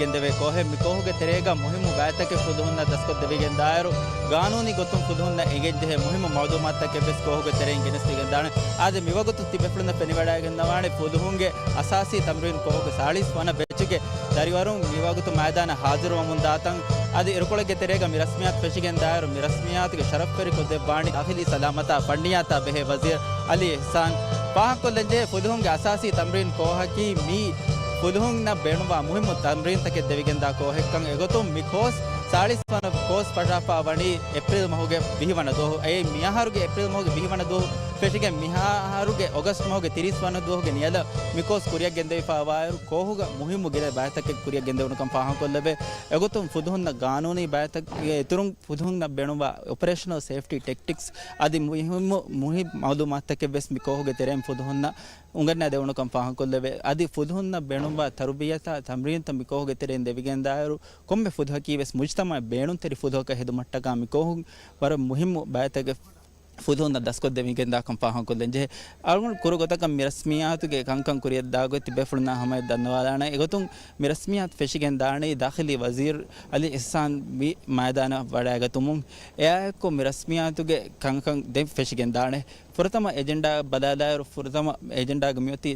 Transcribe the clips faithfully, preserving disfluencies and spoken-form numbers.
ގެންދެވޭ ކޯހެއް. މި ކޯހުގެ ތެރޭގަ މުހިއްމު ބައިތަކެއް ފުލުހުންނަށް ދަސްކޮށްދެވިގެން ދާއިރު، ގާނޫނީ ގޮތުން ފުލުހުންނަށް އެނގެންޖެހޭ މުހިއްމު މައުލޫމާތުތަކެއް ވެސް ކޯހުގެ ތެރެއިން ގެނެސްދެވިގެން ދާނެ. އާދެ، މިވަގުތު ތިބޭފުޅުންނަށް ފެނިވަޑައިގަންނަވާނެ ފުލުހުންގެ އަސާސީ ތަމްރީން ކޯހުގެ ސާޅީސް ވަނަ ބެޗުގެ ދަރިވަރުން މިވަގުތު މައިދާނަށް ހާޒިރުވަމުން ދާތަން. އަދި އިރުކޮޅެއްގެ ތެރޭގަ މި ރަސްމިއްޔާތު ފެށިގެން ދާއިރު، މި ރަސްމިއްޔާތުގެ ޝަރަފްވެރި ކޮށްދެއްވާނީ ދާޚިލީ ސަލާމަތާ ފަންނިޔާތާ ބެހޭ ވަޒީރު އަލީ އިޙްސާން. ފާހަގަކޮށްލަންޖެހޭ، ފުލުހުންގެ އަސާސީ ތަމްރީން ކޯހަކީ މީ ފުލުހުންނަށް ބޭނުންވާ މުހިއްމު ތަމްރީންތަކެއް ދެވިގެންދާ ކޯހެއްކަން. އެގޮތުން މި ކޯސް، ސާޅީސް ވަނަ ކޯސް ފަށާފާ ވަނީ އޭޕްރީލް މަހުގެ ވިހި ވަނަ ދުވަހު. އެއީ މިއަހަރުގެ އޭޕްރީލް މަހުގެ ވިހި ވަނަ ދުވަހު ފެށިގެން މިއަހަރުގެ އޮގަސްޓް މަހުގެ ތިރީސް ވަނަ ދުވަހުގެ ނިޔަލަށް މި ކޯސް ކުރިއަށް ގެންދެވިފާވާއިރު، ކޯހުގަ މުހިއްމު ގިނަ ބައިތަކެއް ކުރިއަށް ގެންދެވުނުކަން ފާހަގަކޮށްލެވޭ. އެގޮތުން ފުލުހުންނަށް ގާނޫނީ ބައިތަކުގެ އިތުރުން ފުލުހުންނަށް ބޭނުންވާ އޮޕަރޭޝަނަލް ސޭފްޓީ ޓެކްޓިކްސް އަދި މުހިއްމު، މުހި މައުލޫމާތުތަކެއް ވެސް މި ކޯހުގެ ތެރެއިން ފުލުހުންނަށް އުނގަންނާދެވުނުކަން ފާހަގަކޮށްލެވޭ. އަދި ފުލުހުންނަށް ބޭނުންވާ ތަރުބިޔަތާ ތަމްރީންތައް މި ކޯހުގެ ތެރެއިން ދެވިގެންދާއިރު، ކޮންމެ ފުލުހަކީ ވެސް މުޖްތަމަޢަށް ބޭނުންތެރި ފުލުހަކަށް ހެދުމަށްޓަކާ މި ކޯހުން ވަރަށް މުހިއްމު ބައިތަކެއް ފުލުހުންނަށް ދަސްކޮށްދެވިގެންދާކަން ފާހަގަކޮށްލަންޖެހޭ. އަޅުގަނޑު ކުރު ގޮތަކަށް މި ރަސްމިއްޔާތުގެ ކަންކަން ކުރިއަށްދާ ގޮތް ތިބޭފުޅުންނާ ހަމަޔަށް ދަންނަވާލާނެ. އެގޮތުން މި ރަސްމިއްޔާތު ފެށިގެން ދާނީ ދާޚިލީ ވަޒީރު އަލީ އިޙްސާން މި މައިދާނަށް ވަޑައިގަތުމުން. އެއާއެއްކޮށް މި ރަސްމިއްޔާތުގެ ކަންކަން ދެން ފެށިގެން ދާނެ. ފުރަތަމަ އެޖެންޑާ ބަލާލާއިރު، ފުރަތަމަ އެޖެންޑާގަ މިއޮތީ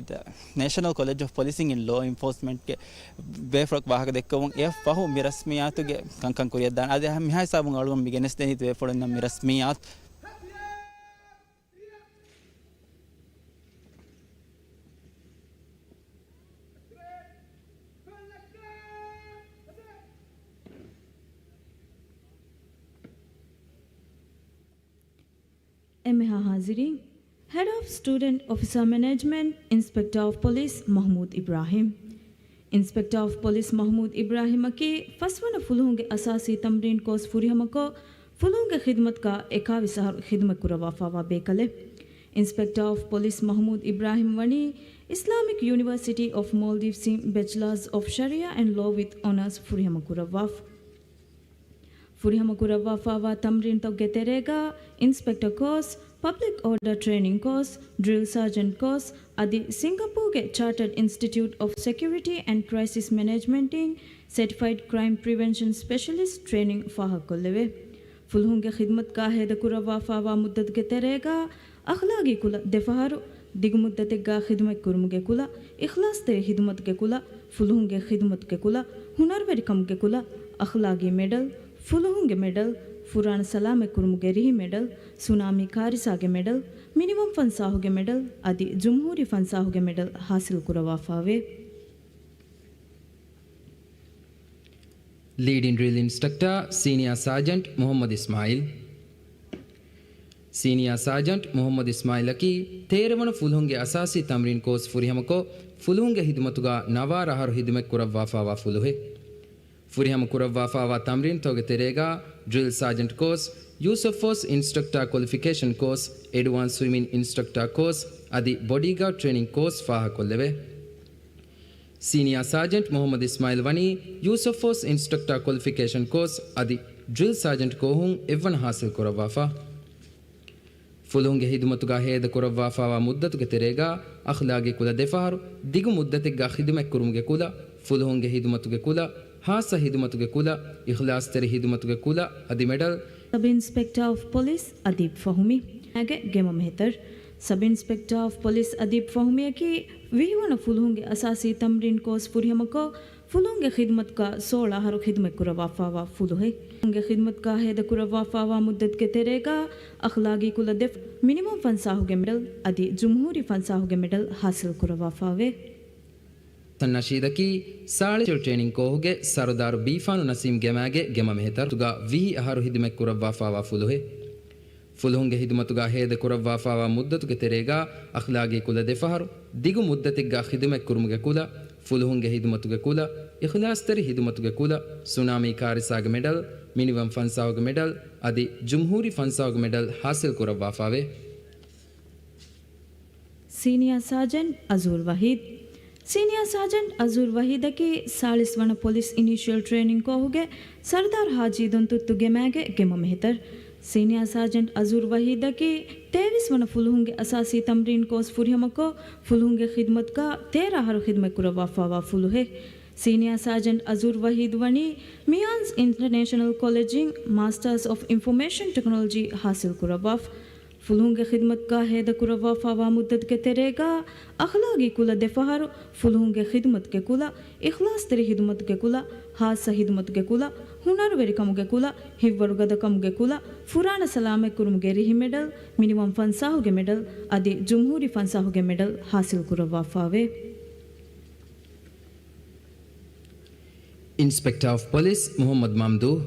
ނޭޝަނަލް ކޮލެޖް އޮފް ޕޮލިސިން އިން ލޯ އެންފޯސްމަންޓްގެ ބޭފުޅަކު ވާހަކަ ދެއްކެވުން. އެއަށް ފަހު މި ރަސްމިއްޔާތުގެ ކަންކަން ކުރިއަށްދާނެ. އަދި މިހާ ހިސާބުން އަޅުގަނޑު މި ގެނެސްދެނީ ތިބޭފުޅުންނަށް މި ރަސްމިއްޔާތު. އެންމެހާ ހާޒިރީން، ހެޑް އޮފް ސްޓޫޑެންޓް އޮފިސާ މެނޭޖްމަންޓް، އިންސްޕެކްޓާ އޮފް ޕޮލިސް މަޙްމޫދު އިބްރާހިމް. އިންސްޕެކްޓާ އޮފް ޕޮލިސް މަޙްމޫދު އިބްރާހިމަކީ ފަސްވަނަ ފުލުހުންގެ އަސާސީ ތަމްރީން ކޯސް ފުރިހަމަކޮށް، ފުލުހުންގެ ޚިދުމަތުގަ އެކާވީސް އަހަރު ޚިދުމަތް ކުރައްވާފާވާ ބޭކަލެއް. އިންސްޕެކްޓާ އޮފް ޕޮލިސް މަޙްމޫދު އިބްރާހިމް ވަނީ އިސްލާމިކް ޔުނިވަރސިޓީ އޮފް މޯލްޑިވްސްއިން ބެޗްލާސް އޮފް ޝަރީޢާ އެންޑް ލޯ ވިތް އޮނާސް ފުރިހަމަ ކުރައްވާފަ. ފުރިހަމަ ކުރައްވާފާވާ ތަމްރީންތަކުގެ ތެރޭގަ އިންސްޕެކްޓަ ކޯސް، ޕަބްލިކް އޯޑަރ ޓްރޭނިން ކޯސް، ޑްރިލް ސާޖަންޓް ކޯސް އަދި ސިންގަޕޫރުގެ ޗާޓަޑް އިންސްޓިޓިއުޓް އޮފް ސެކިއުރިޓީ އެންޑް ކްރައިސިސް މެނޭޖްމަންޓްއިން ސެޓިފައިޑް ކްރައިމް ޕްރިވެންޝަން ސްޕެޝަލިސްޓް ޓްރޭނިން ފާހަގަކޮށްލެވޭ. ފުލުހުންގެ ޚިދުމަތުގަ ހޭދަކުރައްވާފާވާ މުއްދަތުގެ ތެރޭގަ އަޚްލާގީ ކުލަ ދެފަހަރު، ދިގު މުއްދަތެއްގަ ޚިދުމަތްކުރުމުގެ ކުލަ، އިޚްލާޞްތެރި ޚިދުމަތުގެ ކުލަ، ފުލުހުންގެ ޚިދުމަތުގެ ކުލަ، ހުނަރުވެރިކަމުގެ ކުލަ، އަޚްލާގީ މެޑަލް، ފުލުހުންގެ މެޑަލް، ފުރާނަ ސަލާމަތްކުރުމުގެ ރިހި މެޑަލް، ސުނާމީ ކާރިސާގެ މެޑަލް، މިނިވަން ފަންސާހުގެ މެޑަލް އަދި ޖުމްހޫރީ ފަންސާހުގެ މެޑަލް ހާސިލް ކުރައްވާފައެވެ. ލީޑިން ޑްރިލް އިންސްޓްރަކްޓާ ސީނިއާ ސާޖަންޓް މުޙައްމަދު އިސްމާޢީލް. ސީނިއާ ސާޖަންޓް މުޙައްމަދު އިސްމާޢީލަކީ ތޭރަ ވަނަ ފުލުހުންގެ އަސާސީ ތަމްރީން ކޯސް ފުރިހަމަކޮށް، ފުލުހުންގެ ޚިދުމަތުގަ ނަވާރަ އަހަރު ޚިދުމަތް ކުރައްވާފާވާ ފުލުހެއް. ފުރިހަމަ ކުރައްވާފާވާ ތަމްރީންތަކުގެ ތެރޭގަ ޑްރިލް ސާޖަންޓް ކޯސް، ޔޫސް އޮފް ފޯސް އިންސްޓްރަކްޓާ ކޮލިފިކޭޝަން ކޯސް، އެޑްވާންސް ސްވިމިން އިންސްޓްރަކްޓާ ކޯސް އަދި ބޮޑީގާޑް ޓްރޭނިން ކޯސް ފާހަގަކޮށްލެވޭ. ސީނިއާ ސާޖަންޓް މުޙައްމަދު އިސްމާޢީލް ވަނީ ޔޫސް އޮފް ފޯސް އިންސްޓްރަކްޓާ ކޮލިފިކޭޝަން ކޯސް އަދި ޑްރިލް ސާޖަންޓް ކޯހުން އެއްވަނަ ހާސިލް ކުރައްވާފަ. ފުލުހުންގެ ޚިދުމަތުގަ ހޭދަ ކުރައްވާފާވާ މުއްދަތުގެ ތެރޭގަ އަޚްލާގީ ކުލަ ދެފަހަރު، ދިގު މުއްދަތެއްގަ ޚިދުމަތްކުރުމުގެ ކުލަ، ފުލުހުންގެ ޚިދުމަތުގެ ކުލަ، ޚާއްޞަ ޚިދުމަތުގެ ކުލަ، އިޚްލާޞްތެރި ޚިދުމަތުގެ ކުލަ އަދި މެޑަލް، ސަބް އިންސްޕެކްޓާ އޮފް ޕޮލިސް އަދީބް ފަހުމީ. ގެ ގެމަ މެހެތަރ. ސަބް އިންސްޕެކްޓާ އޮފް ޕޮލިސް އަދީބް ފަހުމީއަކީ ވިހިވަނަ ފުލުހުންގެ އަސާސީ ތަމްރީން ކޯސް ފުރިހަމަކޮށް، ފުލުހުންގެ ޚިދުމަތުގަ ސޯޅަ އަހަރު ޚިދުމަތް ކުރައްވާފާވާ ފުލުހެއް. ފުލުހުންގެ ޚިދުމަތުގަ ހޭދަ ކުރައްވާފާވާ މުއްދަތުގެ ތެރޭގަ އަޚްލާގީ ކުލަ ދެ، މިނިވަން ފަންސާހުގެ މެޑަލް އަދި ޖުމްހޫރީ ފަންސާހުގެ މެޑަލް ޙާޞިލް ކުރައްވާފާވޭ. ސަން ނަޝީދަކީ ސާޅީސް ޓްރޭނިން ކޯހުގެ ސަރުދާރު ބީފާނު ނަސީމް ގެމާގެ ގެމަ މެހެތަރުގަ ވިހި އަހަރު ޚިދުމަތް ކުރައްވާފާވާ ފުލުހެއް. ފުލުހުންގެ ޚިދުމަތުގަ ހޭދަ ކުރައްވާފާވާ މުއްދަތުގެ ތެރޭގަ އަޚްލާގީ ކުލަ ދެފަހަރު، ދިގު މުއްދަތެއްގަ ޚިދުމަތް ކުރުމުގެ ކުލަ، ފުލުހުންގެ ޚިދުމަތުގެ ކުލަ، އިޚްލާޞްތެރި ޚިދުމަތުގެ ކުލަ، ސުނާމީ ކާރިސާގެ މެޑަލް، މިނިވަން ފަންސާހުގެ މެޑަލް އަދި ޖުމްހޫރީ ފަންސާހުގެ މެޑަލް ޙާޞިލް ކުރައްވާފާވޭ. ސީނިއާ ސާޖަންޓް އަޒޫރް ވަހީދް. ސީނިއާ ސާޖަންޓް އަޒޫރް ވަހީދަކީ ސާޅީސް ވަނަ ޕޮލިސް އިނީޝިއަލް ޓްރޭނިން ކޯހުގެ ސަރުދާރު ހާޖީ ދޮންތުއްތު ގެމާގެ ގެމަ މެހެތަރު. ސީނިއާ ސާޖަންޓް އަޒޫރް ވަހީދަކީ ތޭވީސް ވަނަ ފުލުހުންގެ އަސާސީ ތަމްރީން ކޯސް ފުރިހަމަކޮށް، ފުލުހުންގެ ޚިދުމަތުގަ ތޭރަ އަހަރު ޚިދުމަތް ކުރައްވާފާވާ ފުލުހެއް. ސީނިއާ ސާޖެންޓް އަޒުރް ވަހީދު ވަނީ މިޔާންޒް އިންޓަރނޭޝަނަލް ކޮލެޖްއިން މާސްޓާސް އޮފް އިންފޮމޭޝަން ޓެކްނޮލޮޖީ ހާސިލް ކުރައްވާފަ. ފުލުހުންގެ ޚިދުމަތުގަ ހޭދަކުރައްވާފައިވާ މުއްދަތުގެ ތެރޭގަ، އަޚްލާގީ ކުލަ ދެފަހަރު، ފުލުހުންގެ ޚިދުމަތުގެ ކުލަ، އިޚްލާޞްތެރި ޚިދުމަތުގެ ކުލަ، ޚާއްޞަ ޚިދުމަތުގެ ކުލަ، ހުނަރުވެރިކަމުގެ ކުލަ، ހިތްވަރުގަދަކަމުގެ ކުލަ، ފުރާނަ ސަލާމަތްކުރުމުގެ ރިހި މެޑަލް، މިނިވަން ފަންސާހުގެ މެޑަލް، އަދި ޖުމްހޫރީ ފަންސާހުގެ މެޑަލް ހާސިލް ކުރައްވާފައެވެ. އިންސްޕެކްޓާ އޮފް ޕޮލިސް މުޙައްމަދު މަމްދޫޙް.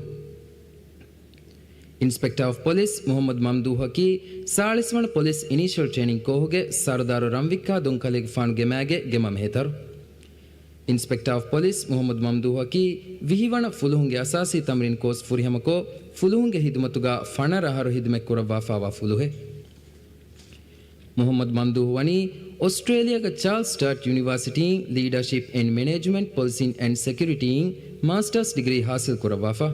އިންސްޕެކްޓާ އޮފް ޕޮލިސް މުޙައްމަދު މަމްދޫޙަކީ ސާޅީސް ވަނަ ޕޮލިސް އިނީޝަލް ޓްރޭނިންގ ކޯހުގެ ސަރުދާރު ރަންވިއްކާ ދޮންކަލޭގެފާނުގެ މާގެ ގެމަ މެހެތަރު. އިންސްޕެކްޓާ އޮފް ޕޮލިސް މުޙައްމަދު މަމްދޫޙަކީ ވިހި ވަނަ ފުލުހުންގެ އަސާސީ ތަމްރީން ކޯސް ފުރިހަމަކޮށް، ފުލުހުންގެ ޚިދުމަތުގަ ފަނަރަ އަހަރު ޚިދުމަތް ކުރައްވާފައިވާ ފުލުހެއް. މުޙައްމަދު މަމްދޫޙް ވަނީ އޮސްޓްރޭލިއާގެ ޗާލްސް ސްޓާޓް ޔުނިވާސިޓީން ލީޑަރޝިޕް އިން މެނޭޖްމަންޓް ޕޮލިސިން އެންޑް ސެކިއުރިޓީއިން މާސްޓާސް ޑިގްރީ ހާސިލް ކުރައްވާފަ.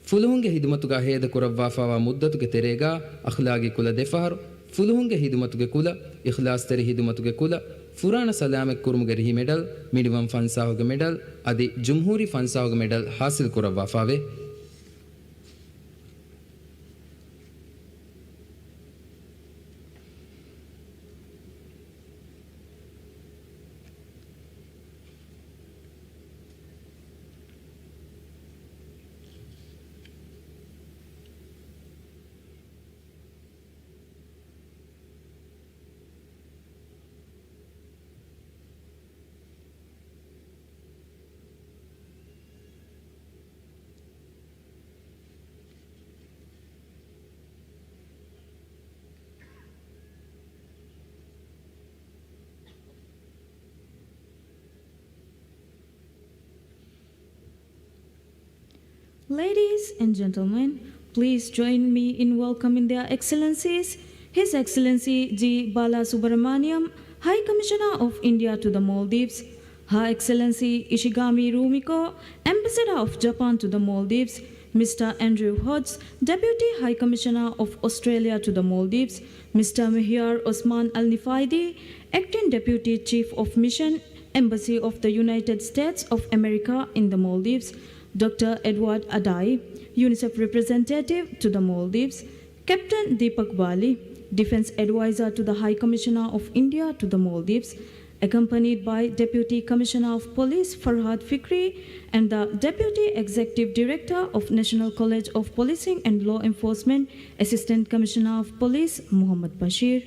ފުލުހުންގެ ޚިދުމަތުގަ ހޭދަކުރައްވާފައިވާ މުއްދަތުގެ ތެރޭގަ އަޚްލާގީ ކުލަ ދެފަހަރު، ފުލުހުންގެ ޚިދުމަތުގެ ކުލަ، އިޚްލާޞްތެރި ޚިދުމަތުގެ ކުލަ، ފުރާނަ ސަލާމަތްކުރުމުގެ ރިހި މެޑަލް، މިނިވަން ފަންސާހުގެ މެޑަލް އަދި ޖުމްހޫރީ ފަންސާހުގެ މެޑަލް ހާސިލް ކުރައްވާފައެވެ. Ladies and gentlemen, please join me in welcoming Their Excellencies, His Excellency G Balasubramaniam, High Commissioner of India to the Maldives, Her Excellency Ishigami Rumiko, Ambassador of Japan to the Maldives, Mister Andrew Hodges, Deputy High Commissioner of Australia to the Maldives, Mister Mihyar Osman Al Nifaidi, Acting Deputy Chief of Mission, Embassy of the United States of America in the Maldives, Doctor Edward Adai, UNICEF Representative to the Maldives, Captain Deepak Bali, Defense Advisor to the High Commissioner of India to the Maldives, accompanied by Deputy Commissioner of Police Farhad Fikri and the Deputy Executive Director of National College of Policing and Law Enforcement, Assistant Commissioner of Police Muhammad Bashir.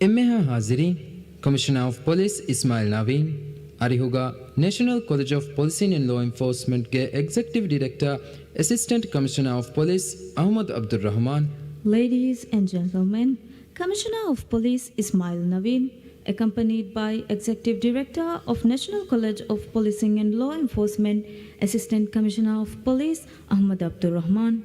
އެންމެހާ ހާޒިރީން، ކޮމިޝަނާ އޮފް ޕޮލިސް އިސްމާއިލް ނަވީން، އަރިހުގަ ނޭޝަނަލް ކޮލެޖް އޮފް ޕޮލިސިން އެންޑް ލޯ އެންފޯސްމަންޓްގެ އެގްޒެކެޓިވް ޑިރެކްޓަރ، އެސިސްޓެންޓް ކޮމިޝަނާ އޮފް ޕޮލިސް އަހުމަދު އަބްދުއްރަހުމާން. Ladies and gentlemen, Commissioner of Police Ismail Naveen, accompanied by Executive Director of National College of Policing and Law Enforcement, Assistant Commissioner of Police Ahmad Abdur Rahman.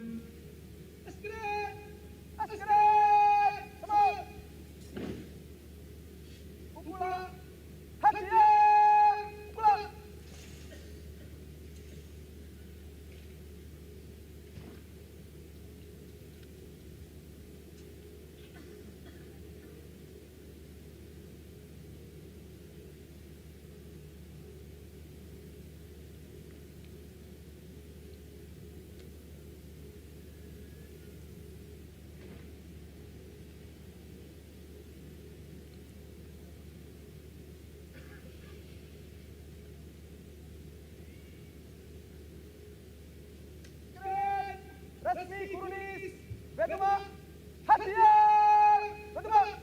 ރަސްމީ ކުރުނީސް ވެދުމަށް ހަތިޔާރު ވެދުމަށް.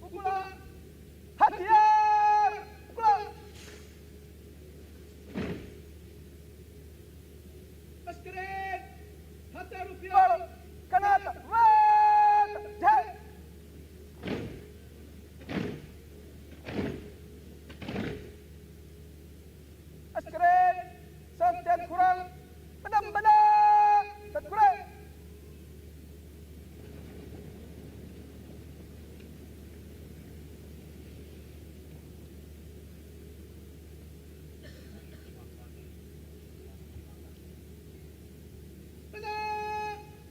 އުކުޅާ ހަތިޔާރު އުކުޅާ. އަސްކަރޭން ހަތަރު ފިޔަވަޅު ކަނާތަށް ވާތަށް ޖެހޭ. އަސްކަރޭން ސަންތެން ކުރަން ބަލަން ބަލާ ތަތްކުރޭ. ބަލާ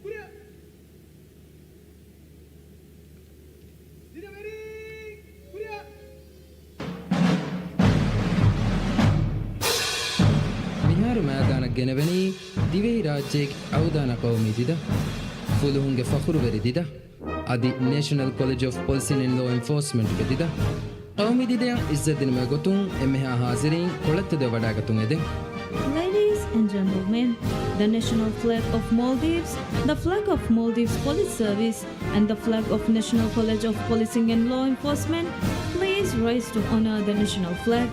ކުރިއަށް. ދިރަވެރި ކުރިއަށް. މިހާރު މައިދާނަށް ގެނެވެނީ ދިވެހިރާއްޖޭގެ އަވުދާނަ ޤައުމީ ދިދަ، ފުލުހުންގެ ފަޚުރުވެރި ދިދަ، އަދި ނޭޝަނަލް ކޮލެޖް އޮފް ޕޮލިސިން އެންޑް ލޯ އެންފޯސްމަންޓްގެ ދިދަ. ޤައުމީ ދިދައަށް އިއްޒަތްދިނުމުގެ ގޮތުން އެންމެހާ ހާޒިރީން ކޮޅަށްތެދުވެ ވަޑައިގަތުން އެދެން. Ladies and gentlemen, the national flag of Maldives, the flag of Maldives Police Service, and the flag of National College of Policing and Law Enforcement, please rise to honor the national flag.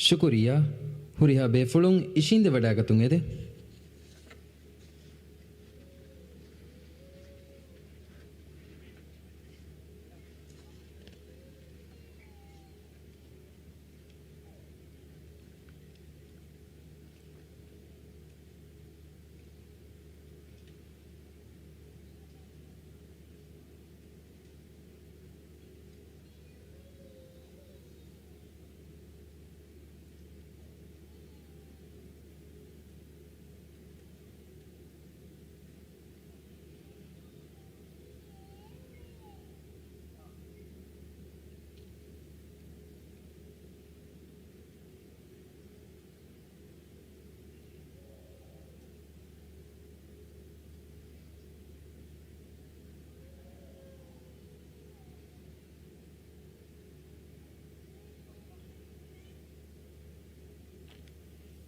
ޝުކުރިއްޔާ. ހުރިހާ ބޭފުޅުން އިށީނދެވަޑައިގަތުން އެދެން.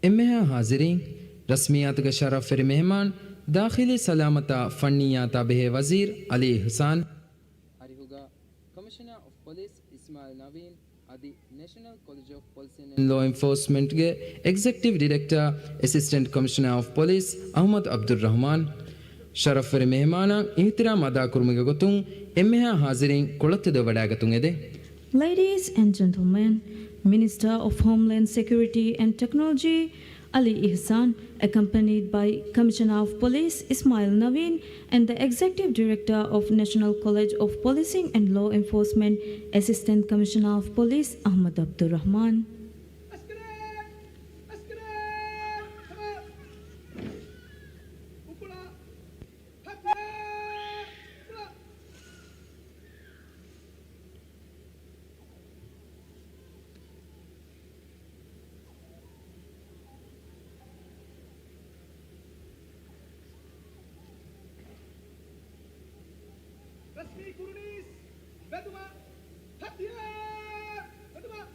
އެންމެހާ ހާޒިރީން، ރަސްމިއްޔާތުގެ ޝަރަފްވެރި މެހެމާން، ދާޚިލީ ސަލާމަތާ ފަންނިއްޔާތާ ބެހޭ ވަޒީރު އަލީ އިޙްސާން، އަރިހުގަ ކޮމިޝަނާ އޮފް ޕޮލިސް އިސްމާއިލް ނަވީން، އަދި ނެޝަނަލް ކޮލެޖް އޮފް ޕޮލިސިން އެންޑް ލޯ އެންފޯސްމަންޓްގެ އެގްޒެކެޓިވް ޑިރެކްޓަރ، އެސިސްޓެންޓް ކޮމިޝަނާ އޮފް ޕޮލިސް އަޙްމަދު ޢަބްދުއްރަޙްމާން. ޝަރަފްވެރި މެހެމާނާ އިޙްތިރާމް އަދާކުރުމުގެ ގޮތުން އެންމެހާ ހާޒިރީން ކޮޅަށް ތެދުވެވަޑައިގަތުން އެދެން. Ladies and gentlemen, Minister of Homeland Security and Technology, Ali Ihsan, accompanied by Commissioner of Police Ismail Naveen and the Executive Director of National College of Policing and Law Enforcement, Assistant Commissioner of Police Ahmad Abdurrahman. ރަސްމީ ކުރުނީސް ބެދުމަށް ހަތިޔާރު ބެދުމަށް.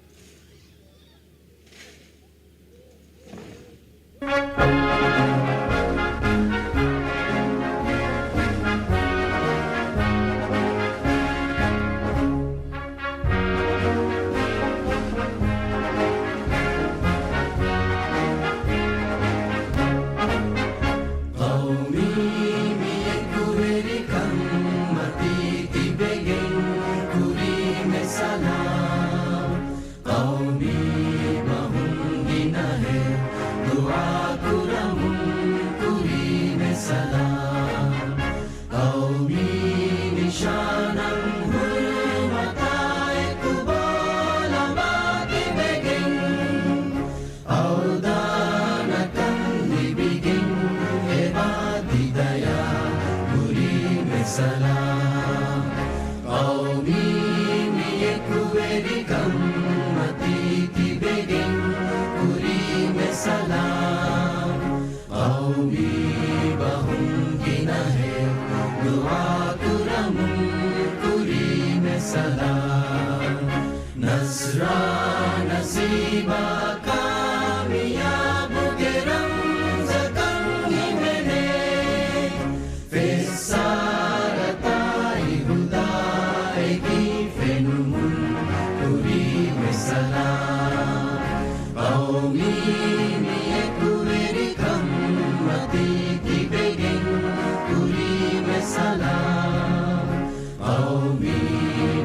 ޤައުމީ މި އެކުވެރިކަން މަތީ ތިބެގެން ކުރީމެ ސަލާމް. ޤައުމީ ބަހުން ގިނަހެއް ދުޢާ ކުރަމުން ކުރީމެ ސަލާމް. ޤައުމީ ނިޝާނަށް ހުރުމަތާ އެކު ބޯލަމާ ތިބެގެން، އަވްދާނަކަން ލިބިގެން އެބާ ތި ދަޔާ ކުރީމެ ސަލާމް. ޤައުމީ މި އެކުވެރިކަން މަތީ ތިބެގެން ކުރީމެ ސަލާމް. ޤައުމީ ބަހުން ގިނަހެއް ދުޢާ ކުރަމުން ކުރީމެ ސަލާމް. ނަޞްރާ ނަސީބާ ކާމިޔާބުގެ ރަމްޒަކަށް ހިމެނޭ. ފެއްސާރަތާއި ހުދާއެކީ ފެނުމުން ކުރީމެ ސަލާމް. ޤައުމީ މި އެކުވެރިކަން މަތީ ތިބެގެން ކުރީމެ ސަލާމް. ޤައުމީ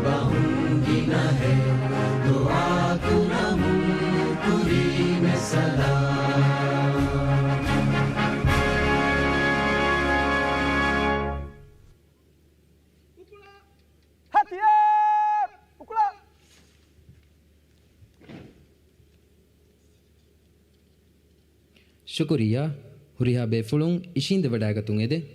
ބަހުން ގިނަހެއް ދުޢާ ކުރަމުން ކުރީމެ ސަލާމް. ހަތިޔާރު! އުކުޅާ! ޝުކުރިއްޔާ. ހުރިހާ ބޭފުޅުން އިށީނދެވަޑައިގަތުން އެދެން.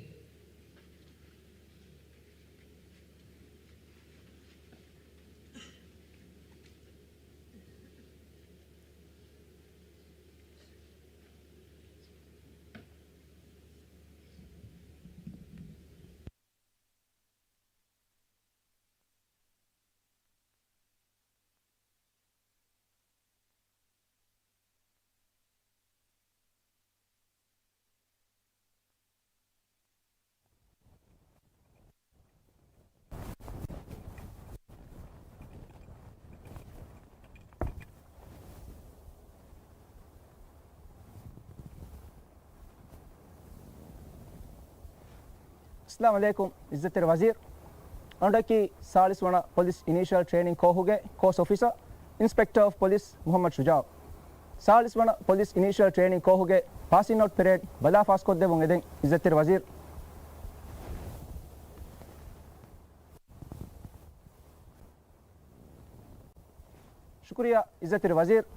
އައްސަލާމު ޢަލައިކުމް، އިއްޒަތްތެރި ވަޒީރު. އަޅުގަނޑަކީ ސާޅީސް ވަނަ ޕޮލިސް އިނީޝަލް ޓްރޭނިން ކޯހުގެ ކޯސް އޮފިސަރ، އިންސްޕެކްޓަރ އޮފް ޕޮލިސް މުޙައްމަދު ޝުޖާޢު. ސާޅީސް ވަނަ ޕޮލިސް އިނީޝަލް ޓްރޭނިން ކޯހުގެ ޕާސިން އައުޓް ޕެރޭޑް ބަލާ ފާސްކޮށްދެއްވުން އެދެން، އިއްޒަތްތެރި ވަޒީރު. ޝުކުރިއްޔާ، އިއްޒަތްތެރި ވަޒީރު.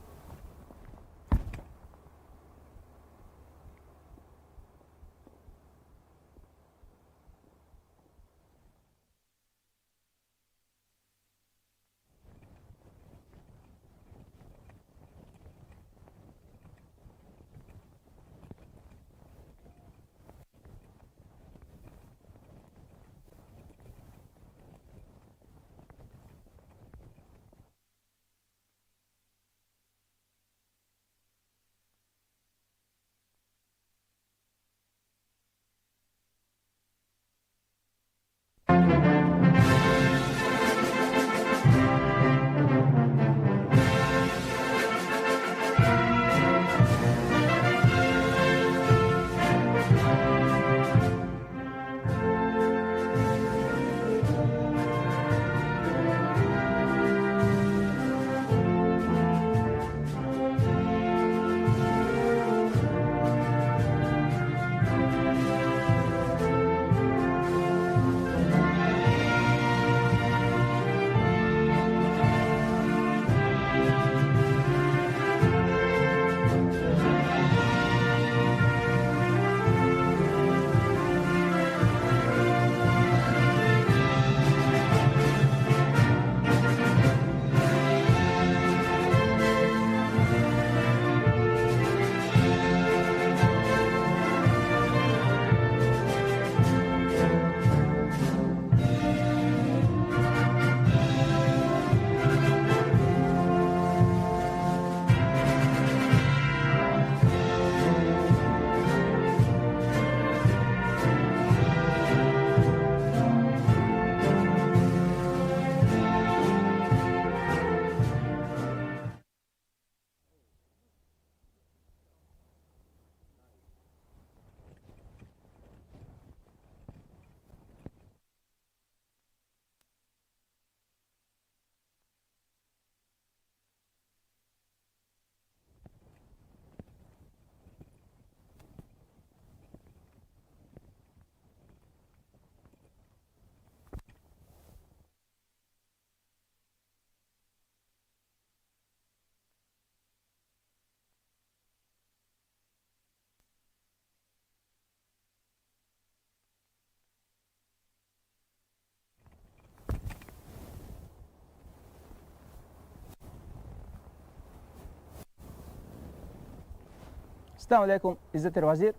އައްސަލާމު ޢަލައިކުމް، އިއްޒަތްތެރި ވަޒީރު.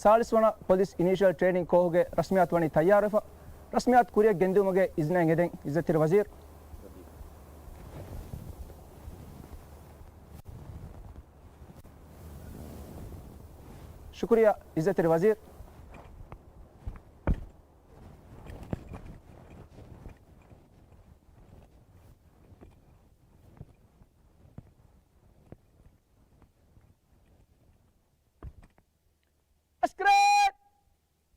ސާޅީސް ވަނަ ޕޮލިސް އިނީޝަލް ޓްރޭނިން ކޯހުގެ ރަސްމިއްޔާތު ވަނީ ތައްޔާރުވެފަ. ރަސްމިއްޔާތު ކުރިއަށް ގެންދިއުމުގެ އިޒްނައެއް އެދެން، އިއްޒަތްތެރި ވަޒީރު. ޝުކުރިއްޔާ، އިއްޒަތްތެރި ވަޒީރު. އަސްކަރީ!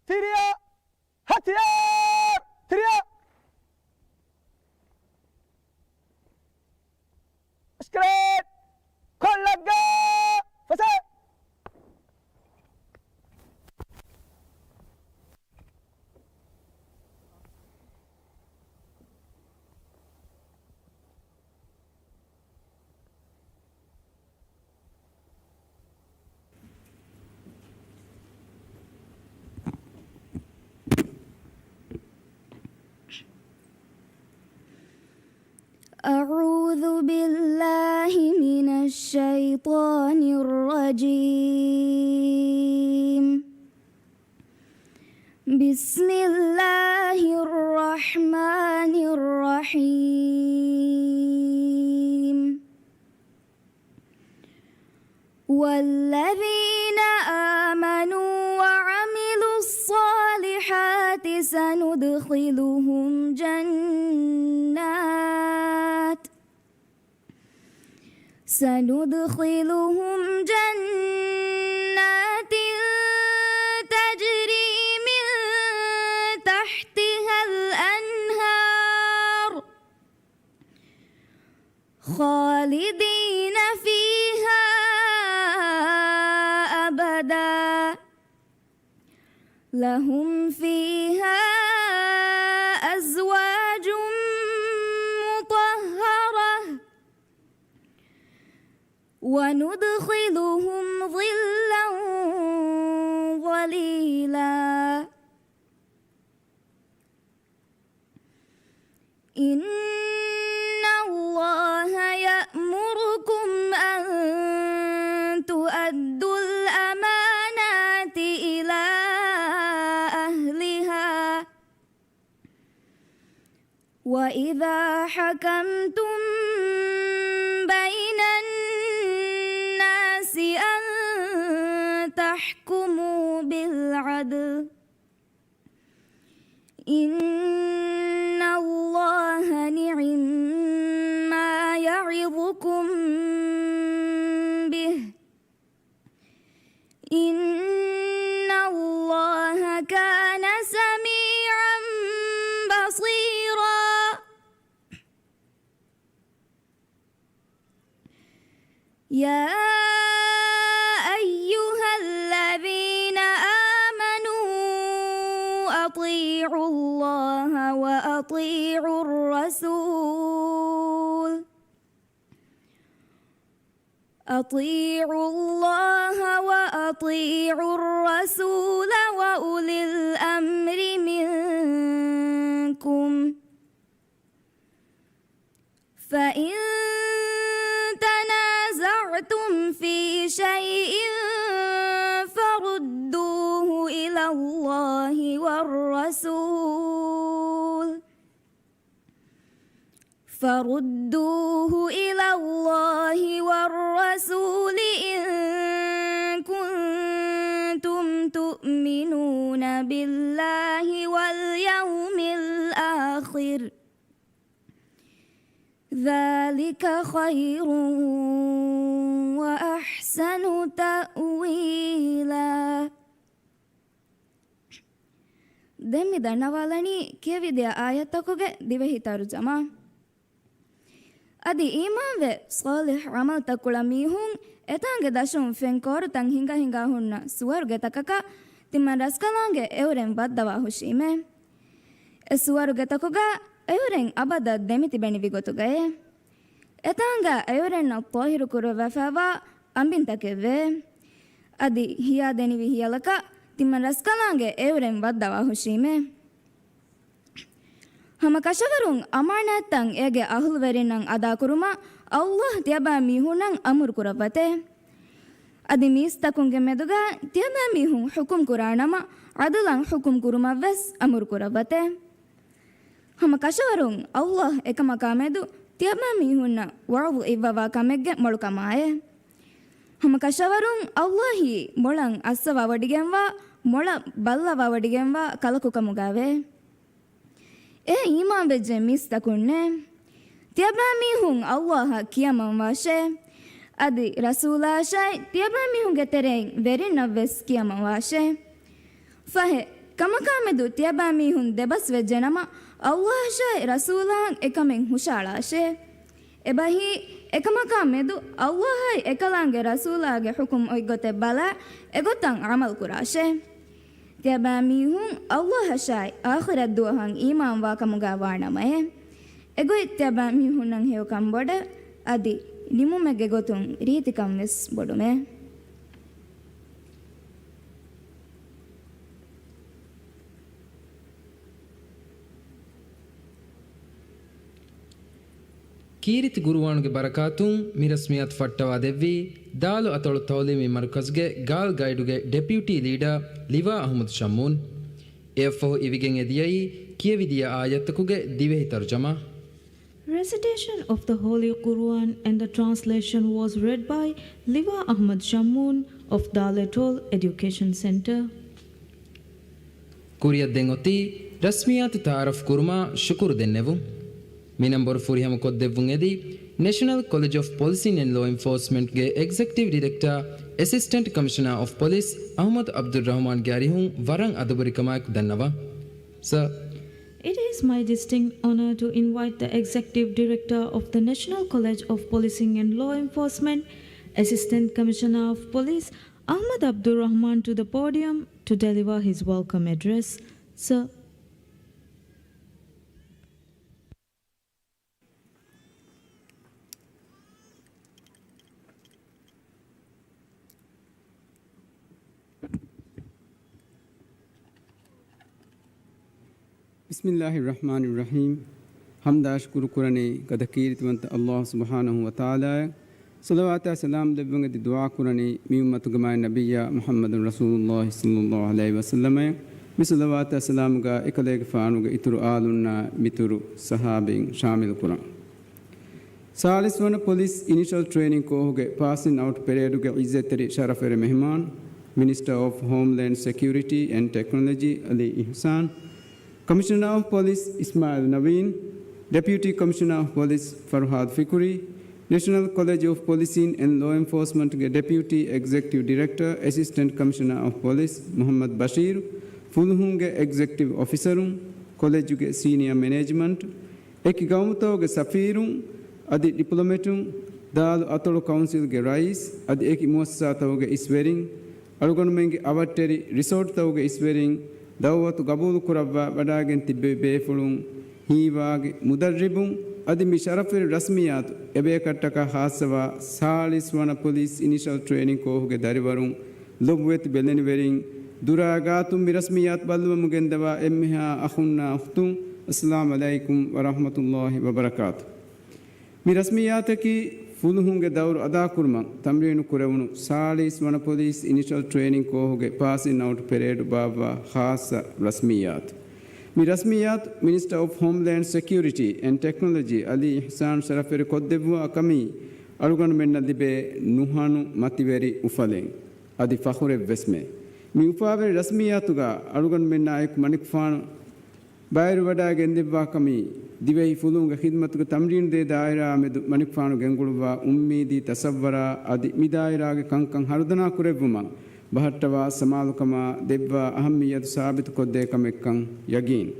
ތިރިއަށް! ހަތިޔާރު! ތިރިއަށް! އަސްކަރީ! ކޮށްލައްގާ! ފަސޭ! أعوذ بالله من الشيطان الرجيم. بسم الله الرحمن الرحيم. والذين آمنوا وعملوا الصالحات سندخلهم جنات سندخلهم جنات تجري من خالدين فيها أبدا. لهم فيها أزواج مطهرة. وندخلهم ظلا ظليلا. إن الله يأمركم أن تؤدوا الأمانات إلى أهلها، وإذا حكمتم بين الناس أن تحكموا بالعدل، إن الله نعما يعظكم به، إن الله كان سميعا بصيرا. يا أيها الذين آمنوا أطيعوا الله وأطيعوا الرسول، أطيعوا الله وأطيعوا الرسول وأولي الأمر منكم، فإن تنازعتم في شيء فردوه إلى الله والرسول، فردوه إلى الله والرسول إن كنتم تؤمنون بالله واليوم الآخر، ذلك خير وأحسن تأويلا. ދެން މި ދަންނަވާލަނީ ކިޔެވިދިޔަ އާޔަތްތަކުގެ ދިވެހި ތަރުޖަމާ. އަދި އީމާންވެ، ޞާލިޙް ޢަމަލުތައް ކުޅަ މީހުން އެތާނގެ ދަށުން ފެން ކޯރުތައް ހިނގާ ހިނގާ ހުންނަ ސުވަރުގެތަކަކަށް ތިމަން ރަސްކަލާނގެ އެއުރެން ވައްދަވާ ހުށީމޭ. އެ ސުވަރުގެތަކުގަ އެއުރެން އަބަދަށް ދެމިތިބެނިވި ގޮތުގައޭ. އެތާނގަ އެއުރެންނަށް ޠާހިރު ކުރައްވާފައިވާ އަނބިންތަކެއްވޭ. އަދި ހިޔާ ދެނިވި ހިޔަލަކަށް ތިމަން ރަސްކަލާނގެ އެއުރެން ވައްދަވާ ހުށީމޭ. ހަމަ ކަށަވަރުން އަމާނާތްތައް އޭގެ އަހުލުވެރިންނަށް އަދާކުރުމަށް ﷲ ތިޔަބައިމީހުންނަށް އަމުރު ކުރައްވަތޭ. އަދި މީސްތަކުންގެ މެދުގަ ތިޔަބައިމީހުން ޙުކުމް ކުރާނަމަ، ޢަދުލަށް ޙުކުމް ކުރުމަށްވެސް އަމުރު ކުރައްވަތޭ. ހަމަ ކަށަވަރުން ﷲ އެކަމަކާމެދު ތިޔަބައިމީހުންނަށް ވަޢުޡު އިއްވަވާ ކަމެއްގެ މޮޅުކަމާއޭ. ހަމަ ކަށަވަރުން ﷲ އީ މޮޅަށް އައްސަވާވޮޑިގެންވާ، މޮޅަށް ބައްލަވާވޮޑިގެންވާ ކަލަކުކަމުގައެވެ. އޭ އީމާންވެއްޖެ މީސްތަކުންނޭ! ތިޔަބައިމީހުން ﷲއަށް ކިޔަމަންވާށޭ. އަދި ރަސޫލާއަށާއި ތިޔަބައިމީހުންގެ ތެރެއިން ވެރިންނަށްވެސް ކިޔަމަންވާށޭ. ފަހެ، ކަމަކާމެދު ތިޔަބައިމީހުން ދެބަސްވެއްޖެނަމަ، ﷲއަށާއި ރަސޫލާއަށް އެކަމެއް ހުށައަޅާށޭ. އެބަހީ، އެކަމަކާ މެދު ﷲއާއި އެކަލާނގެ ރަސޫލާގެ ޙުކުމް އޮތްގޮތެއް ބަލާ، އެގޮތަށް ޢަމަލު ކުރާށޭ. ތިޔަބައިމީހުން ﷲއަށާއި އާޚިރަތް ދުވަހަށް އީމާންވާ ކަމުގަ ވާނަމައޭ، އެގޮތް ތިޔަބައިމީހުންނަށް ހެޔޮކަން ބޮޑެއް، އަދި ނިމުމެއްގެ ގޮތުން ރީތިކަން ވެސް ބޮޑުމޭ. ކީރިތި ޤުރުއާނުގެ ބަރަކާތުން މި ރަސްމިއްޔާތު ފައްޓަވާދެއްވީ، ދާލު އަތޮޅު ތަޢުލީމީ މަރުކަޒުގެ ގާލް ގައިޑުގެ ޑެޕިއުޓީ ލީޑާ ލިވާ އަޙްމަދު ޝައްމޫން. އެއަށްފަހު އިވިގެން އެދިޔައީ ކިޔެވިދިޔަ އާޔަތްތަކުގެ ދިވެހި ތަރުޖަމާ. Recitation of the Holy Quran and the translation was read by Liwa Ahmad Shammoon of Dal Atoll Education Center. ކުރިއަށް ދެން އޮތީ ރަސްމިއްޔާތު ތަޢާރަފް ކުރުމާ ޝުކުރު ދެންނެވުން. މި ނަންބަރު ފުރިހަމަ ކޮށްދެއްވުން އެދި، ނެޝަނަލް ކޮލެޖް އޮފް ޕޮލިސިން އެންޑް ލޯ އެންފޯސްމަންޓްގެ އެގްޒެކްޓިވް ޑިރެކްޓާ، އެސިސްޓެންޓް ކަމިޝަނާ އޮފް ޕޮލިސް އަޙްމަދު ޢަބްދުއްރަޙްމާންގެ އަރިހުން ވަރަށް އަދަބުރިކަމާއެކު ދަންނަވަން. ސަރ، It is my distinct honor to invite the Executive Director of the National College of Policing and Law Enforcement, Assistant Commissioner of Police, Ahmad Abdul Rahman, to the podium to deliver his welcome address. Sir. ބިސްމިއްލާހިއްރަޙްމާނިއްރަޙީމް. ޙަމްދާ ޝުކުރު ކުރަނީ ގަދަކީރިތިވަންތަ އައްލާހު ސުބްޙާނަހު ވަތަޢާލާއަށް. ޞަލަވާތާ ސަލާމް ދެއްވުން އެދި ދުޢާ ކުރަނީ މި އުއްމަތުގެ މާތް ނަބިއްޔާ މުޙައްމަދު ރަސޫލުއްލާހި ޞައްލައްލާހު ޢަލައިހި ވަސައްލަމައަށް. މި ޞަލަވާތާ ސަލާމުގަ އެކަލޭގެފާނުގެ އިތުރު އާލުންނާ މިތުރު ޞަޙާބީން ޝާމިލު ކުރަން. ސާޅީސް ވަނަ ޕޮލިސް އިނިޝަލް ޓްރޭނިން ކޯހުގެ ޕާސިން އައުޓް ޕެރޭޑުގެ ޢިއްޒަތްތެރި ޝަރަފުވެރި މެހުމާން، މިނިސްޓަރ އޮފް ހޯމްލޭންޑް ސެކިއުރިޓީ އެންޑް ޓެކްނޮލޮޖީ އަލީ އިޙްސާން، ކޮމިޝަނަރ އޮފް ޕޮލިސް އިސްމާޢީލް ނަވީން، ޑެޕިއުޓީ ކޮމިޝަނަރ އޮފް ޕޮލިސް ފަރުހާދު ފިކުރީ، ނެޝަނަލް ކޮލެޖް އޮފް ޕޮލިސިން އެންޑް ލޯ އެންފޯސްމަންޓްގެ ޑެޕިއުޓީ އެގްޒެކެޓިވް ޑިރެކްޓަރ، އެސިސްޓެންޓް ކޮމިޝަނަރ އޮފް ޕޮލިސް މުޙައްމަދު ބަޝީރު، ފުލުހުންގެ އެގްޒެކެޓިވް އޮފިސަރުން، ކޮލެޖުގެ ސީނިއާ މެނޭޖްމަންޓް، އެކި ގައުމުތަކުގެ ސަފީރުން އަދި ޑިޕްލޮމެޓުން، ދާލު އަތޮޅު ކައުންސިލްގެ ރައީސް އަދި އެކި މުއައްސަސާތަކުގެ އިސްވެރިން، އަޅުގަނޑުމެންގެ އަވަށްޓެރި ރިސޯޓްތަކުގެ އިސްވެރިން، ދައުވަތު ގަބޫލު ކުރައްވާ ވަޑައިގެން ތިއްބެވި ބޭފުޅުން، ހީވާގި މުދައްރިބުން އަދި މި ޝަރަފުވެރި ރަސްމިއްޔާތު އެބޭކަށްޓަކާ ޚާއްޞަވާ ސާޅީސް ވަނަ ޕޮލިސް އިނިޝަލް ޓްރޭނިން ކޯހުގެ ދަރިވަރުން، ލޮބުވެތި ބެލެނިވެރިން، ދުރާ ގާތުން މި ރަސްމިއްޔާތު ބައްލަވަމުން ގެންދަވާ އެންމެހާ އަޚުންނާ އުޚްތުން، އައްސަލާމު ޢަލައިކުމް ވަރަޙްމަތުﷲި ވަބަރަކާތު. މި ރަސްމިއްޔާތަކީ ފުލުހުންގެ ދައުރު އަދާކުރުމަށް ތަމްރީނު ކުރެވުނު ސާޅީސް ވަނަ ޕޮލިސް އިނިޝަލް ޓްރޭނިން ކޯހުގެ ޕާސިން އައުޓް ޕެރޭޑު ބާއްވާ ޚާއްޞަ ރަސްމިއްޔާތު. މި ރަސްމިއްޔާތު މިނިސްޓަރ އޮފް ހޯމްލޭންޑް ސެކިއުރިޓީ އެންޑް ޓެކްނޮލޮޖީ އަލީ އިޙްސާން ޝަރަފުވެރި ކޮށްދެއްވުމާ ކަމީ އަޅުގަނޑުމެންނަށް ލިބޭ ނުހަނު މަތިވެރި އުފަލެއް އަދި ފަޚުރެއްވެސްމެ. މި އުފާވެރި ރަސްމިއްޔާތުގަ އަޅުގަނޑުމެންނާއެކު މަނިކުފާނު ބައިވެރިވަޑައިގެންދެއްވާ ކަމީ، ދިވެހި ފުލުހުންގެ ޚިދްމަތުގެ ތަމްރީނުދޭ ދާއިރާއާ މެދު މަނިކުފާނު ގެންގުޅުއްވާ އުއްމީދީ ތަސައްވަރާ އަދި މި ދާއިރާގެ ކަންކަން ހަރުދަނާ ކުރެއްވުމަށް ބަހައްޓަވާ ސަމާލުކަމާ ދެއްވާ އަހައްމިއްޔަތު ސާބިތުކޮށްދޭ ކަމެއްކަން ޔަގީން.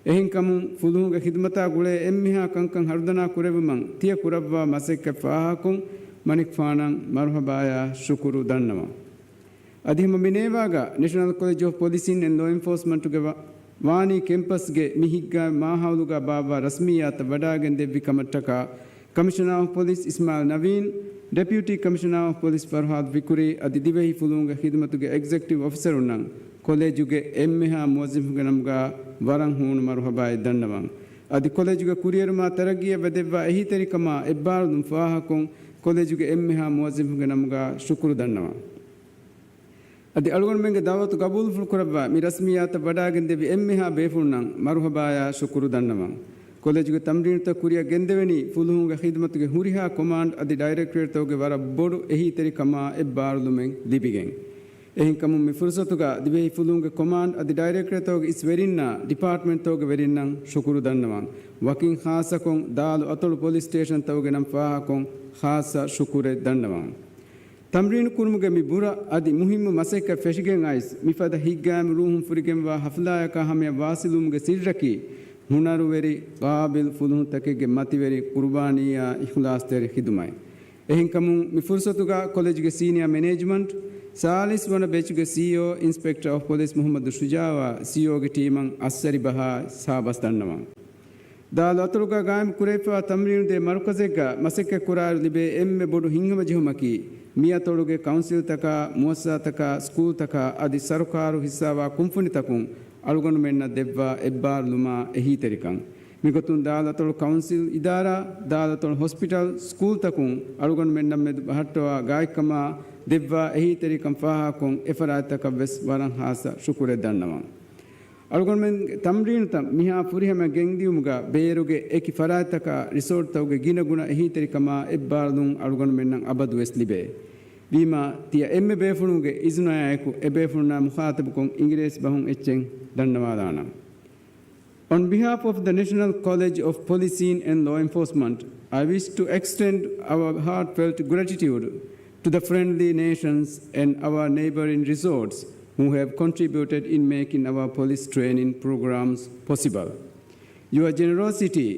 އެހެންކަމުން، ފުލުހުންގެ ޚިދްމަތާ ގުޅޭ އެންމެހާ ކަންކަން ހަރުދަނާ ކުރެއްވުމަށް ތިޔަ ކުރައްވާ މަސައްކަތް ފާހަގަކޮށް، މަނިކުފާނަށް މަރުޙަބާޔާ ޝުކުރު ދަންނަވަން. އަދި ހަމަ މި ނޭވާގަ ނެޝަނަލް ކޮލެޖް އޮފް ޕޮލިސިން އެންޑް ލޯ އެންފޯސްމަންޓުގެ ވާ-، ވާނީ ކެމްޕަސްގެ މި ހިތްގައިމު މާހައުލުގަ ބާއްވާ ރަސްމިއްޔާތަށް ވަޑައިގެން ދެއްވި ކަމަށްޓަކާ، ކަމިޝަނާ އޮފް ޕޮލިސް އިސްމާޢީލް ނަވީން، ޑެޕިއުޓީ ކަމިޝަނާ އޮފް ޕޮލިސް ފަރުހާދު ފިކުރީ އަދި ދިވެހި ފުލުހުންގެ ޚިދުމަތުގެ އެގްޒެކެޓިވް އޮފިސަރުންނަށް ކޮލެޖުގެ އެންމެހާ މުވައްޒަފުގެ ނަމުގަ ވަރަށް ހޫނު މަރުޙަބާއެއް ދަންނަވަން. އަދި ކޮލެޖުގެ ކުރިއެރުމާ ތަރައްގީއަށް ވެދެއްވާ އެހީތެރިކަމާ އެއްބާރުލުން ފާހަގަކޮށް، ކޮލެޖުގެ އެންމެހާ މުވައްޒަފުގެ ނަމުގަ ޝުކުރު ދަންނަވަން. އަދި އަޅުގަނޑުމެންގެ ދައުވަތު ގަބޫލުފުޅު ކުރައްވާ މި ރަސްމިއްޔާތަށް ވަޑައިގެން ދެއްވި އެންމެހާ ބޭފުޅުންނަށް މަރުޙަބާޔާ ޝުކުރު ދަންނަވަން. ކޮލެޖުގެ ތަމްރީނުތައް ކުރިއަށް ގެންދެވެނީ ފުލުހުންގެ ޚިދުމަތުގެ ހުރިހާ ކޮމާންޑް އަދި ޑައިރެކްޓަރެޓްތަކުގެ ވަރަށް ބޮޑު އެހީތެރިކަމާ އެއްބާރުލުމެއް ލިބިގެން. އެހެންކަމުން މި ފުރުސަތުގަ ދިވެހި ފުލުހުންގެ ކޮމާންޑް އަދި ޑައިރެކްޓަރެޓްތަކުގެ އިސް ވެރިންނާ ޑިޕާޓްމަންޓްތަކުގެ ވެރިންނަށް ޝުކުރު ދަންނަވަން. ވަކިން ޚާއްޞަކޮށް ދާލު އަތޮޅު ޕޮލިސް ސްޓޭޝަންތަކުގެ ނަން ފާހަގަކޮށް ޚާއްޞަ ޝުކުރެއް ދަންނަވަން. ތަމްރީނު ކުރުމުގެ މި ބުރަ އަދި މުހިއްމު މަސައްކަތް ފެށިގެން އައިސް، މިފަދަ ހިތްގައިމު ރޫހުން ފުރިގެންވާ ޙަފްލާއަކާ ހަމަޔަށް ވާސިލުވުމުގެ ސިއްރަކީ، ހުނަރުވެރި، ޤާބިލް ފުލުހުންތަކެއްގެ މަތިވެރި ޤުރުބާނީއާ އިޚްލާޞްތެރި ޚިދުމަތް. އެހެންކަމުން، މި ފުރުސަތުގަ ކޮލެޖުގެ ސީނިއާ މެނޭޖްމަންޓް، ސާޅީސް ވަނަ ބެޗުގެ ސީއީއޯ އިންސްޕެކްޓަރ އޮފް ޕޮލިސް މުޙައްމަދު ޝުޖާއާ ސީއީއޯގެ ޓީމަށް އައްސަރި ބަހާ ސާބަސް ދަންނަވަން. ދާލު އަތޮޅުގަ ގާއިމް ކުރެވިފައިވާ ތަމްރީނުދޭ މަރުކަޒެއްގަ މަސައްކަތް ކުރާއިރު ލިބޭ އެންމެ ބޮޑު ހިތްހަމަޖެހުމަކީ، މި އަތޮޅުގެ ކައުންސިލްތަކާ، މުއައްސަސާތަކާ، ސްކޫލްތަކާ އަދި ސަރުކާރު ހިއްސާވާ ކުންފުނިތަކުން އަޅުގަނޑުމެންނަށް ދެއްވާ އެއްބާރުލުމާ އެހީތެރިކަން. މިގޮތުން ދާލު އަތޮޅު ކައުންސިލް އިދާރާ، ދާލު އަތޮޅު ހޮސްޕިޓަލް، ސްކޫލްތަކުން އަޅުގަނޑުމެންނަށްމެދު ބަހައްޓަވާ ގާތްކަމާ ދެއްވާ އެހީތެރިކަން ފާހަގަކޮށް، އެފަރާތްތަކަށްވެސް ވަރަށް ޚާއްޞަ ޝުކުރެއް ދަންނަވަން. އަޅުގަނޑުމެންގެ ތަމްރީނުތައް މިހާ ފުރިހަމަ ގެންދިއުމުގަ ބޭރުގެ އެކި ފަރާތްތަކާ ރިސޯޓްތަކުގެ ގިނަގުނަ އެހީތެރިކަމާ އެއްބާރުލުން އަޅުގަނޑުމެންނަށް އަބަދުވެސް ލިބޭ. ވީމާ، ތިޔަ އެންމެ ބޭފުޅުންގެ އިޒުނާއެކު އެބޭފުޅުންނާ މުޚާޠަބުކޮށް އިނގިރޭސި ބަހުން އެއްޗެއް ދަންނަވާލާނަން. On behalf of the National College of Policing and Law Enforcement, I wish to extend our heartfelt gratitude to the friendly nations and our neighboring resorts who have contributed in making our police training programs possible. Your generosity,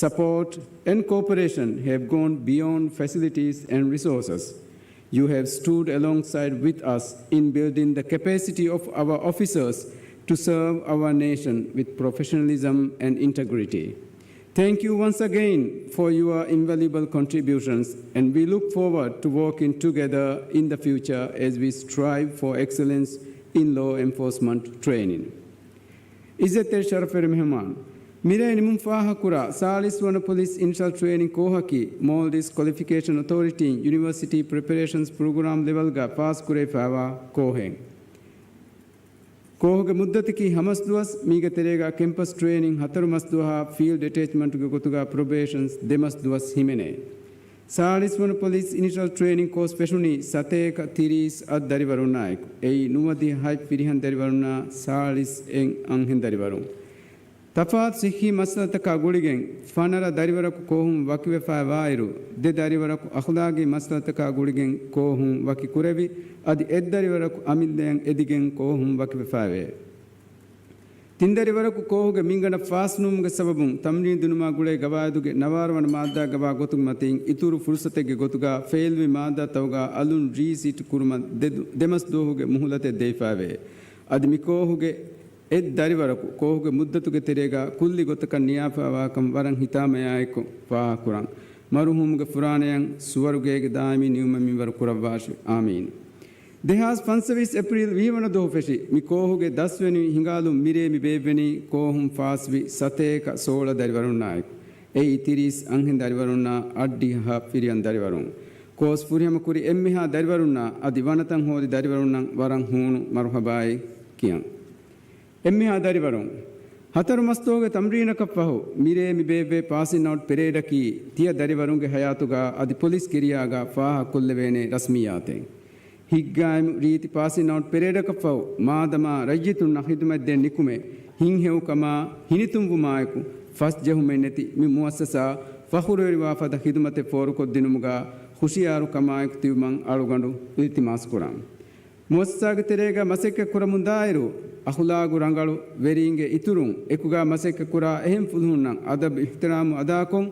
support, and cooperation have gone beyond facilities and resources. You have stood alongside with us in building the capacity of our officers to serve our nation with professionalism and integrity. Thank you once again for your invaluable contributions, and we look forward to working together in the future as we strive for excellence in law enforcement training. އިއްޒަތްތެރި ޝަރަފުވެރި މެހެމާނު، މިރޭ ނިމުން ފާހަގަކުރާ ސާޅީސް ވަނަ ޕޮލިސް އިނިޝަލް ޓްރޭނިން ކޯހަކީ މޯލްޑިވްސް ކޮލިފިކޭޝަން އޮތޯރިޓީން ޔުނިވަރސިޓީ ޕްރިޕެރޭޝަންސް ޕްރޮގްރާމް ލެވެލްގަ ފާސް ކުރެވިފައިވާ ކޯހެއް. ކޯހުގެ މުއްދަތަކީ ހަ މަސް ދުވަސް، މީގެ ތެރޭގަ ކެމްޕަސް ޓްރޭނިން ހަތަރު މަސް ދުވަހާ، ފީލްޑް އެޓޭޗްމަންޓުގެ ގޮތުގަ ޕްރޮބޭޝަންސް ދެ މަސް ދުވަސް ހިމެނޭ. ސާޅީސް ވަނަ ޕޮލިސް އިނިޝަލް ޓްރޭނިން ކޯސް ފެށުނީ ސަތޭކަ ތިރީސް އަށް ދަރިވަރުންނާއެކު. އެއީ ނުވަދިހަ ހަތް ފިރިހެން ދަރިވަރުންނާ ސާޅީސް އެއް އަންހެން ދަރިވަރުން. ތަފާތު ސިއްހީ މައްސަލަތަކާ ގުޅިގެން ފަނަރަ ދަރިވަރަކު ކޯހުން ވަކިވެފައިވާއިރު، ދެ ދަރިވަރަކު އަޚުލާގީ މައްސަލަތަކާ ގުޅިގެން ކޯހުން ވަކި ކުރެވި، އަދި އެއްދަރިވަރަކު އަމިއްލައަށް އެދިގެން ކޯހުން ވަކިވެފައިވޭ. ތިންދަރިވަރަކު ކޯހުގެ މިންގަނޑަށް ފާސްނުވުމުގެ ސަބަބުން، ތަމްރީން ދިނުމާ ގުޅޭ ގަވާއިދުގެ ނަވާރަ ވަނަ މާއްދާގަވާ ގޮތުގެ މަތީން، އިތުރު ފުރުސަތެއްގެ ގޮތުގަ ފެއިލްވި މާއްދާތަކުގަ އަލުން ރީސީޓް ކުރުމަށް ދެ، ދެ މަސް ދުވަހުގެ މުހުލަތެއް ދެވިފައިވޭ. އަދި މި ކޯހުގެ އެއް ދަރިވަރަކު ކޯހުގެ މުއްދަތުގެ ތެރޭގަ ކުއްލި ގޮތަކަށް ނިޔާފައިވާކަން ވަރަށް ހިތާމަޔާއެކު ފާހަގަކުރަން. މަރުހޫމުގެ ފުރާނަޔަށް ސުވަރުގޭގެ ދާއިމީ ނިޢުމަތް މިންވަރު ކުރައްވާށި. އާމީން. ދެހާސް ފަންސަވީސް އޭޕްރީލް ވިހި ވަނަ ދުވަހު ފެށި މި ކޯހުގެ ދަސްވެނިވި ހިނގާލުން މިރޭ މި ބޭއްވެނީ ކޯހުން ފާސްވި ސަތޭކަ ސޯޅަ ދަރިވަރުންނާއެކު. އެއީ ތިރީސް އަންހެން ދަރިވަރުންނާ އަށްޑިހަ ފިރިހެން ދަރިވަރުން. ކޯސް ފުރިހަމަކުރި އެންމެހާ ދަރިވަރުންނާ އަދި ވަނަތައް ހޯދި ދަރިވަރުންނަށް ވަރަށް ހޫނު މަރުޙަބާއެއް ކިޔަން. އެންމެހާ ދަރިވަރުން. ހަތަރު މަސްދުވަހުގެ ތަމްރީނަކަށްފަހު، މިރޭ މި ބޭއްވޭ ޕާސިން އައުޓް ޕެރޭޑަކީ، ތިޔަ ދަރިވަރުންގެ ހަޔާތުގަ އަދި ޕޮލިސް ކެރިއާގަ ފާހަގަކޮށްލެވޭނެ ރަސްމިއްޔާތެއް. ހިތްގައިމު ރީތި ޕާސިން އައުޓް ޕެރޭޑަކަށްފަހު، މާދަމާ ރައްޔިތުންނަށް ޚިދުމަތްދޭން ނިކުމެ، ހިތްހެޔޮކަމާ، ހިނިތުންވުމާއެކު، ފަސްޖެހުމެއްނެތި މި މުއައްސަސާ ފަޚުރުވެރިވާ ފަދަ ޚިދުމަތެއް ފޯރުކޮށްދިނުމުގަ ހުޝިޔާރުކަމާއެކު ތިބުމަށް އަޅުގަނޑު އިލްތިމާސްކުރަން. މުއައްސަސާގެ ތެރޭގަ މަސައްކަތް ކުރަމުންދާއިރު، އަޚުލާގު ރަނގަޅު ވެރީންގެ އިތުރުން އެކުގަ މަސައްކަތް ކުރާ އެހެން ފުލުހުންނަށް އަދަބު އިޙްތިރާމު އަދާކޮށް،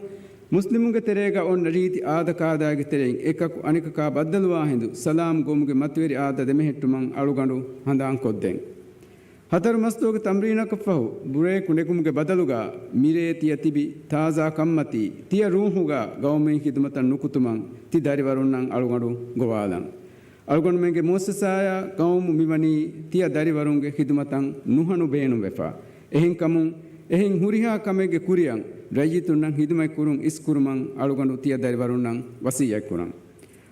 މުސްލިމުންގެ ތެރޭގަ އޮންނަ ރީތި އާދަކާދައިގެ ތެރެއިން އެކަކު އަނެކަކާ ބައްދަލުވާ ހިނދު ސަލާމް ގޮވުމުގެ މަތިވެރި އާދަ ދެމެހެއްޓުމަށް އަޅުގަނޑު ހަނދާންކޮށްދެން. ހަތަރު މަސްދުވަހުގެ ތަމްރީނަކަށްފަހު ބްރޭކު ނެގުމުގެ ބަދަލުގަ މިރޭ ތިޔަ ތިބި ތާޒާ ކަންމަތީ، ތިޔަ ރޫހުގަ ގައުމީ ޚިދުމަތަށް ނުކުތުމަށް ތި ދަރިވަރުންނަށް އަޅުގަނޑު ގޮވާލަން. އަޅުގަނޑުމެންގެ މުއައްސަސާއާ ގައުމު މިވަނީ ތިޔަ ދަރިވަރުންގެ ޚިދުމަތަށް ނުހަނު ބޭނުންވެފަ. އެހެންކަމުން، އެހެން ހުރިހާ ކަމެއްގެ ކުރިއަށް ރައްޔިތުންނަށް ޚިދުމަތް ކުރުން އިސްކުރުމަށް އަޅުގަނޑު ތިޔަ ދަރިވަރުންނަށް ވަސިއްޔަތްކުރަން.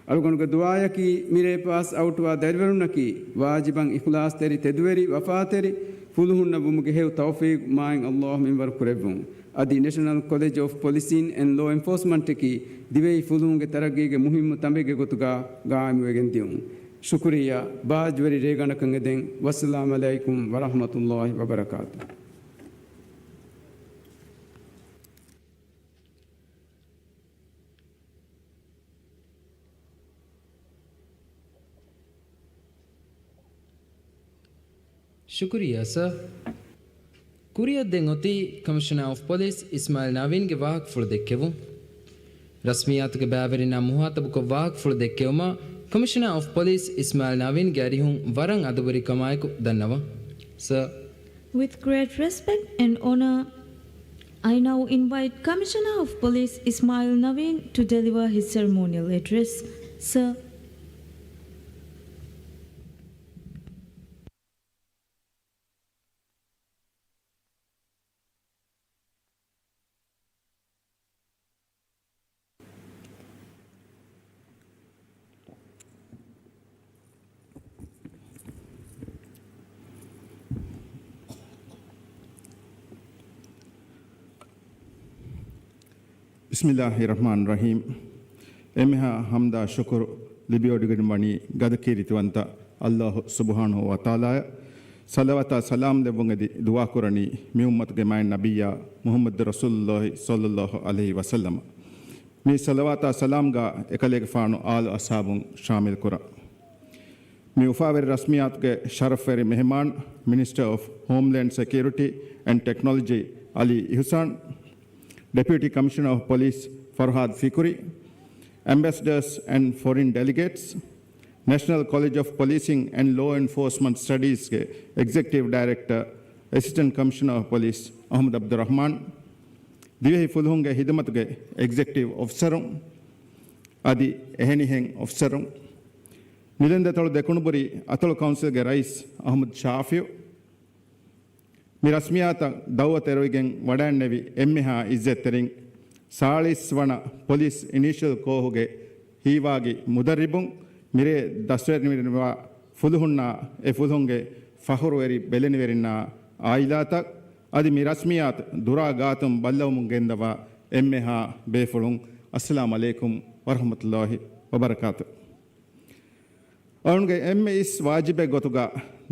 އަޅުގަނޑުގެ ދުޢާޔަކީ، މިރޭ ޕާސް އައުޓްވާ ދަރިވަރުންނަކީ، ވާޖިބަށް އިޚްލާޞްތެރި، ތެދުވެރި، ވަފާތެރި ފުލުހުންނަށް ވުމުގެ ހެޔޮ ތައުފީޤު މާތް ﷲ މިންވަރު ކުރެއްވުން. އަދި ނެޝަނަލް ކޮލެޖް އޮފް ޕޮލިސިން އެންޑް ލޯ އެންފޯސްމަންޓަކީ، ދިވެހި ފުލުހުންގެ ތަރައްގީގެ މުހިއްމު ތަނބެއްގެ ގޮތުގަ ގާއިމުވެގެން ދިއުން. ޝުކުރިއްޔާ، ބާއްޖަވެރި ރޭގަނޑަކަށް އެދެން. ވައްސަލާމް ޢަލައިކުމް ވަރަޙްމަތުﷲ ވަބަރަކާތު. ޝުކުރިއްޔާ ސާ. ކުރިއަށް ދެން އޮތީ ކޮމިޝަނާ އޮފް ޕޮލިސް އިސްމާއިލް ނަވީންގެ ވާހަކަފުޅު ދެއްކެވުން. ރަސްމިއްޔާތުގެ ބައިވެރިންނާ މުހާތަބުކޮށް ވާހަކަފުޅު ދެއްކެވުމަށް ކޮމިޝަނާ އޮފް ޕޮލިސް އިސްމާއިލް ނަވީންގެ އަރިހުން ވަރަށް އަދަބުވެރިކަމާއެކު ދަންނަވަން. ސާ. With great respect and honor, I now invite Commissioner of Police Ismail Naveen to deliver his ceremonial address. Sir. ބިސްމިއްލާހި ރަޙްމާނި ރަޙީމް. އެންމެހާ ޙަމްދާ ޝުކުރު ލިބިވޮޑިގެން ވަނީ ގަދަކީރިތިވަންތަ ﷲ ސުބްޙާނަހޫ ވަތަޢާލާއަށް. ޞަލަވާތާ ސަލާމް ލެއްވުން އެދި ދުޢާކުރަނީ މި އުއްމަތުގެ މާތް ނަބިއްޔާ މުޙައްމަދު ރަސޫލުﷲ ޞައްލަﷲ ޢަލައިހި ވަސައްލަމަށް. މި ޞަލަވާތާ ސަލާމްގަ އެކަލޭގެފާނު އާލު އަޞްޙާބުން ޝާމިލް ކުރަން. މި އުފާވެރި ރަސްމިއްޔާތުގެ ޝަރަފްވެރި މެހެމާން، މިނިސްޓަރ އޮފް ހޯމްލޭންޑް ސެކިއުރިޓީ އެންޑް ޓެކްނޮލޮޖީ އަލީ އިހުސާން، ޑެޕިއުޓީ ކަމިޝަނަރ އޮފް ޕޮލިސް ފަރުހާދް ފިކުރީ، އެމްބެސެޑާސް އެންޑް ފޮރިން ޑެލިގޭޓްސް، ނޭޝަނަލް ކޮލެޖް އޮފް ޕޮލިސިން އެންޑް ލޯ އެންފޯސްމަންޓް ސްޓަޑީޒްގެ އެގްޒެކެޓިވް ޑައިރެކްޓަރ، އެސިސްޓެންޓް ކަމިޝަނަރ އޮފް ޕޮލިސް އަޙްމަދު އަބްދުއްރަޙްމާން، ދިވެހި ފުލުހުންގެ ހިދުމަތުގެ އެގްޒެކެޓިވް އޮފިސަރުން އަދި އެހެނިހެން އޮފިސަރުން، ނިލެންދަތޮޅު ދެކުނުބުރީ އަތޮޅު ކައުންސިލްގެ ރައީސް އަޙްމަދު ޝާފިއު، މި ރަސްމިއްޔާތަށް ދައުވަތު އެރުވިގެން ވަޑައިންނެވި އެންމެހާ އިއްޒަތްތެރިން، ސާޅީސް ވަނަ ޕޮލިސް އިނީޝަލް ކޯހުގެ ހީވާގި މުދައްރިބުން، މިރޭ ދަސްވެރިވެނިވާ ފުލުހުންނާ، އެ ފުލުހުންގެ ފަޚުރުވެރި ބެލެނިވެރިންނާ އާއިލާތައް، އަދި މި ރަސްމިއްޔާތު ދުރާ ގާތުން ބައްލަވަމުން ގެންދަވާ އެންމެހާ ބޭފުޅުން، އައްސަލާމް ޢަލައިކުމް ވަރަޙްމަތުﷲ ވަބަރަކާތު. އަޅުގެ އެންމެ އިސް ވާޖިބެއް ގޮތުގަ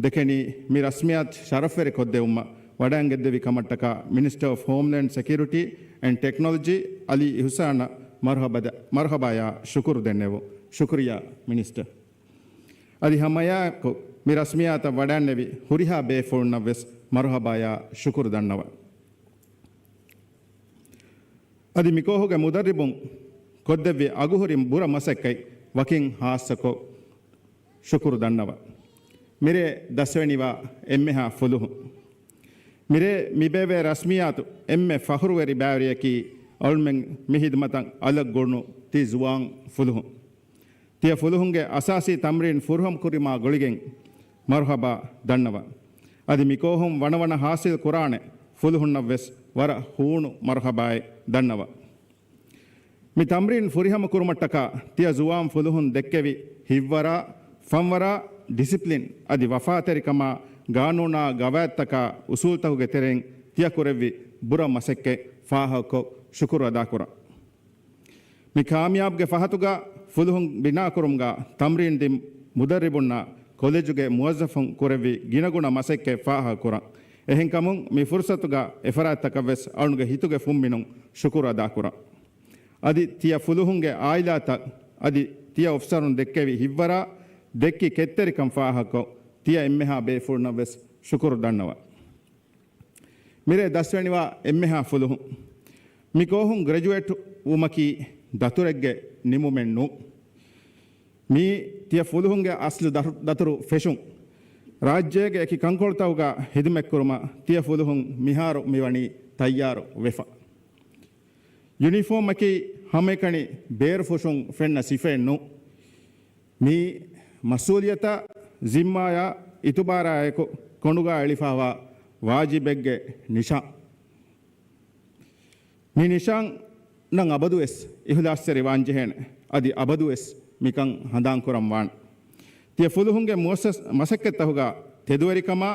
ދެކެނީ މި ރަސްމިއްޔާތު ޝަރަފްވެރި ކޮށްދެވުމަށް ވަޑައިގެންދެވި ކަމަށްޓަކާ މިނިސްޓަރ އޮފް ހޯމްލޭންޑް ސެކިއުރިޓީ އެންޑް ޓެކްނޮލޮޖީ އަލީ އިހުސާނަށް މަރުޙަބާ ދަ-، މަރުޙަބާޔާ ޝުކުރު ދެންނެވުން. ޝުކުރިއްޔާ މިނިސްޓަރ. އަދި ހަމައެއާއެކު މި ރަސްމިއްޔާތަށް ވަޑައިންނެވި ހުރިހާ ބޭފުޅުންނަށް ވެސް މަރުޙަބާޔާ ޝުކުރު ދަންނަވަން. އަދި މިކޯހުގެ މުދައްރިބުން ކޮށްދެއްވި އަގުހުރި ބުރަ މަސައްކަތް ވަކިން ހާއްސަކޮށް ޝުކުރު ދަންނަވަން. މިރޭ ދަސްވެނިވާ އެންމެހާ ފުލުހުން. މިރޭ މިބޭއްވޭ ރަސްމިއްޔާތު އެންމެ ފަޚުރުވެރި ބައިވެރިޔަކީ އަޅުމެން މި ހިދުމަތަށް އަލަށް ގުޅުނު ތި ޒުވާން ފުލުހުން. ތިޔަ ފުލުހުންގެ އަސާސީ ތަމްރީން ފުރިހަމަ ކުރުމާ ގުޅިގެން މަރުޙަބާ ދަންނަވަން. އަދި މިކޯހުން ވަނަވަނަ ހާސިލް ކުރާނެ ފުލުހުންނަށް ވެސް ވަރަށް ހޫނު މަރުޙަބާއެއް ދަންނަވަން. މި ތަމްރީން ފުރިހަމަ ކުރުމަށްޓަކާ ތިޔަ ޒުވާން ފުލުހުން ދެއްކެވި ހިތްވަރާ، ފަންވަރާ، ޑިސިޕްލިން އަދި ވަފާތެރިކަމާ، ގާނޫނާ ގަވާއިދުތަކާ އުސޫލުތަކުގެ ތެރެއިން ތިޔަ ކުރެއްވި ބުރަ މަސައްކަތް ފާހަގަކޮށް ޝުކުރު އަދާކުރަން. މި ކާމިޔާބުގެ ފަހަތުގަ ފުލުހުން ބިނާކުރުމުގަ ތަމްރީން ދިން މުދައްރިބުންނާ ކޮލެޖުގެ މުވައްޒަފުން ކުރެއްވި ގިނަގުނަ މަސައްކަތް ފާހަގަކުރަން. އެހެންކަމުން މި ފުރުސަތުގަ އެފަރާތްތަކަށްވެސް އަޅުގެ ހިތުގެ ފުންމިނުން ޝުކުރު އަދާކުރަން. އަދި ތިޔަ ފުލުހުންގެ އާއިލާތައް އަދި ތިޔަ އޮފިސަރުން ދެއްކެވި ހިތްވަރާ، ދެއްކި ކެތްތެރިކަން ފާހަގަކޮށް ތިޔަ އެންމެހާ ބޭފުޅުންނަށްވެސް ޝުކުރު ދަންނަވަން. މިރޭ ދަސްވެނިވާ އެންމެހާ ފުލުހުން. މި ކޯހުން ގްރެޖުއޭޓް ވުމަކީ ދަތުރެއްގެ ނިމުމެއް ނޫން. މީ ތިޔަ ފުލުހުންގެ އަސްލު ދަ-، ދަތުރު ފެށުން. ރާއްޖޭގެ އެކި ކަންކޮޅުތަކުގަ ހިދުމަތްކުރުމަށް ތިޔަ ފުލުހުން މިހާރު މިވަނީ ތައްޔާރު ވެފަ. ޔުނީފޯމަކީ ހަމައެކަނި ބޭރުފުށުން ފެންނަ ސިފައެއް ނޫން. މީ މަސްއޫލިއްޔަތާ، ޒިންމާޔާ، އިތުބާރާއެކު ކޮނޑުގަ އެޅިފަވާ ވާޖިބެއްގެ ނިޝާން. މި ނިޝާން ނަން އަބަދުވެސް އިހުލާސްތެރި ވާންޖެހޭނެ. އަދި އަބަދުވެސް މިކަން ހަނދާންކުރަން ވާނެ. ތިޔަ ފުލުހުންގެ މުއައްސަސް-، މަސައްކަތްތަކުގަ ތެދުވެރިކަމާ،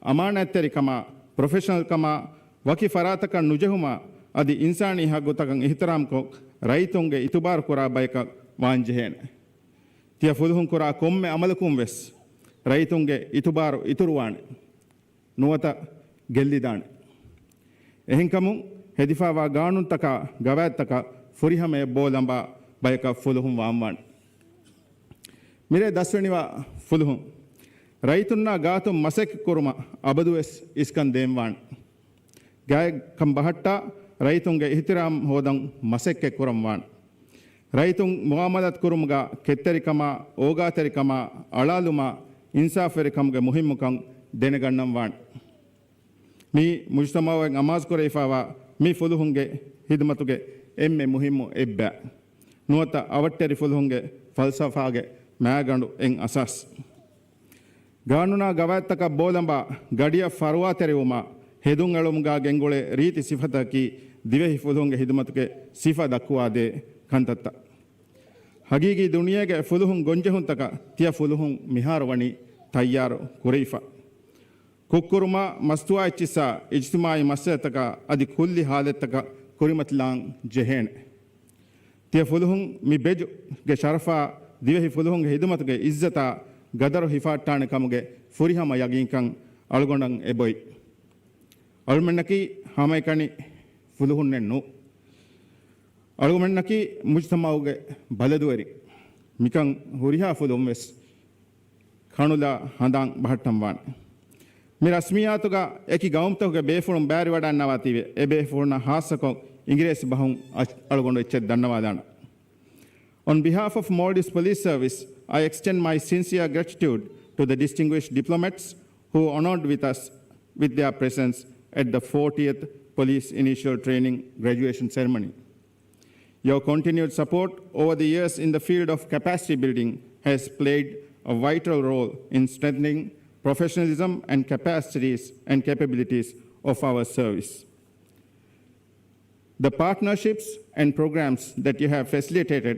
އަމާނާތްތެރިކަމާ، ޕްރޮފެޝަނަލްކަމާ، ވަކި ފަރާތަކަށް ނުޖެހުމާ، އަދި އިންސާނީ ހައްގުތަކަށް އިޙްތިރާމްކޮށް، ރައްޔިތުންގެ އިތުބާރު ކުރާ ބަޔަކަށް ވާންޖެހޭނެ. ތިޔަ ފުލުހުން ކުރާ ކޮންމެ އަމަލަކުން ވެސް ރައްޔިތުންގެ އިތުބާރު އިތުރުވާނެ. ނުވަތަ ގެއްލިދާނެ. އެހެންކަމުން ހެދިފަވާ ގާނޫނުތަކާ ގަވާއިދުތަކަށް ފުރިހަމަޔަށް ބޯލަނބާ ބަޔަކަށް ފުލުހުން ވާންވާނެ. މިރޭ ދަސްވެނިވާ ފުލުހުން. ރައްޔިތުންނާ ގާތުން މަސައްކަތްކުރުމަށް އަބަދުވެސް އިސްކަން ދޭންވާނެ. ގާތް ކަން ބަހައްޓާ ރައްޔިތުންގެ އިޙްތިރާމް ހޯދަން މަސައްކަތް ކުރަންވާނެ. ރައްޔިތުން މުއާމަލާތު ކުރުމުގަ ކެތްތެރިކަމާ، އޯގާތެރިކަމާ، އަޅާލުމާ، އިންސާފުވެރިކަމުގެ މުހިއްމުކަން ދެނެގަންނަންވާނެ. މީ މުޖުތަމަޢުއަށް އަމާޒުކުރެވިފައިވާ މި ފުލުހުންގެ ހިދުމަތުގެ އެންމެ މުހިއްމު އެއްބައި. ނުވަތަ އަވަށްޓެރި ފުލުހުންގެ ފަލްސަފާގެ މައިގަނޑު އެއް އަސާސް. ގާނޫނާ ގަވާއިދުތަކަށް ބޯލަނބާ ގަޑިއަށް ފަރުވާތެރިވުމާ، ހެދުން އެޅުމުގާ ގެންގުޅޭ ރީތި ސިފަތަކަކީ ދިވެހި ފުލުހުންގެ ހިދުމަތުގެ ސިފަ ދައްކުވާދޭ ކަންތައްތައް. ހަގީގީ ދުނިޔޭގެ ފުލުހުން ގޮންޖެހުންތަކަށް ތިޔަ ފުލުހުން މިހާރު ވަނީ ތައްޔާރު ކުރެވިފަ. ކުށްކުރުމާ، މަސްތުވާ އެއްޗިއްސާ، އިޖްތިމާޢީ މައްސަލަތަކާ އަދި ކުއްލި ހާލަތްތަކަށް ކުރިމަތިލާން ޖެހޭނެ. ތިޔަ ފުލުހުން މި ބެޖުގެ ޝަރަފާ، ދިވެހި ފުލުހުންގެ ހިދުމަތުގެ އިއްޒަތާ ގަދަރު ހިފާއްޓާނެ ކަމުގެ ފުރިހަމަ ޔަގީންކަން އަޅުގަނޑަށް އެބޮތް. އަޅުމެންނަކީ ހަމައެކަނި ފުލުހުންނެއް ނޫ. އަޅުގަމެންނަކީ މުޖުތަމަޢުގެ ބަލަދުވެރި. މިކަން ހުރިހާ ފުލުން ވެސް ކަނުލާ ހަނދާން ބަހައްޓަންވާނެ. މި ރަސްމިއްޔާތުގަ އެކި ގައުމުތަކުގެ ބޭފުޅުން ބައިވެރިވަޑައިންނަވާތީވެ، އެ ބޭފުޅުންނަށް ހާއްސަކޮށް އިނގިރޭސި ބަހުން އަ-، އަޅުގަނޑު އެއްޗެއް ދަންނަވާލާނަން. On behalf of Maldives Police Service, I extend my sincere gratitude to the distinguished diplomats who honored with us with their presence at the fortieth Police Initial Training Graduation Ceremony. Your continued support over the years in the field of capacity building has played a vital role in strengthening professionalism and capacities and capabilities of our service. The partnerships and programs that you have facilitated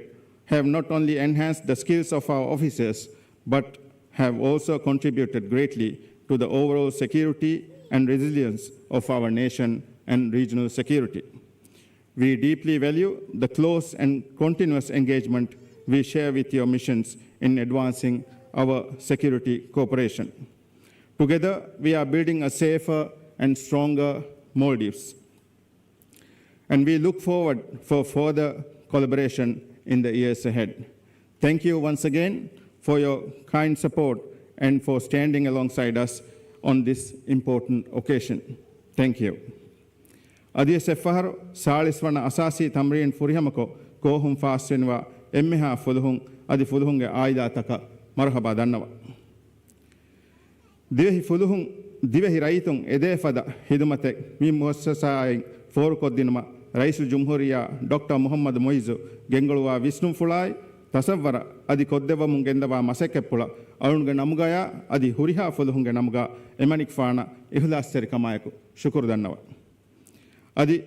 have not only enhanced the skills of our officers, but have also contributed greatly to the overall security and resilience of our nation and regional security. We deeply value the close and continuous engagement we share with your missions in advancing our security cooperation. Together, we are building a safer and stronger Maldives. And we look forward for further collaboration in the years ahead. Thank you once again for your kind support and for standing alongside us on this important occasion. Thank you. އަދިވެސް އެއްފަހަރު ސާޅީސް ވަނަ އަސާސީ ތަމްރީން ފުރިހަމަކޮށް، ކޯހުން ފާސްވެނިވާ އެންމެހާ ފުލުހުން އަދި ފުލުހުންގެ އާއިލާތަކަށް މަރުހަބާ ދަންނަވަން. ދިވެހި ފުލުހުން، ދިވެހި ރައްޔިތުން އެދޭ ފަދަ ހިދުމަތެއް މި މުއައްސަސާއިން ފޯރުކޮށްދިނުމަށް ރައީސުލްޖުމްހޫރިއްޔާ ޑޮކްޓަރ މުހައްމަދު މުއިއްޒު ގެންގުޅުވާ ވިސްނުންފުޅާއި، ތަސައްވަރަށް އަދި ކޮށްދެއްވަމުން ގެންދަވާ މަސައްކަތްޕުޅަށް އަޅުގަނޑުގެ ނަމުގަޔާ އަދި ހުރިހާ ފުލުހުންގެ ނަމުގަ އެމަނިކުފާނަށް އިހުލާސްތެރިކަމާއެކު ޝުކުރު ދަންނަވަން. އަދި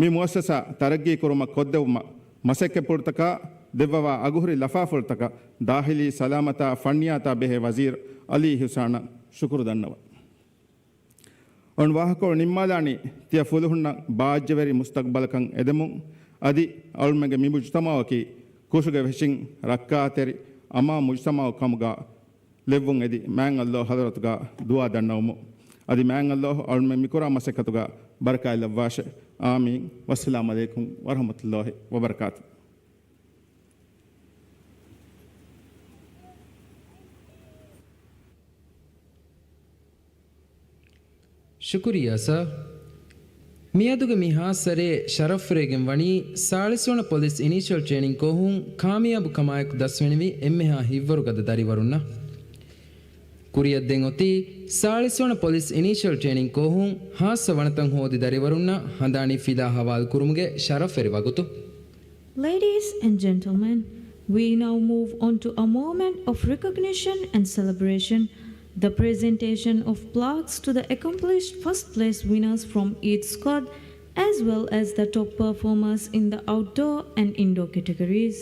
މި މުއައްސަސާ ތަރައްގީ ކުރުމަށް ކޮށްދެއްވުމަށް މަސައްކަތްޕުޅުތަކާ ދެއްވަވާ އަގުހުރި ލަފާފުޅުތަކަށް ދާހިލީ ސަލާމަތާ ފަންނިޔާތާ ބެހޭ ވަޒީރު އަލީ އިހުސާނަށް ޝުކުރު ދަންނަވަން. އަޅުގަނޑު ވާހަކަކޮޅު ނިންމާލާނީ ތިޔަ ފުލުހުންނަށް ބާއްޖަވެރި މުސްތަގްބަލަކަށް އެދެމުން އަދި އަޅުމެންގެ މި މުޖުތަމަޢުއަކީ ކުށުގެ ވެށިން ރައްކާތެރި އަމާން މުޖުތަމަޢު ކަމުގަ ލެއްވުން އެދި މާތް ﷲ ޙަޟްރަތުގަ ދުޢާ ދަންނަވަމު. އަދި މާތް ﷲ އަޅުމެން މިކުރާ މަސައްކަތުގަ ބަރަކާތް ލައްވާށެ. އާމީން. ވައްސަލާމް ޢަލައިކުމް ވަރަޙްމަތުﷲ ވަބަރަކާތު. ޝުކުރިއްޔާ ސާ. މިއަދުގެ މި ހާސް ސަރޭ ޝަރަފްވެރިވެގެން ވަނީ ސާޅީސް ވަނަ ޕޮލިސް އިނީޝަލް ޓްރޭނިން ކޯހުން ކާމިޔާބު ކަމާއެކު ދަސްވެނިވި އެންމެހާ ހިތްވަރުގަދަ ދަރިވަރުންނަށް. ކުރިއަށް ދެން އޮތީ ސާޅީސް ވަނަ ޕޮލިސް އިނީޝަލް ޓްރޭނިން ކޯހުން ހާއްސަ ވަނަތައް ހޯދި ދަރިވަރުންނަށް ހަނދާނީ ފިލާ ހަވާލު ކުރުމުގެ ޝަރަފްވެރި ވަގުތު. Ladies and gentlemen, we now move on to a moment of recognition and celebration, the presentation of plaques to the accomplished first place winners from each squad, as well as the top performers in the outdoor and indoor categories.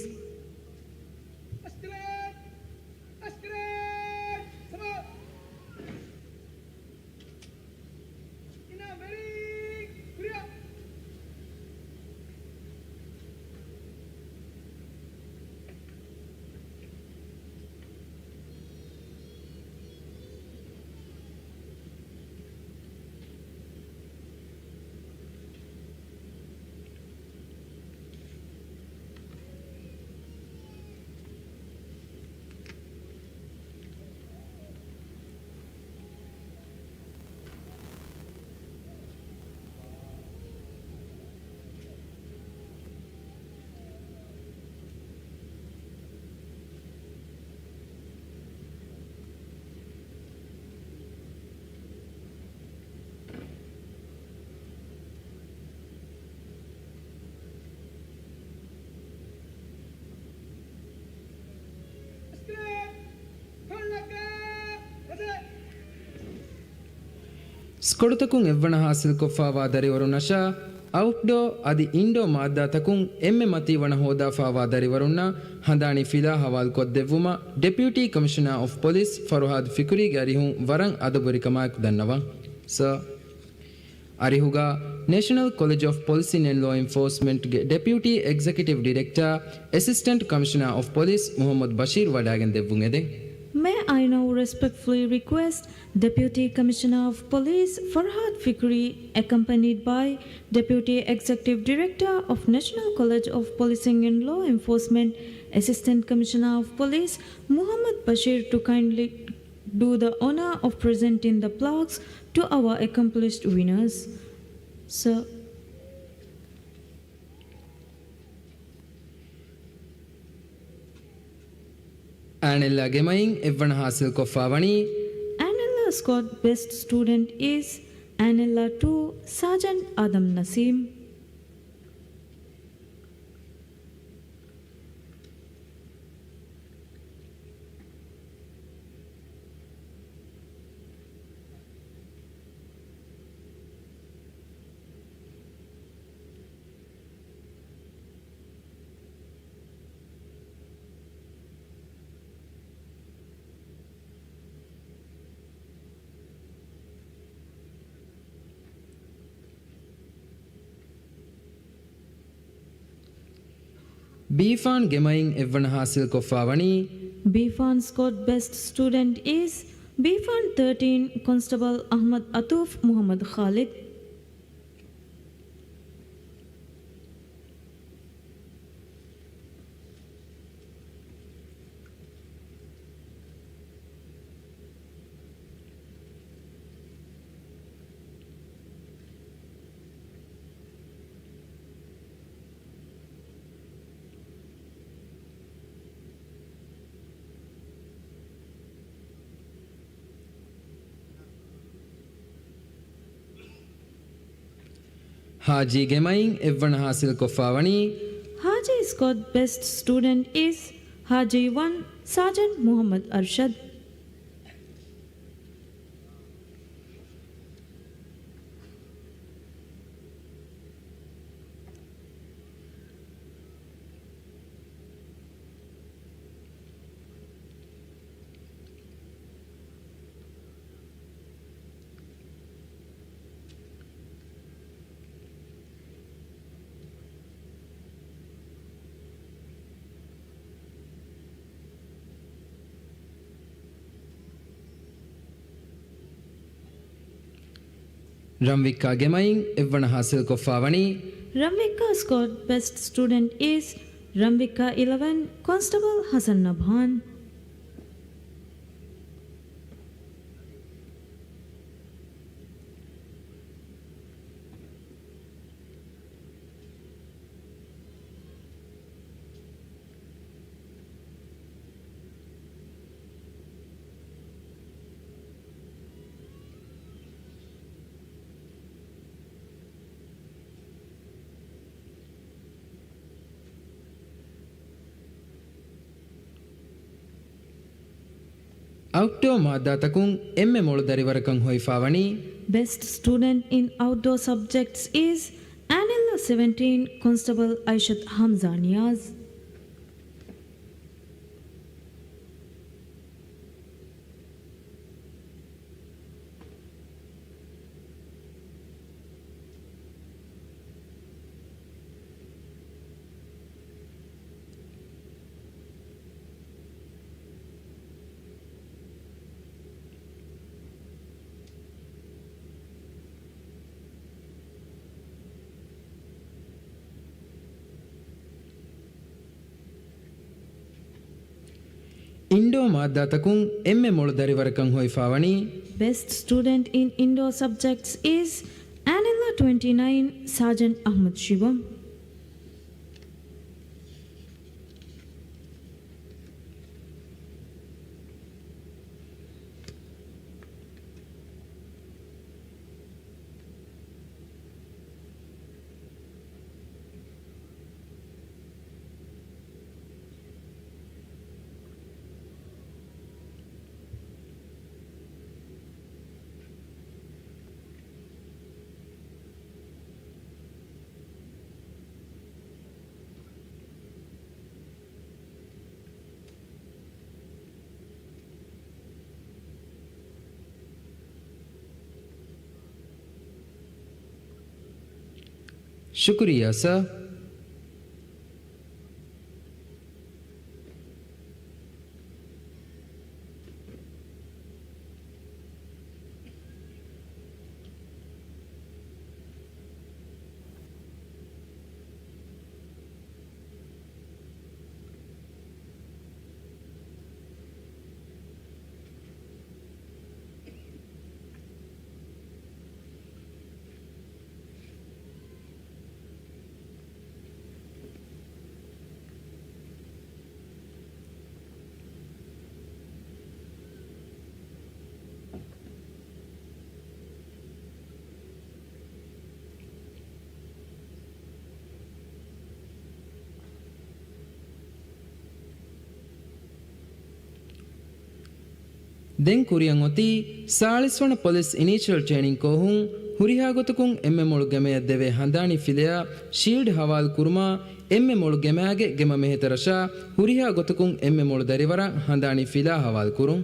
ސްކޮޑުތަކުން އެއްވަނަ ހާސިލްކޮށްފައިވާ ދަރިވަރުންނަށާ، އައުޓްޑޯ އަދި އިންޑޯ މާއްދާތަކުން އެންމެ މަތީ ވަނަ ހޯދާފައިވާ ދަރިވަރުންނަށް ހަނދާނީ ފިލާ ހަވާލުކޮށްދެއްވުމަށް ޑެޕިއުޓީ ކޮމިޝަނާ އޮފް ޕޮލިސް ފަރުހާދު ފިކުރީގެ އަރިހުން ވަރަށް އަދަބުވެރިކަމާއެކު ދަންނަވަން. ސާ. އަރިހުގަ ނޭޝަނަލް ކޮލެޖް އޮފް ޕޮލިސިން އެންޑް ލޯ އެންފޯސްމަންޓްގެ ޑެޕިއުޓީ އެގްޒެކެޓިވް ޑިރެކްޓާ، އެސިސްޓެންޓް ކަމިޝަނާ އޮފް ޕޮލިސް މުހައްމަދު ބަޝީރު ވަޑައިގެން ދެއްވުން އެދެން. May I now respectfully request Deputy Commissioner of Police Farhad Fikri, accompanied by Deputy Executive Director of National College of Policing and Law Enforcement, Assistant Commissioner of Police Muhammad Bashir, to kindly do the honor of presenting the plaques to our accomplished winners. Sir. އާނެއްލާ ގެމައިން އެއްވަނަ ހާސިލްކޮށްފާވަނީ. Anella scored best student is Anella two, Sergeant Adam Naseem. ބީފާން ގެމައިން އެއްވަނަ ހާސިލްކޮށްފާވަނީ. ބީފާން scored best student is ބީފާން thirteen, Constable Ahmad Atuf Muhammad Khalid. ހާޖީ ގެމައިން އެއްވަނަ ހާސިލްކޮށްފާވަނީ. ހާޖީ scored best student is ހާޖީ one, Sergeant Muhammad Arshad. ރަންވިއްކާ ގެމައިން އެއްވަނަ ހާސިލްކޮށްފާވަނީ. ރަންވިއްކާ scored best student is ރަންވިއްކާ eleven, Constable Hassan Nabhan. އައުޓްޑޯ މާއްދާތަކުން އެންމެ މޮޅު ދަރިވަރަކަށް ހޮވިފާވަނީ. Best student in outdoor subjects is އާނެއްލާ seventeen, Constable Aishat Hamza Niyaz. އިންޑޯ މާއްދާތަކުން އެންމެ މޮޅު ދަރިވަރަކަށް ހޮވިފާވަނީ. Best student in indoor subjects is އާނެއްލާ twenty nine, Sergeant Ahmad Shivam. ޝުކުރިއްޔާ ސާ. ދެން ކުރިއަށް އޮތީ ސާޅީސް ވަނަ ޕޮލިސް އިނީޝިއަލް ޓްރޭނިން ކޯހުން ހުރިހާ ގޮތަކުން އެންމެ މޮޅު ގެމެއަށް ދެވޭ ހަނދާނީ ފިލަޔާ ޝީލްޑް ހަވާލު ކުރުމާ، އެންމެ މޮޅު ގެމާގެ ގެމަ މެހެތަރަށާ ހުރިހާ ގޮތަކުން އެންމެ މޮޅު ދަރިވަރަށް ހަނދާނީ ފިލާ ހަވާލު ކުރުން.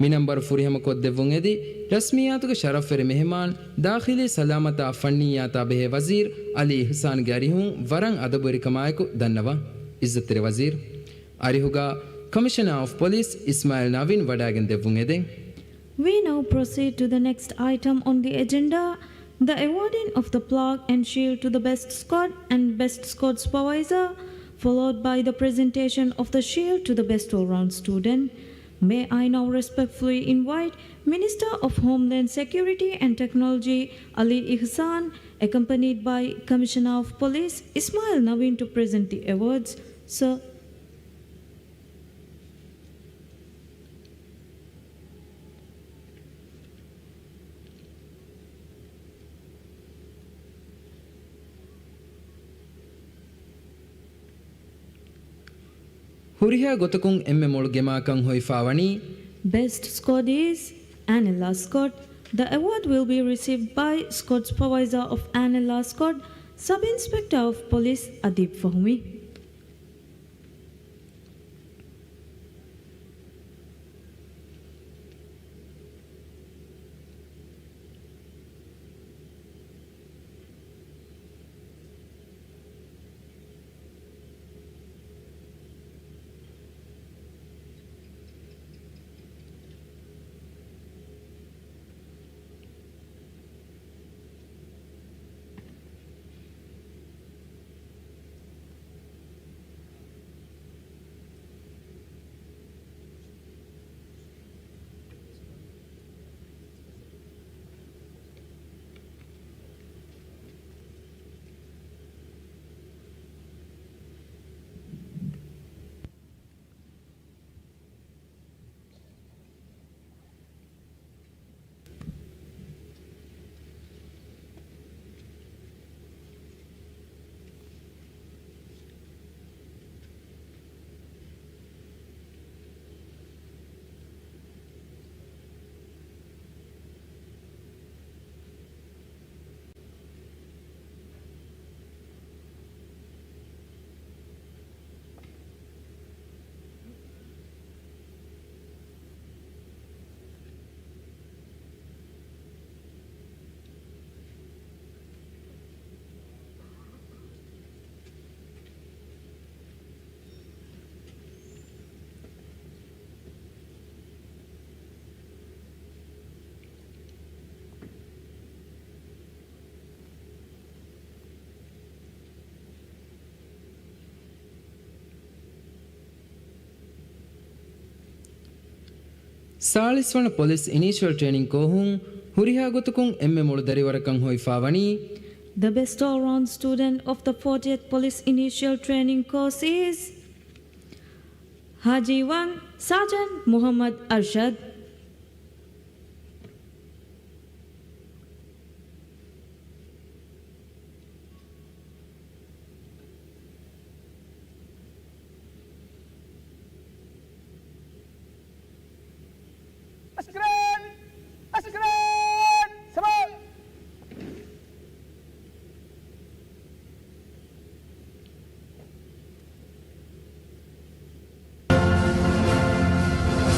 މި ނަންބަރު ފުރިހަމަ ކޮށްދެއްވުން އެދި، ރަސްމިއްޔާތުގެ ޝަރަފްވެރި މެހެމާން، ދާޚިލީ ސަލާމަތާ ފަންނިއްޔާތާ ބެހޭ ވަޒީރު އަލީ އިޙްސާންގެ އަރިހުން ވަރަށް އަދަބުވެރިކަމާއެކު ދަންނަވާ. ޢިއްޒަތްތެރި ވަޒީރު. އަރިހުގަ ކޮމިޝަނާ އޮފް ޕޮލިސް އިސްމާއިލް ނަވީން ވަޑައިގެން ދެއްވުން އެދެން. We now proceed to the next item on the agenda, the awarding of the plaque and shield to the best squad and best squad supervisor, followed by the presentation of the shield to the best all-round student. May I now respectfully invite Minister of Homeland Security and Technology Ali Ihsan, accompanied by Commissioner of Police Ismail Naveen, to present the awards. Sir. ހުރިހާ ގޮތަކުން އެންމެ މޮޅު ގެމާކަން ހޮވިފާވަނީ Best squad is Anella Squad. The award will be received by Squad Supervisor of Anella Squad, Sub Inspector of Police Adib Fahmi. ސާޅީސް ވަނަ ޕޮލިސް އިނީޝިއަލް ޓްރޭނިން ކޯހުން ހުރިހާ ގޮތަކުން އެންމެ މޮޅު ދަރިވަރަކަށް ހޮވިފާވަނީ The best all-round student of the fortieth Police Initial Training Course is Haji one, Sergeant Muhammad Arshad.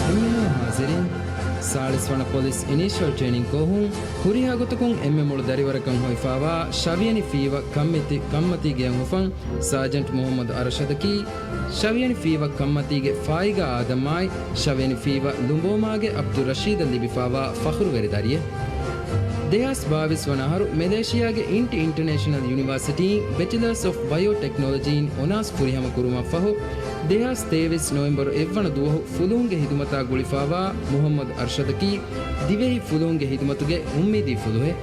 އެންމެހާ ހާޒިރީން، ސާޅީސް ވަނަ ޕޮލިސް އިނީޝިއަލް ޓްރޭނިން ކޯހުން ހުރިހާ ގޮތަކުން އެންމެ މޮޅު ދަރިވަރަކަށް ހޮވިފާވާ ޝަވިޔަނި ފީވަ ކަންމަތި، ކަންމަތީގެއަށް އުފަން ސާޖެންޓް މުހައްމަދު އަރަޝަދަކީ، ޝަވިޔަނި ފީވަ ކަންމަތީގެ ފާއިގާ އާދަމްއާއި، ޝަވިޔަނި ފީވަ ލުނބޯމާގެ އަބްދުއްރަޝީދަށް ލިބިފާވާ ފަޚުރުވެރި ދަރިއެއް. ދެހާސް ބާވީސް ވަނަ އަހަރު މެލޭޝިޔާގެ އިންޓި އިންޓަނޭޝަނަލް ޔުނިވާސިޓީން ބެޗެލާސް އޮފް ބަޔޯޓެކްނޮލޮޖީ އިން އޮނާސް ފުރިހަމަ ކުރުމަށްފަހު، ދެހާސް ތޭވީސް ނޮވެމްބަރު އެއްވަނަ ދުވަހު ފުލުހުންގެ ހިދުމަތާ ގުޅިފާވާ މުހައްމަދު އަރްޝަދަކީ ދިވެހި ފުލުހުންގެ ހިދުމަތުގެ އުއްމީދީ ފުލުހެއް.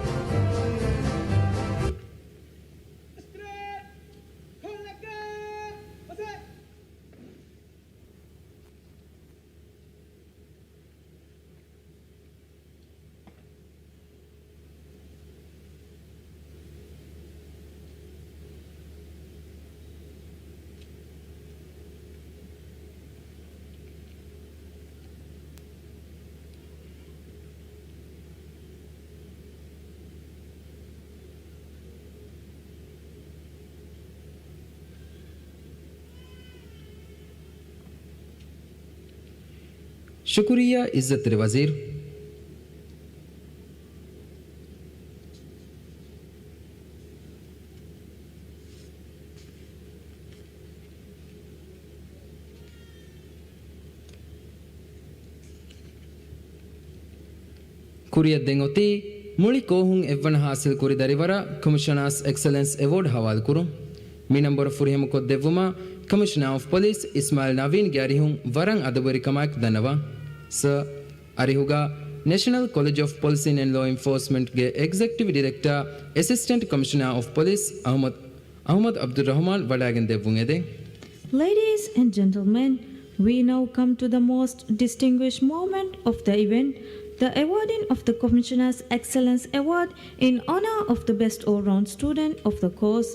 ޝުކުރިއްޔާ އިއްޒަތްތެރި ވަޒީރު. ކުރިއަށް ދެން އޮތީ މުޅި ކޯހުން އެއްވަނަ ހާސިލް ކުރި ދަރިވަރަށް ކޮމިޝަނާސް އެކްސެލެންސް އެވޯޑް ހަވާލުކުރުން. މި ނަންބަރު ފުރިހަމަކޮށްދެއްވުމަށް ކޮމިޝަނާ އޮފް ޕޮލިސް އިސްމާއިލް ނަވީންގެ އަރިހުން ވަރަށް އަދަބުވެރިކަމާއެކު ދަންނަވަން. ސަރ، އަރިހުގަ ނެޝަނަލް ކޮލެޖް އޮފް ޕޮލިސިން އެންޑް ލޯ އެންފޯސްމަންޓްގެ އެގްޒެކެޓިވް ޑިރެކްޓަރ، އެސިސްޓެންޓް ކޮމިޝަނާ އޮފް ޕޮލިސް އަހުމަދު، އަހުމަދު އަބްދުއްރަހުމާން ވަޑައިގެން ދެއްވުން އެދެން. Ladies and gentlemen, we now come to the most distinguished moment of the event, the awarding of the Commissioner's Excellence Award in honor of the best all-round student of the course.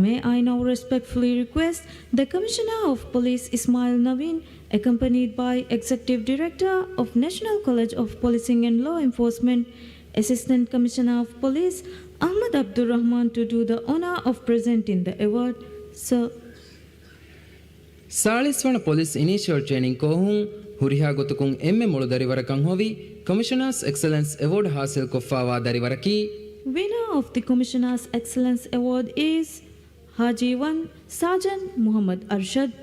May I now respectfully request the Commissioner of Police Ismail Naveen, accompanied by Executive Director of National College of Policing and Law Enforcement, Assistant Commissioner of Police Ahmad Abdul Rahman, to do the honor of presenting the award. Sir. ސާޅީސް ވަނަ ޕޮލިސް އިނީޝިއަލް ޓްރޭނިން ކޯހުން ހުރިހާ ގޮތަކުން އެންމެ މޮޅު ދަރިވަރަކަށް ހޮވި ކޮމިޝަނާސް އެކްސެލެންސް އެވޯޑް ހާސިލް ކޮށްފާވާ ދަރިވަރަކީ، Winner of the Commissioner's Excellence Award is ހާޖީ ވަން ސާޖަންޓް މުހައްމަދު އަރްޝަދް.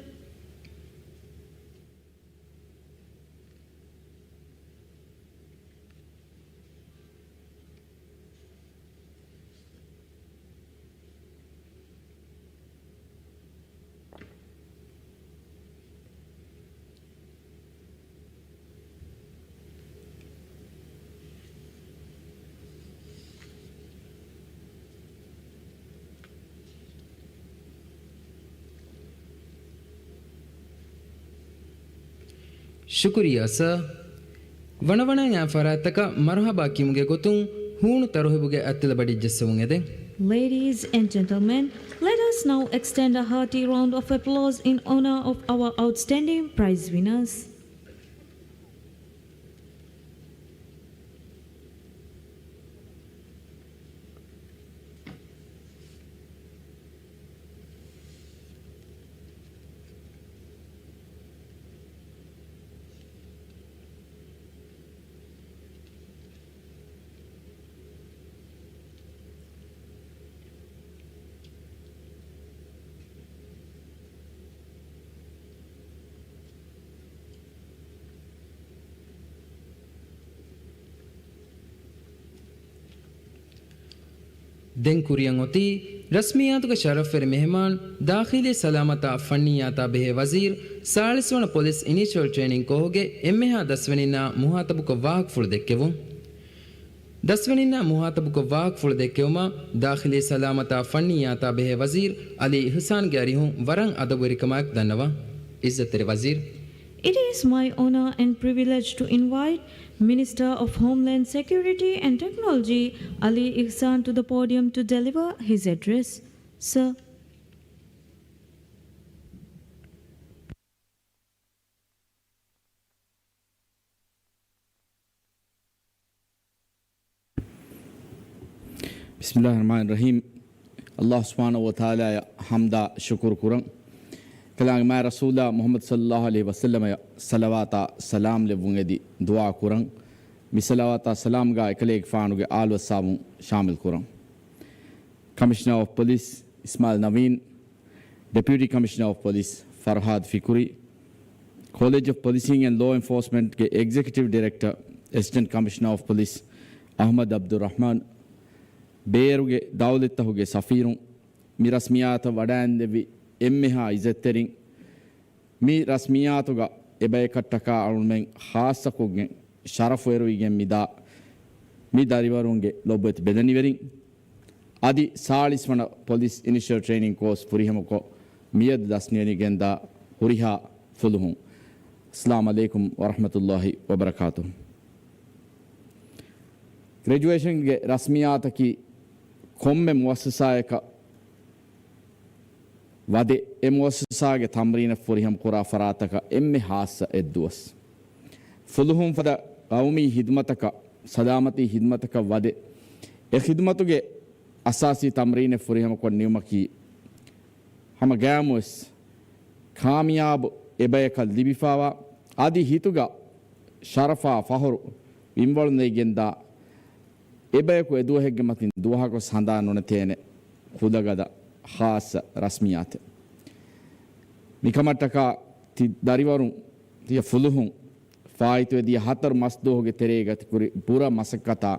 ޝުކުރިއްޔާ ސާ. ވަނަވަނައިން ފަރާތްތަކަށް މަރުހަބާ ކިޔުމުގެ ގޮތުން ހޫނު ތަރުހިބުގެ އަތްތަލަ ބަޑިއްޖައްސެވުން އެދެން. Ladies and gentlemen, let us now extend a hearty round of applause in honor of our outstanding prize winners. ދެން ކުރިއަށް އޮތީ ރަސްމިއްޔާތުގެ ޝަރަފްވެރި މެހެމާން، ދާޚިލީ ސަލާމަތާ ފަންނިއްޔާތާ ބެހޭ ވަޒީރު، ސާޅީސް ވަނަ ޕޮލިސް އިނީޝިއަލް ޓްރޭނިން ކޯހުގެ އެންމެހާ ދަސްވެނިންނާ މުހާތަބުކޮށް ވާހަކަފުޅު ދެއްކެވުން. ދަސްވެނިންނާ މުހާތަބުކޮށް ވާހަކަފުޅު ދެއްކެވުމަށް ދާޚިލީ ސަލާމަތާ ފަންނިއްޔާތާ ބެހޭ ވަޒީރު އަލީ އިޙްސާންގެ އަރިހުން ވަރަށް އަދަބުވެރިކަމާއެކު ދަންނަވަން. އިއްޒަތްތެރި ވަޒީރު. It is my honor and privilege to invite Minister of Homeland Security and Technology Ali Ihsan to the podium to deliver his address. Sir. ބިސްމިއްލާހި ރަޙްމާނި ރަޙީމް. ﷲ ސުބްޙާނަހޫ ވަތަޢާލާއަށް ޙަމްދާ ޝުކުރު ކުރަން. ކަލާނގެ މާތް ރަސޫލާ މުޙައްމަދު ޞައްލައްލާހު ޢަލައިހި ވަސައްލަމަށް ޞަލަވާތާ ސަލާމް ލެއްވުން އެދި ދުޢާ ކުރަން. މި ޞަލަވާތާ ސަލާމްގާ އެކަލޭގެފާނުގެ އާލު އަޞްޙާބުން ޝާމިލް ކުރަން. ކަމިޝަނާ އޮފް ޕޮލިސް އިސްމާޢީލް ނަވީން، ޑެޕިއުޓީ ކަމިޝަނާ އޮފް ޕޮލިސް ފަރްހާދު ފިކުރީ، ކޮލެޖް އޮފް ޕޮލިސިން އެންޑް ލޯ އެންފޯސްމަންޓްގެ އެގްޒެކެޓިވް ޑިރެކްޓަރ، އެސިސްޓެންޓް ކަމިޝަނާ އޮފް ޕޮލިސް އަޙްމަދު ޢަބްދުއްރަޙްމާން، ބޭރުގެ ދައުލަތްތަކުގެ ސަފީރުން، މި ރަސްމިއްޔާތަށް ވަޑައިންދެއްވި އެންމެހާ އިއްޒަތްތެރިން، މި ރަސްމިއްޔާތުގަ އެބަޔަކަށްޓަކާ އަޅުމެން ޚާއްޞަކޮށްގެން ޝަރަފުވެރިވެގެން މިދާ މި ދަރިވަރުންގެ ލޮބުވެތި ބެލެނިވެރިން، އަދި ސާޅީސް ވަނަ ޕޮލިސް އިނިޝަލް ޓްރޭނިން ކޯސް ފުރިހަމަކޮށް، މިއަދު ދަސްނިވެގެންދާ ހުރިހާ ފުލުހުން، އައްސަލާމު ޢަލައިކުމް ވަރަޙްމަތުﷲި ވަބަރަކާތުހު. ގްރެޖުއޭޝަންގެ ރަސްމިއްޔާތަކީ ކޮންމެ މުއައްސަސާއަކަށް ވަދެ، އެ މުއައްސަސާގެ ތަމްރީނަށް ފުރިހަމަ ކުރާ ފަރާތަކަށް އެންމެ ޚާއްޞަ އެއްދުވަސް. ފުލުހުން ފަދަ ޤައުމީ ޚިދުމަތަކަށް، ސަލާމަތީ ޚިދުމަތަކަށް ވަދެ، އެ ޚިދުމަތުގެ އަސާސީ ތަމްރީނެއް ފުރިހަމަކޮށް ނިމުމަކީ، ހަމަ ގައިމުވެސް ކާމިޔާބު އެބަޔަކަށް ލިބިފާވާ، އަދި ހިތުގަ ޝަރަފާ ފަހުރު ވިންވަޅު ނެތްގެންދާ އެބަޔަކު އެދުވަހެއްގެ މަތިން ދުވަހަކުވެސް ހަނދާން ނުނެތޭނެ ހުލަގަދަ ޚާއްޞަ ރަސްމިއްޔާތެއް. މިކަމަށްޓަކާ ތި ދަރިވަރުން ތިޔަ ފުލުހުން ފާއިތުވެ ދިޔަ ހަތަރު މަސްދުވަހުގެ ތެރޭގަ ކުރި ބުރަ މަސައްކަތާ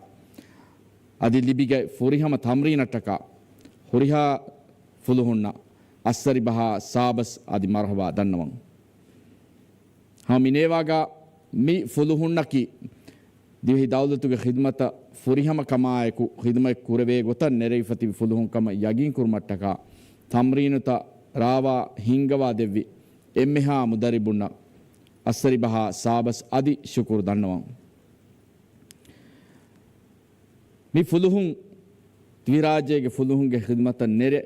އަދި ލިބިގަތް ފުރިހަމަ ތަމްރީނަށްޓަކާ ހުރިހާ ފުލުހުންނަށް އައްސަރިބަހާ ސާބަސް އަދި މަރުހަބާ ދަންނަވަން. ހަމަ މިނޭވާގާ މި ފުލުހުންނަކީ ދިވެހި ދައުލަތުގެ ޚިދުމަތަށް ފުރިހަމަ ކަމާއެކު ޚިދުމަތް ކުރެވޭ ގޮތަށް ނެރެވިފަ ތިބި ފުލުހުން ކަމަށް ޔަގީން ކުރުމަށްޓަކާ ތަމްރީނުތައް ރާވާ ހިންގަވާ ދެއްވި އެންމެހާ މުދައްރިބުންނަށް އައްސަރިބަހާ ސާބަސް އަދި ޝުކުރު ދަންނަވަން. މި ފުލުހުން ދިވެހިރާއްޖޭގެ ފުލުހުންގެ ޚިދުމަތަށް ނެރެ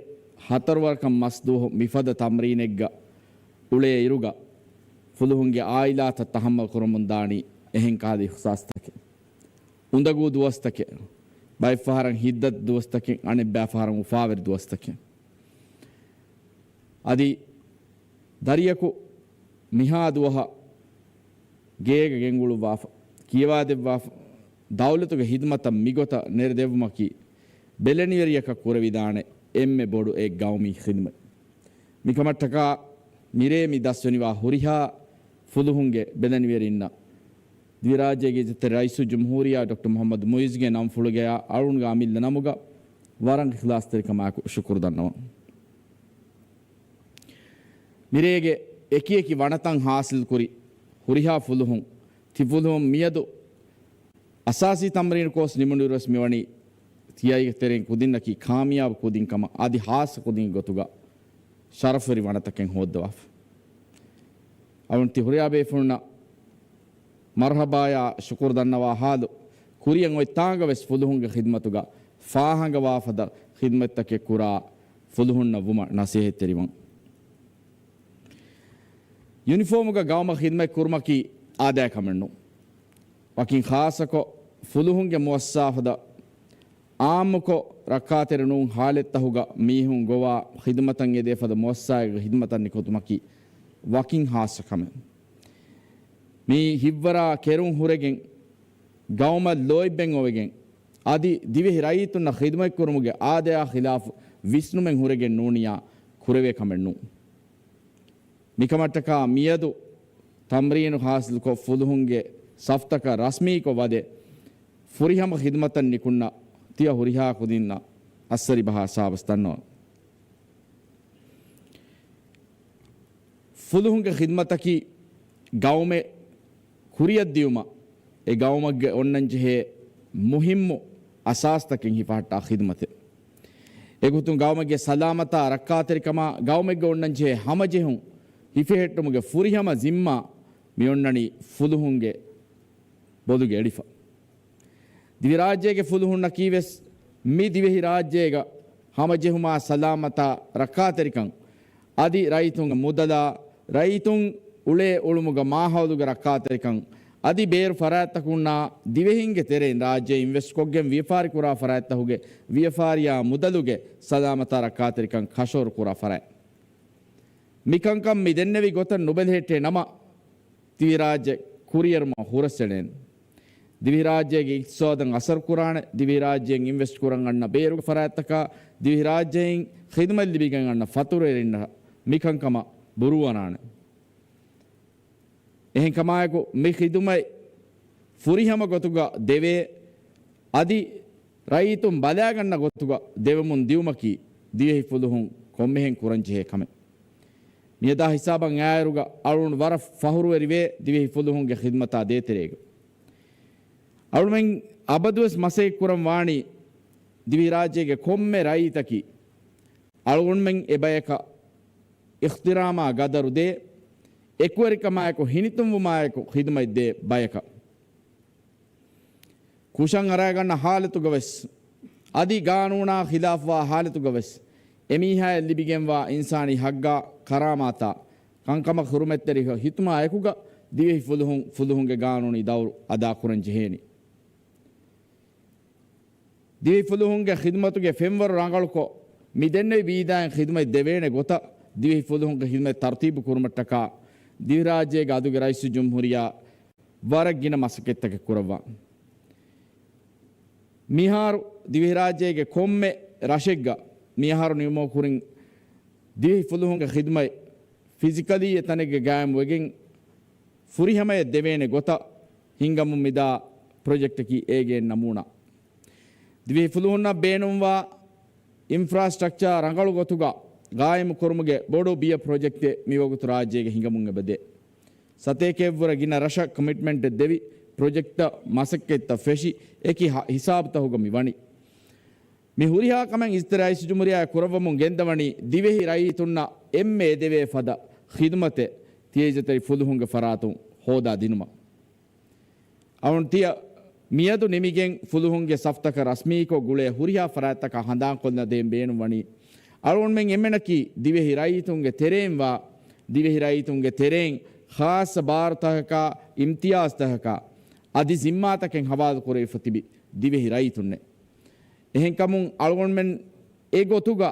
ހަތަރު ވަރަކަށް މަސްދުވަހު މިފަދަ ތަމްރީނެއްގަ އުޅޭ އިރުގަ، ފުލުހުންގެ އާއިލާތައް ތަހައްމަލް ކުރަމުންދާނީ އެހެން ކަހަލަ އިޚްސާސްތަކެއް. އުނދަގޫ ދުވަސްތަކެއް، ބައެއްފަހަރަށް ހިތްދަތި ދުވަސްތަކެއް، އަނެއްބައިފަހަރަށް އުފާވެރި ދުވަސްތަކެއް. އަދި ދަރިޔަކު މިހާ ދުވަހަށް ގޭގަ ގެންގުޅުއްވާފަ، ކިޔަވާދެއްވާފަ، ދައުލަތުގެ ޚިދުމަތަށް މިގޮތަށް ނެރެދެއްވުމަކީ ބެލެނިވެރިޔަކަށް ކުރެވިދާނެ އެންމެ ބޮޑު އެއް ގައުމީ ޚިދުމަތް. މިކަމަށްޓަކާ މިރޭ މި ދަސްވެނިވާ ހުރިހާ ފުލުހުންގެ ބެލެނިވެރިންނަށް ދިވެހިރާއްޖޭގެ އިއްޒަތްތެރި ރައީސުލްޖުމްހޫރިއްޔާ ޑޮކްޓަރ މުޙައްމަދު މުޢިއްޒުގެ ނަންފުޅުގަޔާ އަޅުގަނޑުގެ އަމިއްލަ ނަމުގަ ވަރަށް އިޚްލާޞްތެރިކަމާއެކު ޝުކުރު ދަންނަވަން. މިރޭގެ އެކިއެކި ވަނަތައް ޙާޞިލްކުރި ހުރިހާ ފުލުހުން، ތިފުލުހުން މިއަދު އަސާސީ ތަމްރީނު ކޯސް ނިމުނުއިރުވެސް މިވަނީ ތިޔައިގެ ތެރެއިން ކުދިންނަކީ ކާމިޔާބު ކުދިން ކަމަށް އަދި ޚާއްޞަ ކުދިން ގޮތުގަ ޝަރަފުވެރި ވަނަތަކެއް ހޯއްދަވާފަ. އަޅުން ތި ހުރިހާ ބޭފުޅުންނަށް މަރުޙަބާޔާ ޝުކުރު ދަންނަވާ ހާލު، ކުރިއަށް އޮތް ތާނގަވެސް ފުލުހުންގެ ޚިދުމަތުގަ ފާހަނގަވާފަދަ ޚިދުމަތްތަކެއް ކުރާ ފުލުހުންނަށް ވުމަށް ނަސޭހަތްތެރިވަން. ޔުނިފޯމުގަ ގައުމަށް ޚިދުމަތް ކުރުމަކީ އާދައިގެ ކަމެއް ނޫން. ވަކިން ޚާއްޞަކޮށް ފުލުހުންގެ މުއައްސަސާ ފަދަ އާއްމުކޮށް ރައްކާތެރި ނޫން ހާލަތްތަކުގަ މީހުން ގޮވާ ޚިދުމަތަށް އެދޭ ފަދަ މުއައްސަސާއެއްގެ ޚިދުމަތަށް ނިކުތުމަކީ ވަކިން ޚާއްޞަ ކަމެއް. މި ހިތްވަރާ ކެރުން ހުރެގެން، ގައުމަށް ލޯތްބެއް އޮވެގެން، އަދި ދިވެހި ރައްޔިތުންނަށް ޚިދުމަތްކުރުމުގެ އާދަޔާ ޚިލާފު ވިސްނުމެއް ހުރެގެން ނޫނިއްޔާ ކުރެވޭ ކަމެއް ނޫން. މިކަމަށްޓަކާ މިއަދު ތަމްރީނު ޙާޞިލުކޮށް ފުލުހުންގެ ސަފްތަކަށް ރަސްމީކޮށް ވަދެ ފުރިހަމަ ޚިދުމަތަށް ނިކުންނަ ތިޔަ ހުރިހާ ކުދިންނަށް އައްސަރިބަހާ ސާބަސް ދަންނަވަން. ފުލުހުންގެ ޚިދުމަތަކީ ގައުމެއް ކުރިއަށްދިޔުމަށް އެ ގައުމެއްގެ އޮންނަންޖެހޭ މުހިއްމު އަސާސްތަކެއް ހިފަހައްޓާ ޚިދުމަތެއް. އެގޮތުން ގައުމެއްގެ ސަލާމަތާ ރައްކާތެރިކަމާ ގައުމެއްގެ އޮންނަންޖެހޭ ހަމަޖެހުން ހިފެހެއްޓުމުގެ ފުރިހަމަ ޒިންމާ މިއޮންނަނީ ފުލުހުންގެ ބޮލުގެ އެޅިފަ. ދިވެހިރާއްޖޭގެ ފުލުހުންނަކީވެސް މި ދިވެހިރާއްޖޭގަ ހަމަޖެހުމާ ސަލާމަތާ ރައްކާތެރިކަން، އަދި ރައްޔިތުންގެ މުދަލާ، ރައްޔިތުން އުޅޭ އުޅުމުގެ މާހައުލުގެ ރައްކާތެރިކަން، އަދި ބޭރު ފަރާތްތަކުންނާ ދިވެހިންގެ ތެރެއިން ރާއްޖެ އިންވެސްޓްކޮށްގެން ވިޔަފާރި ކުރާ ފަރާތްތަކުގެ ވިޔަފާރިއާ މުދަލުގެ ސަލާމަތާ ރައްކާތެރިކަން ކަށަވަރު ކުރާ ފަރާތް. މިކަންކަން މި ދެންނެވި ގޮތަށް ނުބެލެހެއްޓޭ ނަމަ، ދިވެހިރާއްޖެ ކުރިއެރުމަށް ހުރަސްއެޅޭނެ. ދިވެހިރާއްޖޭގެ އިޤްތިޞާދަށް އަސަރު ކުރާނެ، ދިވެހިރާއްޖެއިން އިންވެސްޓް ކުރަން އަންނަ ބޭރުގެ ފަރާތްތަކާ، ދިވެހިރާއްޖެއިން ޚިދުމަތް ލިބިގެން އަންނަ ފަތުރުވެރިންނަށް މިކަންކަމަށް ބުރޫއަރާނެ. އެހެންކަމާއެކު، މި ޚިދުމަތް ފުރިހަމަ ގޮތުގަ ދެވޭ، އަދި ރައްޔިތުން ބަލާގަންނަ ގޮތުގަ ދެވެމުން ދިއުމަކީ ދިވެހި ފުލުހުން ކޮންމެހެން ކުރަންޖެހޭ ކަމެއް. މިއަދާ ހިސާބަށް އައިއިރުގަ އަޅުގަނޑު ވަރަށް ފަހުރުވެރިވޭ ދިވެހި ފުލުހުންގެ ޚިދުމަތާ ދޭތެރޭގަ. އަޅުމެން އަބަދުވެސް މަސައްކަތް ކުރަން ވާނީ ދިވެހިރާއްޖޭގެ ކޮންމެ ރައްޔިތަކީ އަޅުގަނޑުމެން އެބަޔަކަށް އިޙްތިރާމާ ގަދަރު ދޭ، އެކުވެރިކަމާއެކު ހިނިތުންވުމާއެކު ޚިދުމަތް ދޭ ބަޔަކަށް. ކުށަށް އަރާގަންނަ ޙާލަތުގަވެސް، އަދި ގާނޫނާ ޚިލާފުވާ ޙާލަތުގަވެސް، އެމީހާޔަށް ލިބިގެންވާ އިންސާނީ ޙައްޤާ ކަރާމާތާ ކަންކަމަށް ޙުރުމަތްތެރިކޮށް ހިތުމާ އެކުގަ ދިވެހި ފުލުހުން، ފުލުހުންގެ ގާނޫނީ ދައުރު އަދާކުރަން ޖެހޭނީ. ދިވެހި ފުލުހުންގެ ޚިދުމަތުގެ ފެންވަރު ރަނގަޅުކޮށް، މި ދެންނެވި ބީދާއިން ޚިދުމަތް ދެވޭނެ ގޮތަށް ދިވެހި ފުލުހުންގެ ޚިދުމަތް ތަރުތީބު ކުރުމަށްޓަކާ، ދިވެހިރާއްޖޭގެ އަދުގެ ރައީސުލްޖުމްހޫރިއްޔާ ވަރަށް ގިނަ މަސައްކަތްތަކެއް ކުރައްވާ. މިހާރު ދިވެހިރާއްޖޭގެ ކޮންމެ ރަށެއްގަ މިއަހަރު ނިމުމަށް ކުރިން ދިވެހި ފުލުހުންގެ ޚިދުމަތް ފިޒިކަލީ އެތަނެއްގަ ގާއިމް ވެގެން ފުރިހަމަޔަށް ދެވޭނެ ގޮތަށް ހިނގަމުން މިދާ ޕްރޮޖެކްޓަކީ އޭގެ ނަމޫނާ. ދިވެހި ފުލުހުންނަށް ބޭނުންވާ އިންފްރާސްޓްރަކްޗާ ރަނގަޅު ގޮތުގަ ގާއިމު ކުރުމުގެ ބޮޑު ބިޔަ ޕްރޮޖެކްޓެއް މިވަގުތު ރާއްޖޭގަ ހިނގަމުން އެބަދޭ. ސަތޭކައެއްވުރެ ގިނަ ރަށަށް ކޮމިޓްމަންޓެއް ދެވި، ޕްރޮޖެކްޓްތައް މަސައްކަތްތައް ފެށި، އެކި ހަ-، ހިސާބުތަހުގަ މި ވަނީ. މި ހުރިހާ ކަމެއް އިސްތެ ރައީސް ޖުމްހޫރިއްޔާ ކުރައްވަމުން ގެންދަވަނީ ދިވެހި ރައްޔިތުންނަށް އެންމެ އެދެވޭ ފަދަ ޚިދުމަތެއް ތިޔައިޒަތްތެރި ފުލުހުންގެ ފަރާތުން ހޯދާ ދިނުމަށް. އަޅުން ތިޔަ މިއަދު ނިމިގެން ފުލުހުންގެ ސަފްތަކަށް ރަސްމީކޮށް ގުޅޭ ހުރިހާ ފަރާތްތަކާ ހަނދާންކޮށްލަދޭން ބޭނުންވަނީ، އަޅުގަނޑުމެން އެންމެނަކީ ދިވެހި ރައްޔިތުންގެ ތެރެއިންވާ، ދިވެހި ރައްޔިތުންގެ ތެރެއިން ޚާއްޞަ ބާރުތަކަކާ، އިމްތިޔާޒްތަކަކާ އަދި ޒިންމާތަކެއް ހަވާލުކުރެވިފަ ތިބި ދިވެހި ރައްޔިތުންނޭ. އެހެންކަމުން އަޅުގަނޑުމެން އެގޮތުގަ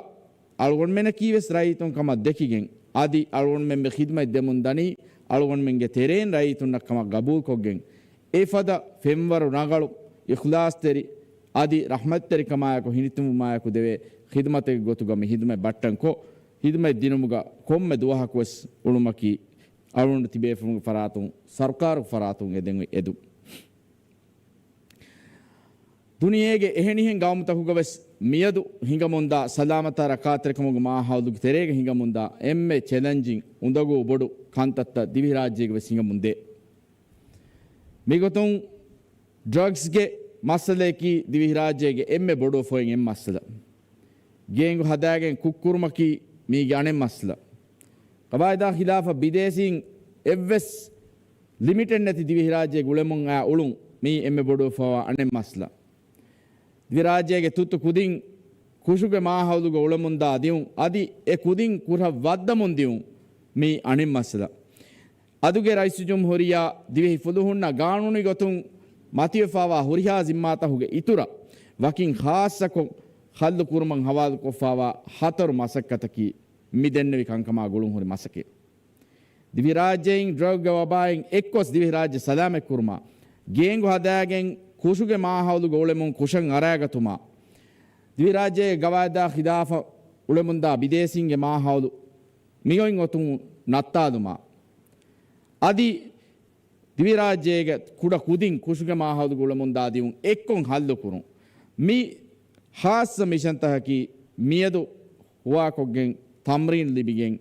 އަޅުގަނޑުމެނަކީވެސް ރައްޔިތުން ކަމަށް ދެކިގެން، އަދި އަޅުގަނޑުމެން މި ޚިދުމަތް ދެމުން ދަނީ އަޅުގަނޑުމެންގެ ތެރެއިން ރައްޔިތުންނަށް ކަމަށް ގަބޫލުކޮށްގެން، އެފަދަ ފެންވަރު ރަނގަޅު، އިޚްލާޞްތެރި، އަދި ރަޙްމަތްތެރިކަމާއެކު ހިނިތުންވުމާއެކު ދެވޭ ޚިދުމަތެއްގެ ގޮތުގަ މި ޚިދުމަތް ބައްޓަންކޮށް، ޚިދުމަތް ދިނުމުގަ ކޮންމެ ދުވަހަކުވެސް އުޅުމަކީ އަޅުގަނޑު ތިބޭފުޅުންގެ ފަރާތުން، ސަރުކާރުގެ ފަރާތުން އެދެން އެދުން. ދުނިޔޭގެ އެހެނިހެން ގައުމުތަކުގަވެސް މިއަދު ހިނގަމުންދާ ސަލާމަތާ ރައްކާތެރިކަމުގެ މާހައުލުގެ ތެރޭގަ ހިނގަމުންދާ އެންމެ ޗެލެންޖިން އުނދަގޫ ބޮޑު ކަންތައްތައް ދިވެހިރާއްޖޭގަވެސް ހިނގަމުންދޭ. މިގޮތުން ޑްރަގްސްގެ މައްސަލަޔަކީ ދިވެހިރާއްޖޭގެ އެންމެ ބޮޑު އުފައިން އެއް މައްސަލަ. ގޭންގު ހަދާގެން ކުށްކުރުމަކީ މީގެ އަނެއް މައްސަލަ. ޤަވާއިދާ ޚިލާފަށް ބިދޭސީން އެއްވެސް ލިމިޓެއް ނެތި ދިވެހިރާއްޖޭގަ އުޅެމުން އައި އުޅުން މީ އެންމެ ބޮޑު އުފާވާ އަނެއް މައްސަލަ. ދިވެހިރާއްޖޭގެ ތުއްތު ކުދިން ކުށުގެ މާހައުލުގަ އުޅެމުންދާ ދިއުން އަދި އެ ކުދިން ކުށަށް ވައްދަމުން ދިއުން މީ އަނެއް މައްސަލަ. އަދުގެ ރައީސުލްޖުމްހޫރިއްޔާ ދިވެހި ފުލުހުންނަށް ގާނޫނީ ގޮތުން މަތިވެފާވާ ހުރިހާ ޒިންމާތަކުގެ އިތުރަށް ވަކިން ޚާއްޞަކޮށް ހައްލު ކުރުމަށް ހަވާލުކޮށްފާވާ ހަތަރު މަސައްކަތަކީ މި ދެންނެވި ކަންކަމާ ގުޅުންހުރި މަސައްކަތް. ދިވެހިރާއްޖެއިން ޑްރަގްގެ ވަބާއިން އެއްކޮސް ދިވެހިރާއްޖެ ސަލާމަތްކުރުމާ، ގޭންގު ހަދާގެން ކުށުގެ މާހައުލުގަ އުޅެމުން ކުށަށް އަރާގަތުމާ، ދިވެހިރާއްޖޭގެ ގަވާއިދާ ޚިލާފަށް އުޅެމުންދާ ބިދޭސީންގެ މާހައުލު މިއޮތް ގޮތުން ނައްތާލުމާ، އަދި ދިވެހިރާއްޖޭގެ ކުޑަ ކުދިން ކުށުގެ މާހައުލުގަ އުޅެމުންދާ ދިއުން އެއްކޮށް ހައްލުކުރުން. މި ޚާއްޞަ މިޝަންތަކަކީ މިއަދު ހުވާކޮށްގެން ތަމްރީން ލިބިގެން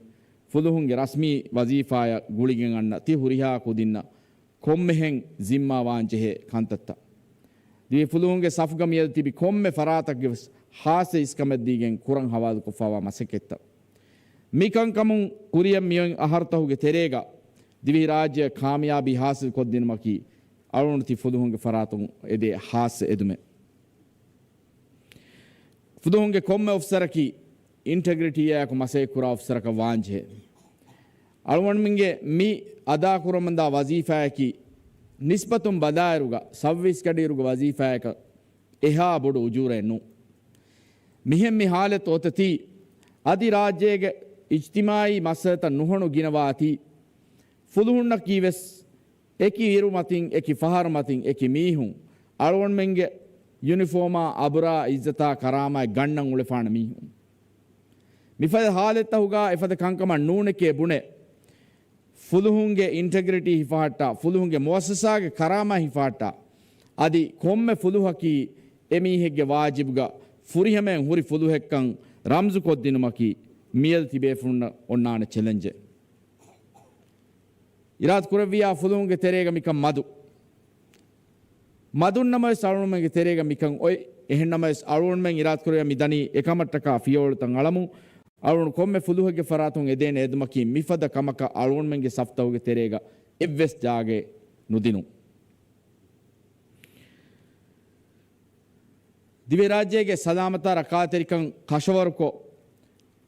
ފުލުހުންގެ ރަސްމީ ވަޒީފާޔަށް ގުޅިގެން އަންނަ ތި ހުރިހާ ކުދިންނަށް ކޮންމެހެން ޒިންމާވާންޖެހޭ ކަންތައްތައް. ދިވެހި ފުލުހުންގެ ސަފުގަ މިއަދު ތިބި ކޮންމެ ފަރާތަކުގެވެސް ޚާއްޞަ އިސްކަމެއްދީގެން ކުރަން ހަވާލުކޮށްފާވާ މަސައްކަތްތައް. މި ކަންކަމުން ކުރިއަށް މިއޮތް އަހަރުތަކުގެ ތެރޭގަ ދިވެހިރާއްޖެއަށް ކާމިޔާބީ ހާސިލްކޮށްދިނުމަކީ އަޅުގަނޑު ތި ފުލުހުންގެ ފަރާތުން އެދޭ ޚާއްޞަ އެދުމެއް. ފުލުހުންގެ ކޮންމެ އޮފިސަރަކީ އިންޓެގްރިޓީއާއެކު މަސައްކަތްކުރާ އޮފިސަރަކަށް ވާންޖެހޭ. އަޅުގަނޑުމެންގެ މި އަދާކުރަމުންދާ ވަޒީފާއަކީ ނިސްބަތުން ބަލާއިރުގަ ސައުވީސް ގަޑިއިރުގެ ވަޒީފާއަކަށް އެހާ ބޮޑު އުޖޫރައެއް ނޫން. މިހެން މި ހާލަތު އޮތަތީ، އަދި ރާއްޖޭގެ އިޖްތިމާއީ މައްސަލަތައް ނުހަނު ގިނަވާތީ، ފުލުހުންނަކީ ވެސް އެކި އިރު މަތިން، އެކި ފަހަރު މަތިން، އެކި މީހުން، އަޅުގަނޑުމެންގެ ޔުނިފޯމާ، އަބުރާ، އިއްޒަތާ، ކަރާމާތް ގަންނަން އުޅެފާނެ މީހުން. މިފަދަ ހާލަތްތަކުގަ އެފަދަ ކަންކަމަށް ނޫނެކޭ ބުނެ، ފުލުހުންގެ އިންޓެގްރިޓީ ހިފަހައްޓާ، ފުލުހުންގެ މުއައްސަސާގެ ކަރާމާތް ހިފަހައްޓާ، އަދި ކޮންމެ ފުލުހަކީ އެމީހެއްގެ ވާޖިބުގަ ފުރިހަމައިން ހުރި ފުލުހެއްކަން ރަމްޒުކޮށްދިނުމަކީ މިއަދު ތިބޭފުޅުންނަށް އޮންނާނެ ޗެލެންޖެއް. އިރާދަ ކުރެއްވިޔާ ފުލުހުންގެ ތެރޭގަ މިކަން މަދު. މަދުންނަމަވެސް އަޅުގަނޑުމެންގެ ތެރޭގަ މިކަން އޮތް. އެހެންނަމަވެސް އަޅުގަނޑުމެން އިރާދަ ކުރެއްވިޔާ މި ދަނީ އެކަމަށްޓަކާ ފިޔަވަޅުތައް އަޅަމުން. އަޅުގަނޑު ކޮންމެ ފުލުހެއްގެ ފަރާތުން އެދޭނެ އެދުމަކީ މިފަދަ ކަމަކަށް އަޅުގަނޑުމެންގެ ސަފްތަކުގެ ތެރޭގަ އެއްވެސް ޖާގައެއް ނުދިނުން. ދިވެހިރާއްޖޭގެ ސަލާމަތާ ރައްކާތެރިކަން ކަށަވަރުކޮށް،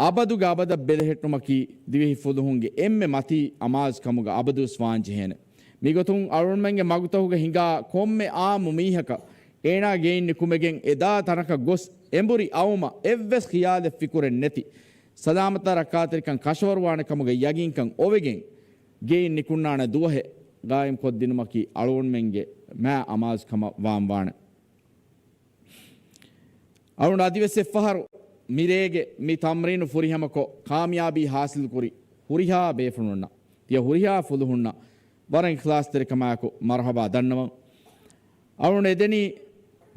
އަބަދުގެ އަބަދަށް ބެލެހެއްޓުމަކީ ދިވެހި ފުލުހުންގެ އެންމެ މަތީ އަމާޒު ކަމުގަ އަބަދުވެސް ވާން ޖެހޭނެ. މިގޮތުން އަޅުގަނޑުމެންގެ މަގުތަކުގަ ހިނގާ ކޮންމެ އާއްމު މީހަކަށް އޭނާ ގެއިން ނިކުމެގެން އެދާ ތަނަކަށް ގޮސް އެނބުރި އައުމަށް އެއްވެސް ޚިޔާލެއް ފިކުރެއް ނެތި، ސަލާމަތާ ރައްކާތެރިކަން ކަށަވަރުވާނެ ކަމުގެ ޔަގީންކަން އޮވެގެން ގެއިން ނިކުންނާނެ ދުވަހެއް ގާއިމްކޮށްދިނުމަކީ އަޅުގަނޑުމެންގެ މާ އަމާޒު ކަމަށް ވާން ވާނެ. އަޅުގަނޑު އަދިވެސް އެއްފަހަރު މިރޭގެ މި ތަމްރީނު ފުރިހަމަކޮށް ކާމިޔާބީ ހާސިލްކުރި ހުރިހާ ބޭފުޅުންނަށް، ތިޔަ ހުރިހާ ފުލުހުންނަށް ވަރަށް އިޚްލާޞްތެރިކަމާއެކު މަރުޙަބާ ދަންނަވަން. އަޅުގަނޑު އެދެނީ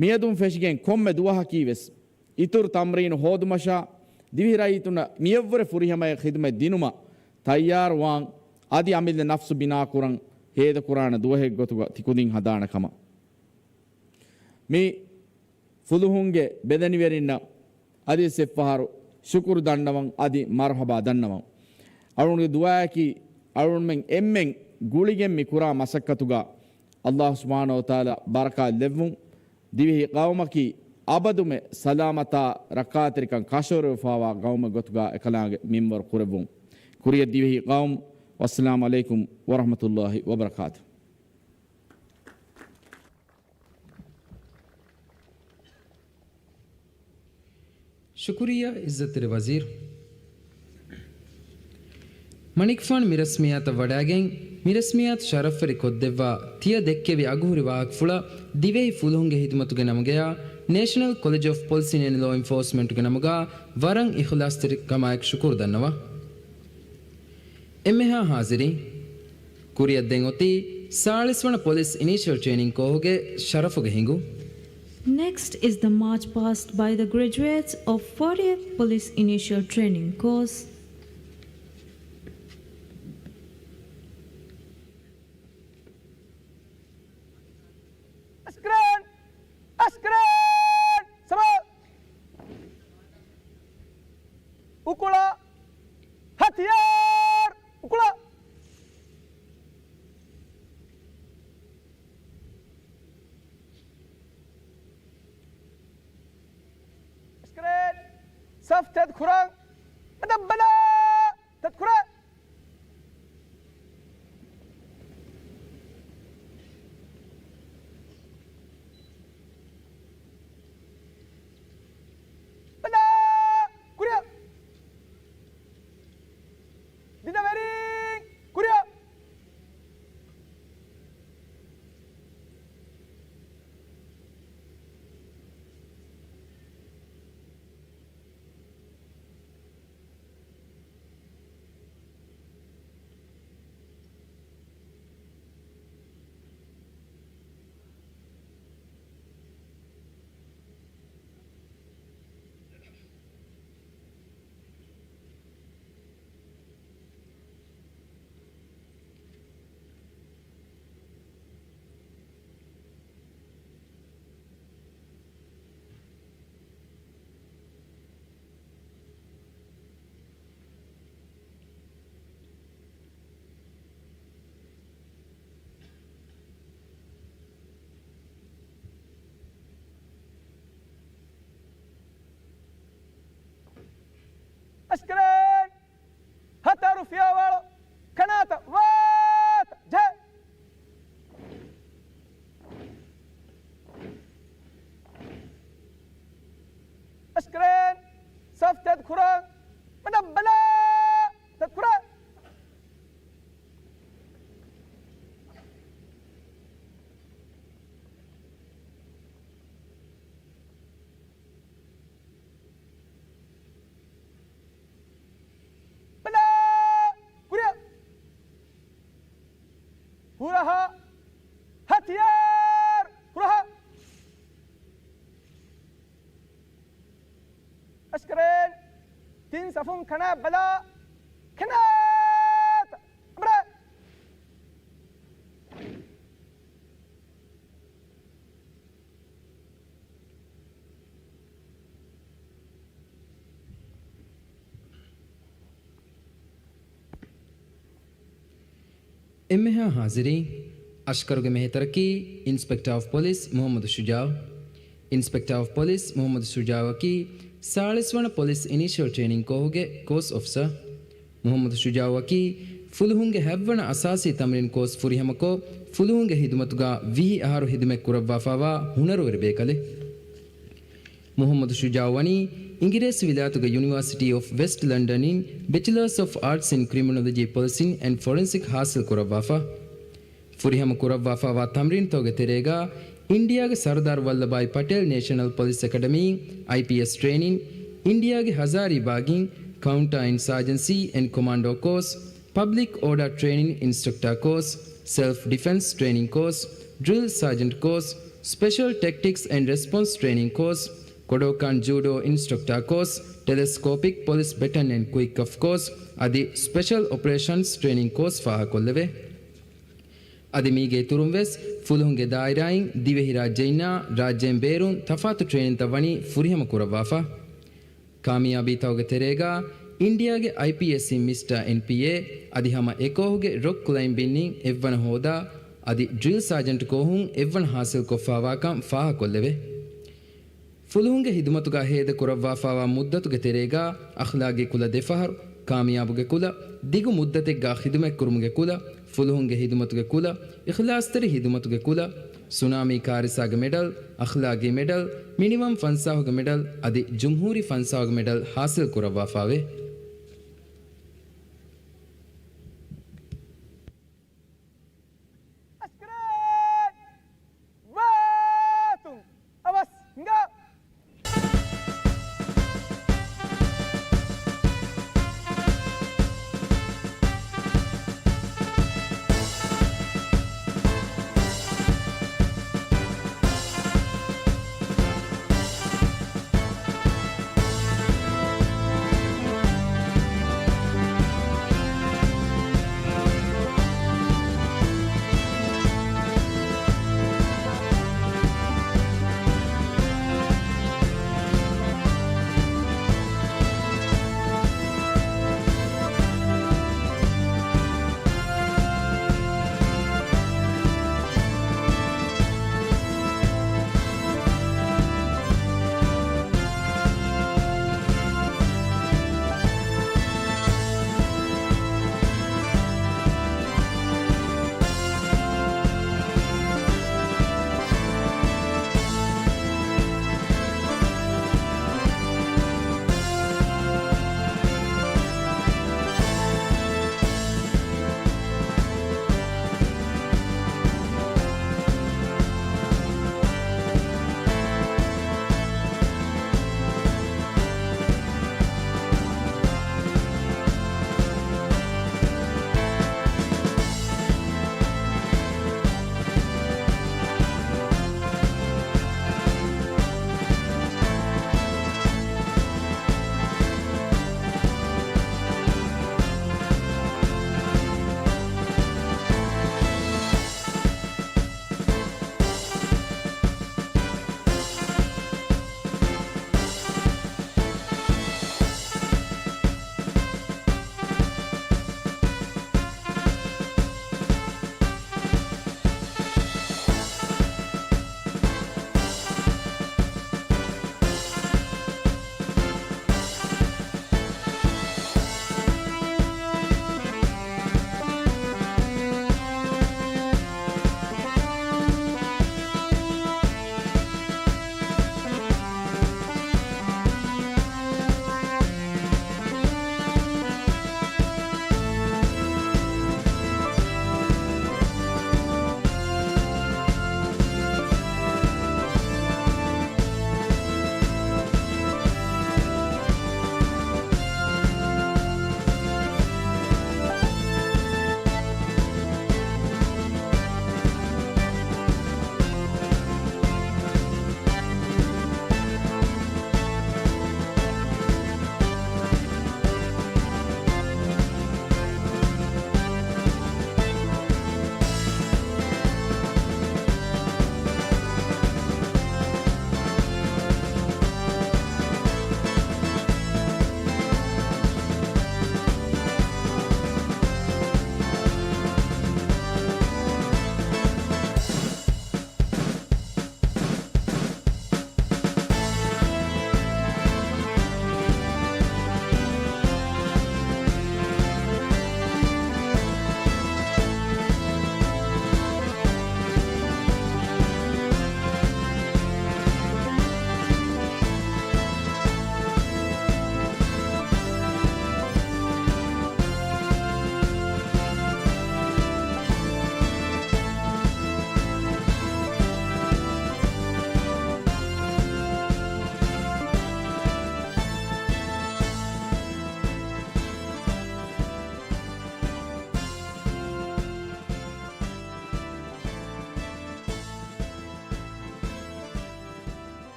މިއަދުން ފެށިގެން ކޮންމެ ދުވަހަކީވެސް އިތުރު ތަމްރީނު ހޯދުމަށާ، ދިވެހި ރައްޔިތުންނަށް މިއަށްވުރެ ފުރިހަމަޔަށް ޚިދުމަތް ދިނުމަށް ތައްޔާރުވާން، އަދި އަމިއްލަ ނަފްސު ބިނާކުރަން ހޭދަކުރާނެ ދުވަހެއްގޮތުގަ ތިކުދިން ހަދާނެ ކަމަށް. މި ފުލުހުންގެ ބެލެނިވެރިންނަށް އަދިވެސް އެއްފަހަރު ޝުކުރު ދަންނަވަން އަދި މަރުޙަބާ ދަންނަވަން. އަޅުގަނޑުގެ ދުޢާއަކީ، އަޅުގަނޑުމެން އެންމެން ގުޅިގެން މި ކުރާ މަސައްކަތުގަ ﷲ ސުބްޙާނަހޫ ވަތަޢާލާ ބަރަކާތް ލެއްވުން، ދިވެހި ޤައުމަކީ އަބަދުމެ ސަލާމަތާ ރައްކާތެރިކަން ކަށަވަރުވެފައިވާ ޤައުމެއް ގޮތުގަ އެކަލާނގެ މިންވަރު ކުރެއްވުން. ކުރިއަށް ދިވެހި ޤައުމު. ވައްސަލާމު ޢަލައިކުމް ވަރަޙްމަތުﷲި ވަބަރަކާތުހު. ޝުކުރިއްޔާ ޢިއްޒަތްތެރި ވަޒީރު. މަނިކުފާނު މި ރަސްމިއްޔާތަށް ވަޑައިގެން، މި ރަސްމިއްޔާތު ޝަރަފްވެރި ކޮށްދެއްވާ ތިޔަ ދެއްކެވި އަގުހުރި ވާހަކަފުޅަށް ދިވެހި ފުލުހުންގެ ޚިދުމަތުގެ ނަމުގަޔާ ނޭޝަނަލް ކޮލެޖް އޮފް ޕޮލިސިން އެންޑް ލޯ އެންފޯސްމަންޓުގެ ނަމުގަ ވަރަށް އިޚްލާޞްތެރިކަމާއެކު ޝުކުރު ދަންނަވަން. އެންމެހާ ޙާޟިރީން، ކުރިއަށް ދެން އޮތީ ސާޅީސް ވަނަ ޕޮލިސް އިނީޝިއަލް ޓްރޭނިން ކޯހުގެ ޝަރަފުގެ ހިނގުން. Next is the march past by the graduates of fortieth Police Initial Training Course. އަސްކަރޭން! އަސްކަރޭން! ސަމާ! އުކުޅަ! ހަތިޔާރު! އުކުޅަ! އަސްކަރޭން! ސަފް ތެދު ކުރަން! މަދަ ބަލާ! ތަތްކުރާ! ބަލާ! ކުރިއަށް! ދިދަވެރިން! ކުރިއަށް! އަސްކަރޭން! ހަތަރު ފިޔަވަޅު ކަނާތަށް ވާތަ ޖެ. އަސްކަރޭން! ސަފް ތެދު ކުރަން! މަދަ ބަލާ! ތަތްކުރާ! ބަލާ! ކުރިއަށް! ހުރަހަ! ހަތިޔާރު! ހުރަހަ! އަސްކަރޭން! ތިން ސަފުން ކަނާ ބަލާ! ކަނާތަށް! އަބަރާ! އެންމެހާ ޙާޟިރީން، އަޝްކަރުގެ މެހެތަރަކީ އިންސްޕެކްޓާ އޮފް ޕޮލިސް މުޙައްމަދު ޝުޖާޢު. އިންސްޕެކްޓާ އޮފް ޕޮލިސް މުޙައްމަދު ޝުޖާޢުއަކީ ސާޅީސް ވަނަ ޕޮލިސް އިނީޝަލް ޓްރޭނިން ކޯހުގެ ކޯސް އޮފިސަރ. މުޙައްމަދު ޝުޖާޢުއަކީ ފުލުހުންގެ ހަތްވަނަ އަސާސީ ތަމްރީން ކޯސް ފުރިހަމަކޮށް، ފުލުހުންގެ ޚިދުމަތުގަ ވިހި އަހަރު ޚިދުމަތް ކުރައްވާފައިވާ ހުނަރުވެރި ބޭކަލެއް. މުޙައްމަދު ޝުޖާޢު ވަނީ އިނގިރޭސި ވިލާތުގެ ޔުނިވާސިޓީ އޮފް ވެސްޓް ލަންޑަންއިން ބެޗިލާސް އޮފް އާޓްސް އިން ކްރިމިނޮލޮޖީ ޕޮލިސިން އެންޑް ފޮރެންސިކް ޙާޞިލް ކުރައްވާފަ. ފުރިހަމަ ކުރައްވާފާވާ ތަމްރީންތަކުގެ ތެރޭގަ، އިންޑިއާގެ ސަރުދާރު ވައްލަބާއި ޕަޓޭލް ނޭޝަނަލް ޕޮލިސް އެކަޑަމީން އައިޕީއެސް ޓްރޭނިން، އިންޑިއާގެ ހަޒާރީބާގިން ކައުންޓާ އިންސާޖެންސީ އެންޑް ކޮމާންޑޯ ކޯސް، ޕަބްލިކް އޯޑާ ޓްރޭނިން އިންސްޓްރަކްޓާ ކޯސް، ސެލްފް ޑިފެންސް ޓްރޭނިން ކޯސް، ޑްރިލް ސާޖެންޓް ކޯސް، ސްޕެޝަލް ޓެކްޓިކްސް އެންޑް ރެސްޕޮންސް ޓްރޭނިން ކޯސް، ކޮޑޯކާން ޖޫޑޯ އިންސްޓްރަކްޓާ ކޯސް، ޓެލެސްކޯޕިކް ޕޮލިސް ބެޓަން އެންޑް ކުއިކް އޮފް ކޯސް އަދި ސްޕެޝަލް އޮޕަރޭޝަންސް ޓްރޭނިން ކޯސް ފާހަގަކޮށްލެވޭ. އަދި މީގެ އިތުރުން ވެސް ފުލުހުންގެ ދާއިރާއިން ދިވެހިރާއްޖެއިންނާ ރާއްޖޭން ބޭރުން ތަފާތު ޓްރޭނިންތައް ވަނީ ފުރިހަމަ ކުރައްވާފަ. ކާމިޔާބީތަކުގެ ތެރޭގަ އިންޑިއާގެ އައިޕީއެސްއިން މިސްޓާ އެންޕީއޭ އަދި ހަމަ އެކޯހުގެ ރޮކް ކްލައިމްބިންއިން އެއްވަނަ ހޯދާ އަދި ޑްރިލް ސާޖެންޓް ކޯހުން އެއްވަނަ ހާސިލްކޮށްފާވާކަން ފާހަގަކޮށްލެވޭ. ފުލުހުންގެ ހިދުމަތުގަ ހޭދަ ކުރައްވާފާވާ މުއްދަތުގެ ތެރޭގަ އަޚްލާގީ ކުލަ ދެފަހަރު، ކާމިޔާބުގެ ކުލަ، ދިގު މުއްދަތެއްގަ ޚިދުމަތްކުރުމުގެ ކުލަ، ފުލުހުންގެ ހިދުމަތުގެ ކުލަ، އިޚްލާޞްތެރި ހިދުމަތުގެ ކުލަ، ސުނާމީ ކާރިސާގެ މެޑަލް، އަޚްލާގީ މެޑަލް، މިނިވަން ފަންސާހުގެ މެޑަލް އަދި ޖުމްހޫރީ ފަންސާހުގެ މެޑަލް ހާސިލް ކުރައްވާފާވޭ. އަސްކަރާތް! ވާތުން! އަވަސް ހިނގާ!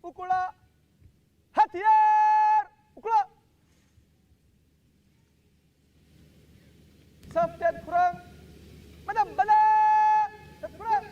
އުކުޅަ. ހަތިޔާރު އުކުޅަ. ސަފް ތެދުކުރަން. ބަލަ، ބަލަ. ތެދުކުރަން.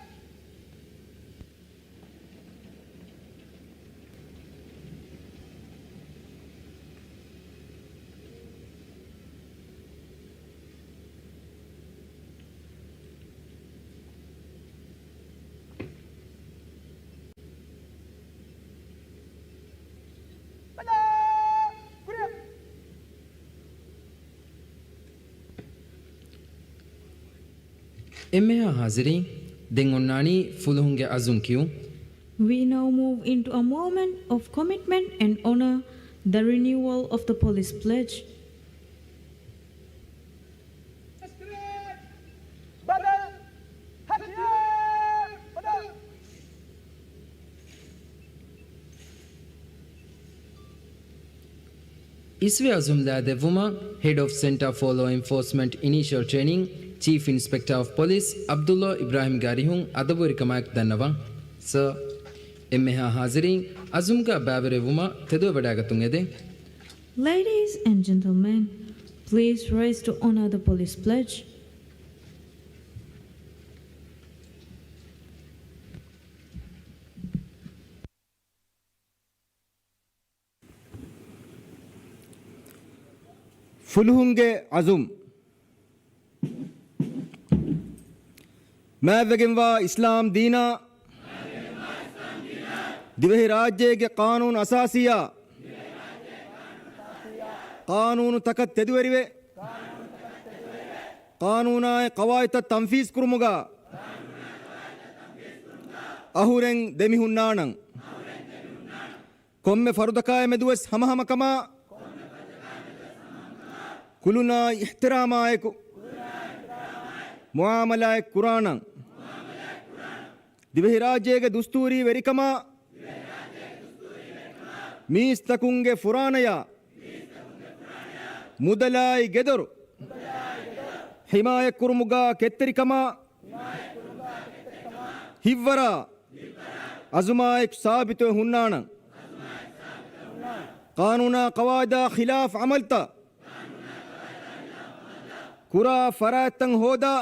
އެންމެހާ ހާޒިރީން، ދެން އޮންނާނީ ފުލުހުންގެ އަޒުމް ކިޔުން. We now move into a moment of commitment and honor, the renewal of the police pledge. އިސްވެ އަޒުމް ލައިދެއްވުމަށް Head of Centre for Law Enforcement Initial Training, Chief Inspector of Police ޢަބްދުﷲ އިބްރާހިމްގެ އަރިހުން އަދަބުވެރިކަމާއެކު ދަންނަވަން. ސަރ، އެންމެހާ ހާޒިރީން އަޒުމްގަ ބައިވެރިވުމަށް ތެދުވެވަޑައިގަތުން އެދެން. Ladies and gentlemen, please rise to honor the police pledge. ފުލުހުންގެ އަޒުމް. މާތްވެގެންވާ އިސްލާމް ދީނާ، ދިވެހިރާއްޖޭގެ ޤާނޫނު އަސާސީއާ، ޤާނޫނު ތަކަށް ތެދުވެރިވެ، ޤާނޫނާއި ޤަވާޢިދުތައް ތަންފީޒު ކުރުމުގަ އަހުރެން ދެމިހުންނާނަން. ކޮންމެ ފަރުދަކާއި މެދުވެސް ހަމަހަމަކަމާ، ކުލުނާއި އިޙްތިރާމާއެކު މުޢާމަލާތް ކުރާނަން. ދިވެހިރާއްޖޭގެ ދުސްތޫރީ ވެރިކަމާ، މީސްތަކުންގެ ފުރާނަޔާ، މުދަލާއި ގެދޮރު ޙިމާޔަތްކުރުމުގާ ކެތްތެރިކަމާ، ހިއްވަރާ އަޒުމާއެކު ސާބިތުވެ ހުންނާނަން. ޤާނޫނާ ޤަވާޢިދާ ޚިލާފް ޢަމަލްތައް ކުރާ ފަރާތްތައް ހޯދާ،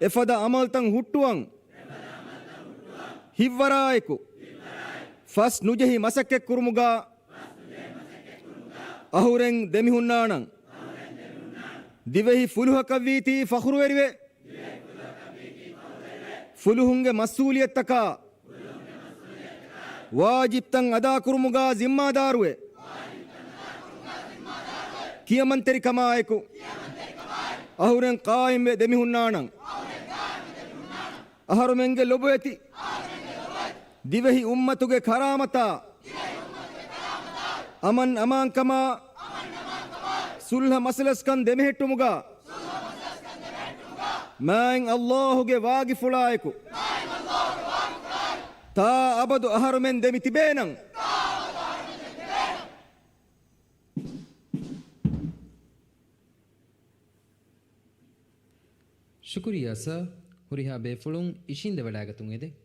އެފަދަ ޢަމަލްތައް ހުއްޓުވަން، ހިއްވަރާއެކު ފަސް ނުޖެހި މަސައްކަތްކުރުމުގާ އަހުރެން ދެމިހުންނާނަން. ދިވެހި ފުލުހަކަށްވީތީ ފަޚުރުވެރިވެ، ފުލުހުންގެ މަސްއޫލިއްޔަތަކާ ވާޖިބްތައް އަދާކުރުމުގާ ޒިންމާދާރުވެ، ކިޔަމަންތެރިކަމާއެކު އަހުރެން ޤާއިމްވެ ދެމިހުންނާނަން. އަހަރުމެންގެ ލޮބުވެތި ދިވެހި އުއްމަތުގެ ކަރާމަތާ، އަމަން އަމާންކަމާ، ޞުލްޙަ މަސަލަސްކަން ދެމެހެއްޓުމުގާ، މާތް ﷲ ގެ ވާގިފުޅާއެކު، ތާ އަބަދު އަހަރުމެން ދެމި ތިބޭނަން. ޝުކުރިއްޔާ ސާ، ހުރިހާ ބޭފުޅުން އިށީނދެވަޑައިގަތުން އެދެން.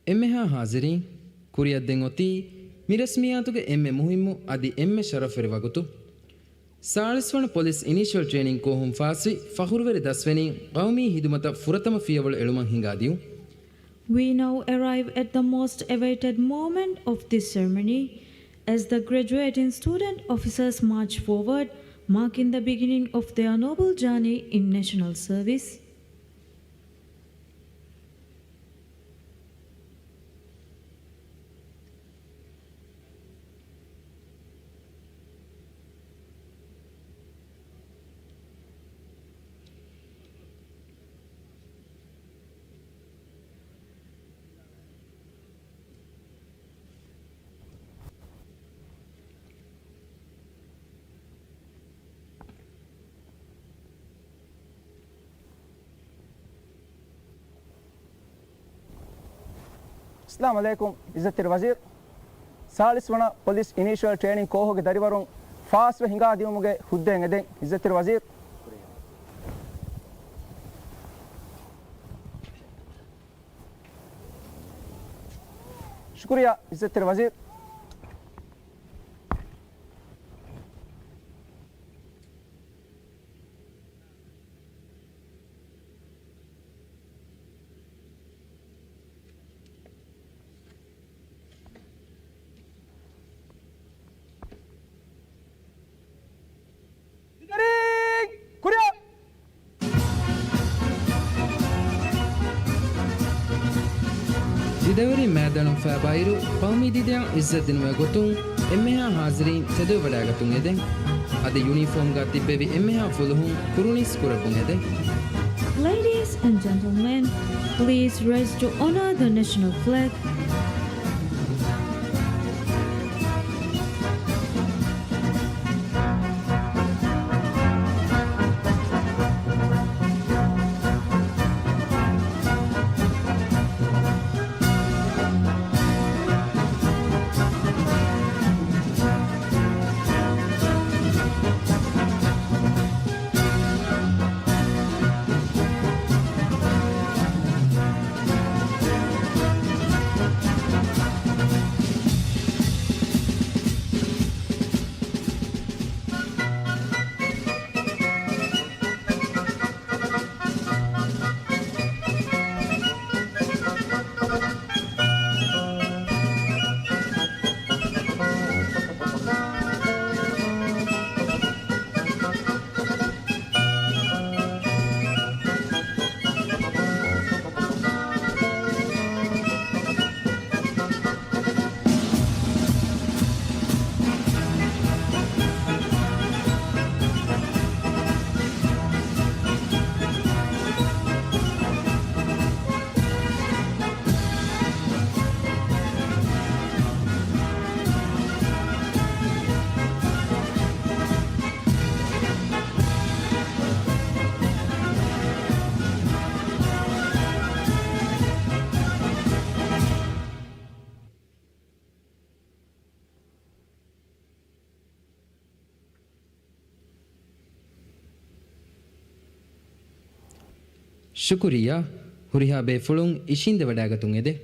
އެންމެހާ ހާޒިރީން، ކުރިއަށް ދެން އޮތީ މި ރަސްމިއްޔާތުގެ އެންމެ މުހިއްމު އަދި އެންމެ ޝަރަފްވެރި ވަގުތު. ސާޅީސް ވަނަ ޕޮލިސް އިނީޝަލް ޓްރޭނިން ކޯހުން ފާސްވި ފަޚުރުވެރި ދަސްވެނީން ޤައުމީ ހިދުމަތަށް ފުރަތަމަ ފިޔަވަޅު އެޅުމަށް ހިނގާދިޔުން. We now arrive at the most awaited moment of this ceremony, as the graduating student officers march forward, marking the beginning of their noble journey in national service. އައްސަލާމު ޢަލައިކުމް، ޢިއްޒަތްތެރި ވަޒީރު. ސާޅީސް ވަނަ ޕޮލިސް އިނީޝިއަލް ޓްރޭނިން ކޯހުގެ ދަރިވަރުން ފާސްވެ ހިނގާ ދިޔުމުގެ ހުއްދައިން އެދެން. އިއްޒަތްތެރި ވަޒީރު. ޝުކުރިއްޔާ، އިއްޒަތްތެރި ވަޒީރު. ކުރިއަށް. ދިދަވެރިން މައިދާނުން ފައިބާއިރު، ޤައުމީ ދިދައަށް އިއްޒަތް ދިނުމުގެ ގޮތުން އެންމެހާ ހާޒިރީން ތެދުވެވަޑައިގަތުން އެދެން. އަދި ޔުނީފޯމްގަ ތިއްބެވި އެންމެހާ ފުލުހުން ކުރުނީސް ކުރެއްވުން އެދެން. Ladies and gentlemen, please rise to honor the national flag. ޝުކުރިއްޔާ. ހުރިހާ ބޭފުޅުން އިށީނދެވަޑައިގަތުން އެދެން.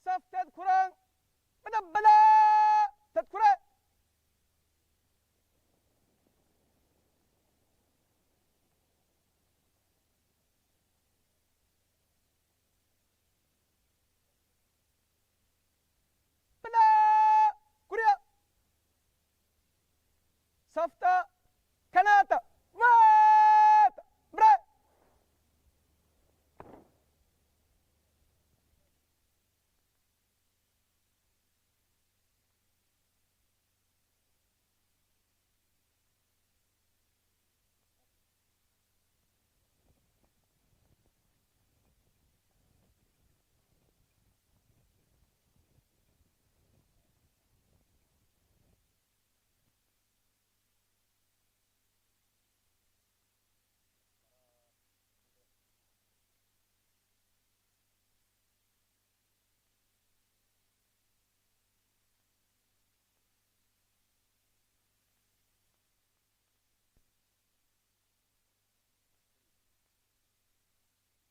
ސަފް ތެދުކުރަން. ބަލާ، ބަލާ، ތެދުކުރޭ. ބަލާ، ކުރިއަށް. ސަފްތައް ކަނާތައް ވާތަ ބްރޭ.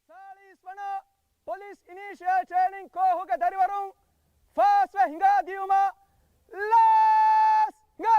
ސާޅީސް ވަނަ ޕޮލިސް އިނީޝިއަލް ޓްރޭނިން ކޯހުގެ ދަރިވަރުން ފާސްވެ ހިނގާ ދިޔުމަށް ލާސް ގަ.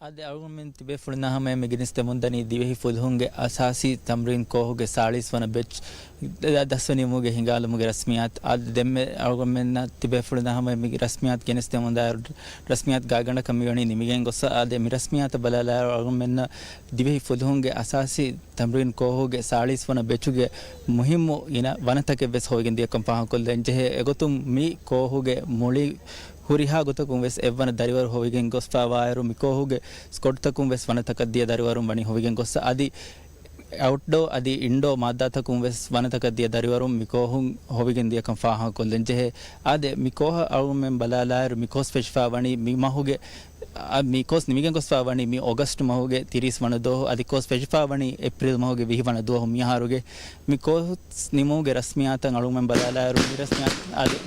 އަދި އަޅުގަނޑުމެން ތިބޭފުޅުންނާ ހަމަޔަށް މި ގެނެސްދެމުންދަނީ ދިވެހި ފުލުހުންގެ އަސާސީ ތަމްރީން ކޯހުގެ ސާޅީސް ވަނަ ބެޗް ދަ-، ދަސްވަނީ ނިމުމުގެ ހިނގާލުމުގެ ރަސްމިއްޔާތު. އަދި ދެންމެ އަޅުގަނޑުމެންނަށް ތިބޭފުޅުންނާ ހަމަޔަށް މި ރަސްމިއްޔާތު ގެނެސްދެމުންދާއިރު ރަސްމިއްޔާތު ގާތްގަނޑަކަށް މިވަނީ ނިމިގެން ގޮސްފަ. އަދި މި ރަސްމިއްޔާތަށް ބަލާލާއިރު އަޅުގަނޑުމެންނަށް ދިވެހި ފުލުހުންގެ އަސާސީ ތަމްރީން ކޯހުގެ ސާޅީސް ވަނަ ބެޗުގެ މުހިއްމު ގިނަ ވަނަތަކެއް ވެސް ހޮވިގެން ދިޔަކަން ފާހަގަކޮށްލަން ޖެހޭ. އެގޮތުން މި ކޯހުގެ މުޅި ހުރިހާ ގޮތަކުން ވެސް އެއްވަނަ ދަރިވަރު ހޮވިގެން ގޮސްފަވާއިރު، މި ކޯހުގެ ސްކޮޑްތަކުން ވެސް ވަނަތަކަށް ދިޔަ ދަރިވަރުން ވަނީ ހޮވިގެން ގޮސް، އަދި އައުޓްޑޯ އަދި އިންޑޯ މާއްދާތަކުން ވެސް ވަނަތަކަށް ދިޔަ ދަރިވަރުން މި ކޯހުން ހޮވިގެން ދިޔަކަން ފާހަގަކޮށްލަން ޖެހޭ. އާދެ، މި ކޯހަށް އަޅުގަނޑުމެން ބަލާލާއިރު، މި ކޯސް ފެށިފަ ވަނީ މި މަހުގެ، އާ، މި ކޯސް ނިމިގެން ގޮސްފަ ވަނީ މި އޮގަސްޓް މަހުގެ ތިރީސް ވަނަ ދުވަހު، އަދި ކޯސް ފެށިފަ ވަނީ އޭޕްރީލް މަހުގެ ވިހި ވަނަ ދުވަހު މިއަހަރުގެ. މި ކޯސް ނިމުމުގެ ރަސްމިއްޔާތަށް އަޅުގަނޑުމެން ބަލާލާއިރު، މި ރަސްމިއްޔާތު އާދެ.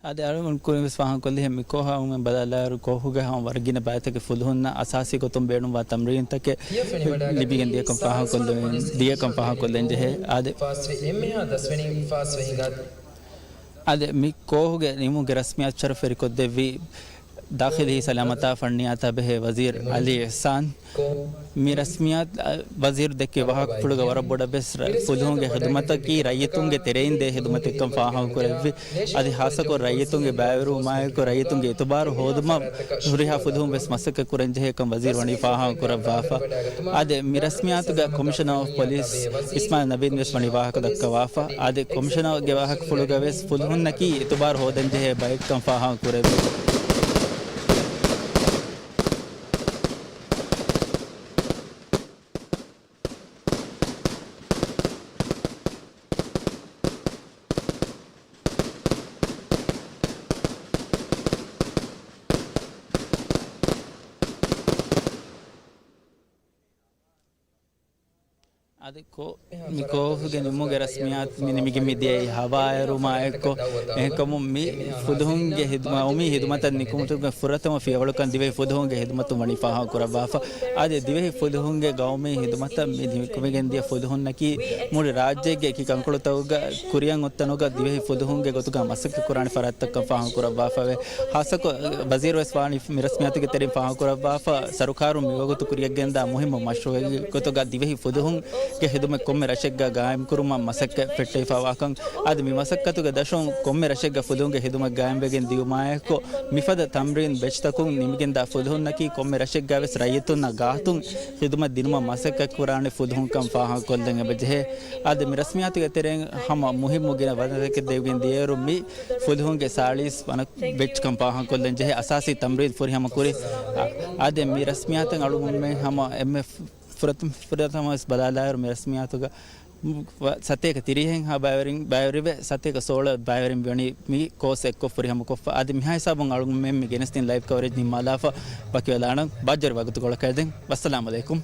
އާދެ، އަޅުގަނޑު ކުރިން ވެސް ފާހަގަކޮށްލިހެން މި ކޯހަށް އަޅުގަނޑުމެން ބަލާލާއިރު، ކޯހުގަ ހަމަ ވަރަށް ގިނަ ބައިތަކެއް ފުލުހުންނަށް އަސާސީ ގޮތުން ބޭނުންވާ ތަމްރީންތަކެއް ލިބިގެން ދިޔަކަން ފާހަގަކޮށްލެވެ-، ދިޔަކަން ފާހަގަކޮށްލަން ޖެހޭ. އާދެ. އާދެ، މި ކޯހުގެ ނިމުމުގެ ރަސްމިއްޔާތު ޝަރަފުވެރިކޮށްދެއްވީ ދާޚިލީ ސަލާމަތާ ފަންނިޔާތާ ބެހޭ ވަޒީރު އަލީ އިޙްސާން. މި ރަސްމިއްޔާތު، އަ، ވަޒީރު ދެއްކި ވާހަކަފުޅުގަ ވަރަށް ބޮޑަށް ވެސް ރަ-، ފުލުހުންގެ ޚިދުމަތަކީ ރައްޔިތުންގެ ތެރެއިން ދޭ ޚިދުމަތެއްކަން ފާހަގަކުރެއްވި. އަދި ހާއްސަކޮށް ރައްޔިތުންގެ ބައިވެރިވުމާއެކު ރައްޔިތުންގެ އިތުބާރު ހޯދުމަށް ހުރިހާ ފުލުހުން ވެސް މަސައްކަތް ކުރަން ޖެހޭކަން ވަޒީރު ވަނީ ފާހަގަކުރައްވާފަ. އާދެ، މި ރަސްމިއްޔާތުގަ ކޮމިޝަނަރ އޮފް ޕޮލިސް އިސްމާއިލް ނަބީން ވެސް ވަނީ ވާހަކަ ދައްކަވާފަ. އާދެ، ކޮމިޝަނަރގެ ވާހަކަފުޅު ގަވެސް ފުލުހުންނަކީ އިތުބާރު ހޯދަންޖެހޭ ބައެއްކަން ފާހަގަކުރެއްވި. އަދި ކޯ-، މި ކޯހުގެ ނިމުގެ ރަސްމިއްޔާތު މި ނިމިގެން މި ދިޔައީ ހަވާއެރުމާއެއްކޮށް، އެހެންކަމުން މި ފުލުހުންގެ ހިދުމަ-، ގައުމީ ހިދުމަތަށް ނިކުމެތުގެ ފުރަތަމަ ފިޔަވަޅުކަން ދިވެހި ފުލުހުންގެ ހިދުމަތުން ވަނީ ފާހަގަކުރައްވާފަ. އަދި ދިވެހި ފުލުހުންގެ ގައުމީ ހިދުމަތަށް މި ނިކުމެގެން ދިޔަ ފުލުހުންނަކީ މުޅި ރާއްޖޭގެ އެކި ކަންކޮޅުތަކުގަ ކުރިއަށް އޮތް ތަނުގަ ދިވެހި ފުލުހުންގެ ގޮތުގަ މަސައްކަތް ކުރާނެ ފަރާތްތަކަށް ފާހަގަކުރައްވާފައެވެ. ހާއްސަކޮށް، ވަޒީރު ވެސް ވާނީ މި ރަސްމިއްޔާތުގެ ތެރެއިން ފާހަގަކުރައްވާފަ، ސަރުކާރުން މިވަގުތު ކުރިއަށްގެންދާ މުހިއްމު މަޝްރޫއެއްގެ ގޮތުގަ ދިވެހި ފުލުހުންގެ ހިދުމަތް ކޮންމެ ރަށެއްގަ ގާއިމްކުރުމަށް މަސައްކަތް ފެއްޓެވިފައިވާކަން، އަދި މި މަސައްކަތުގެ ދަށުން ކޮންމެ ރަށެއްގަ ފުލުހުންގެ ހިދުމަތް ގާއިމްވެގެން ދިޔުމާއެކު، މިފަދަ ތަމްރީން ބެޗްތަކުން ނިމިގެންދާ ފުލުހުންނަކީ ކޮންމެ ރަށެއްގަ ވެސް ރައްޔިތުންނަށް ގާތުން ޚިދުމަތް ދިނުމަށް މަސައްކަތްކުރާނެ ފުލުހުންކަން ފާހަގަކޮށްލަން އެބަޖެހޭ. އާދެ، މި ރަސްމިއްޔާތުގެ ތެރެއިން ހަމަ މުހިއްމު ގިނަ ވަނަތަކެއް ދެވިގެން ދިޔައިރު، މި ފުލުހުންގެ ސާޅީސް ވަނަ ބެޗްކަން ފާހަގަކޮށްލަން ޖެހޭ އަސާސީ ތަމްރީން ފުރިހަމަ ކުރި. އާދެ، މި ރަސްމިއްޔާތަށް އަޅުގަނޑުމެން ހަމަ އެންމެ ފުރަތަމަ، ފުރަތަމަ ވެސް ބަލާލާއިރު، މި ރަސްމިއްޔާތުގަ ސަތޭކަ ތިރީހެއްހާ ބައިވެރިން، ބައިވެރިވެ، ސަތޭކަ ސޯޅަ ބައިވެރިން ވަނީ މި ކޯސް އެއްކޮށް ފުރިހަމަކޮށްފަ. އަދި މިހާ ހިސާބުން އަޅުގަނޑުމެން މި ގެނެސްދިން ލައިވް ކަވަރޭޖް ނިންމާލާފަ، ވަކިވެލާނަން. ބާއްޖަވެރި ވަގުތުކޮޅަކަށް އެދެން. ވައްސަލާމް އަލައިކުމް.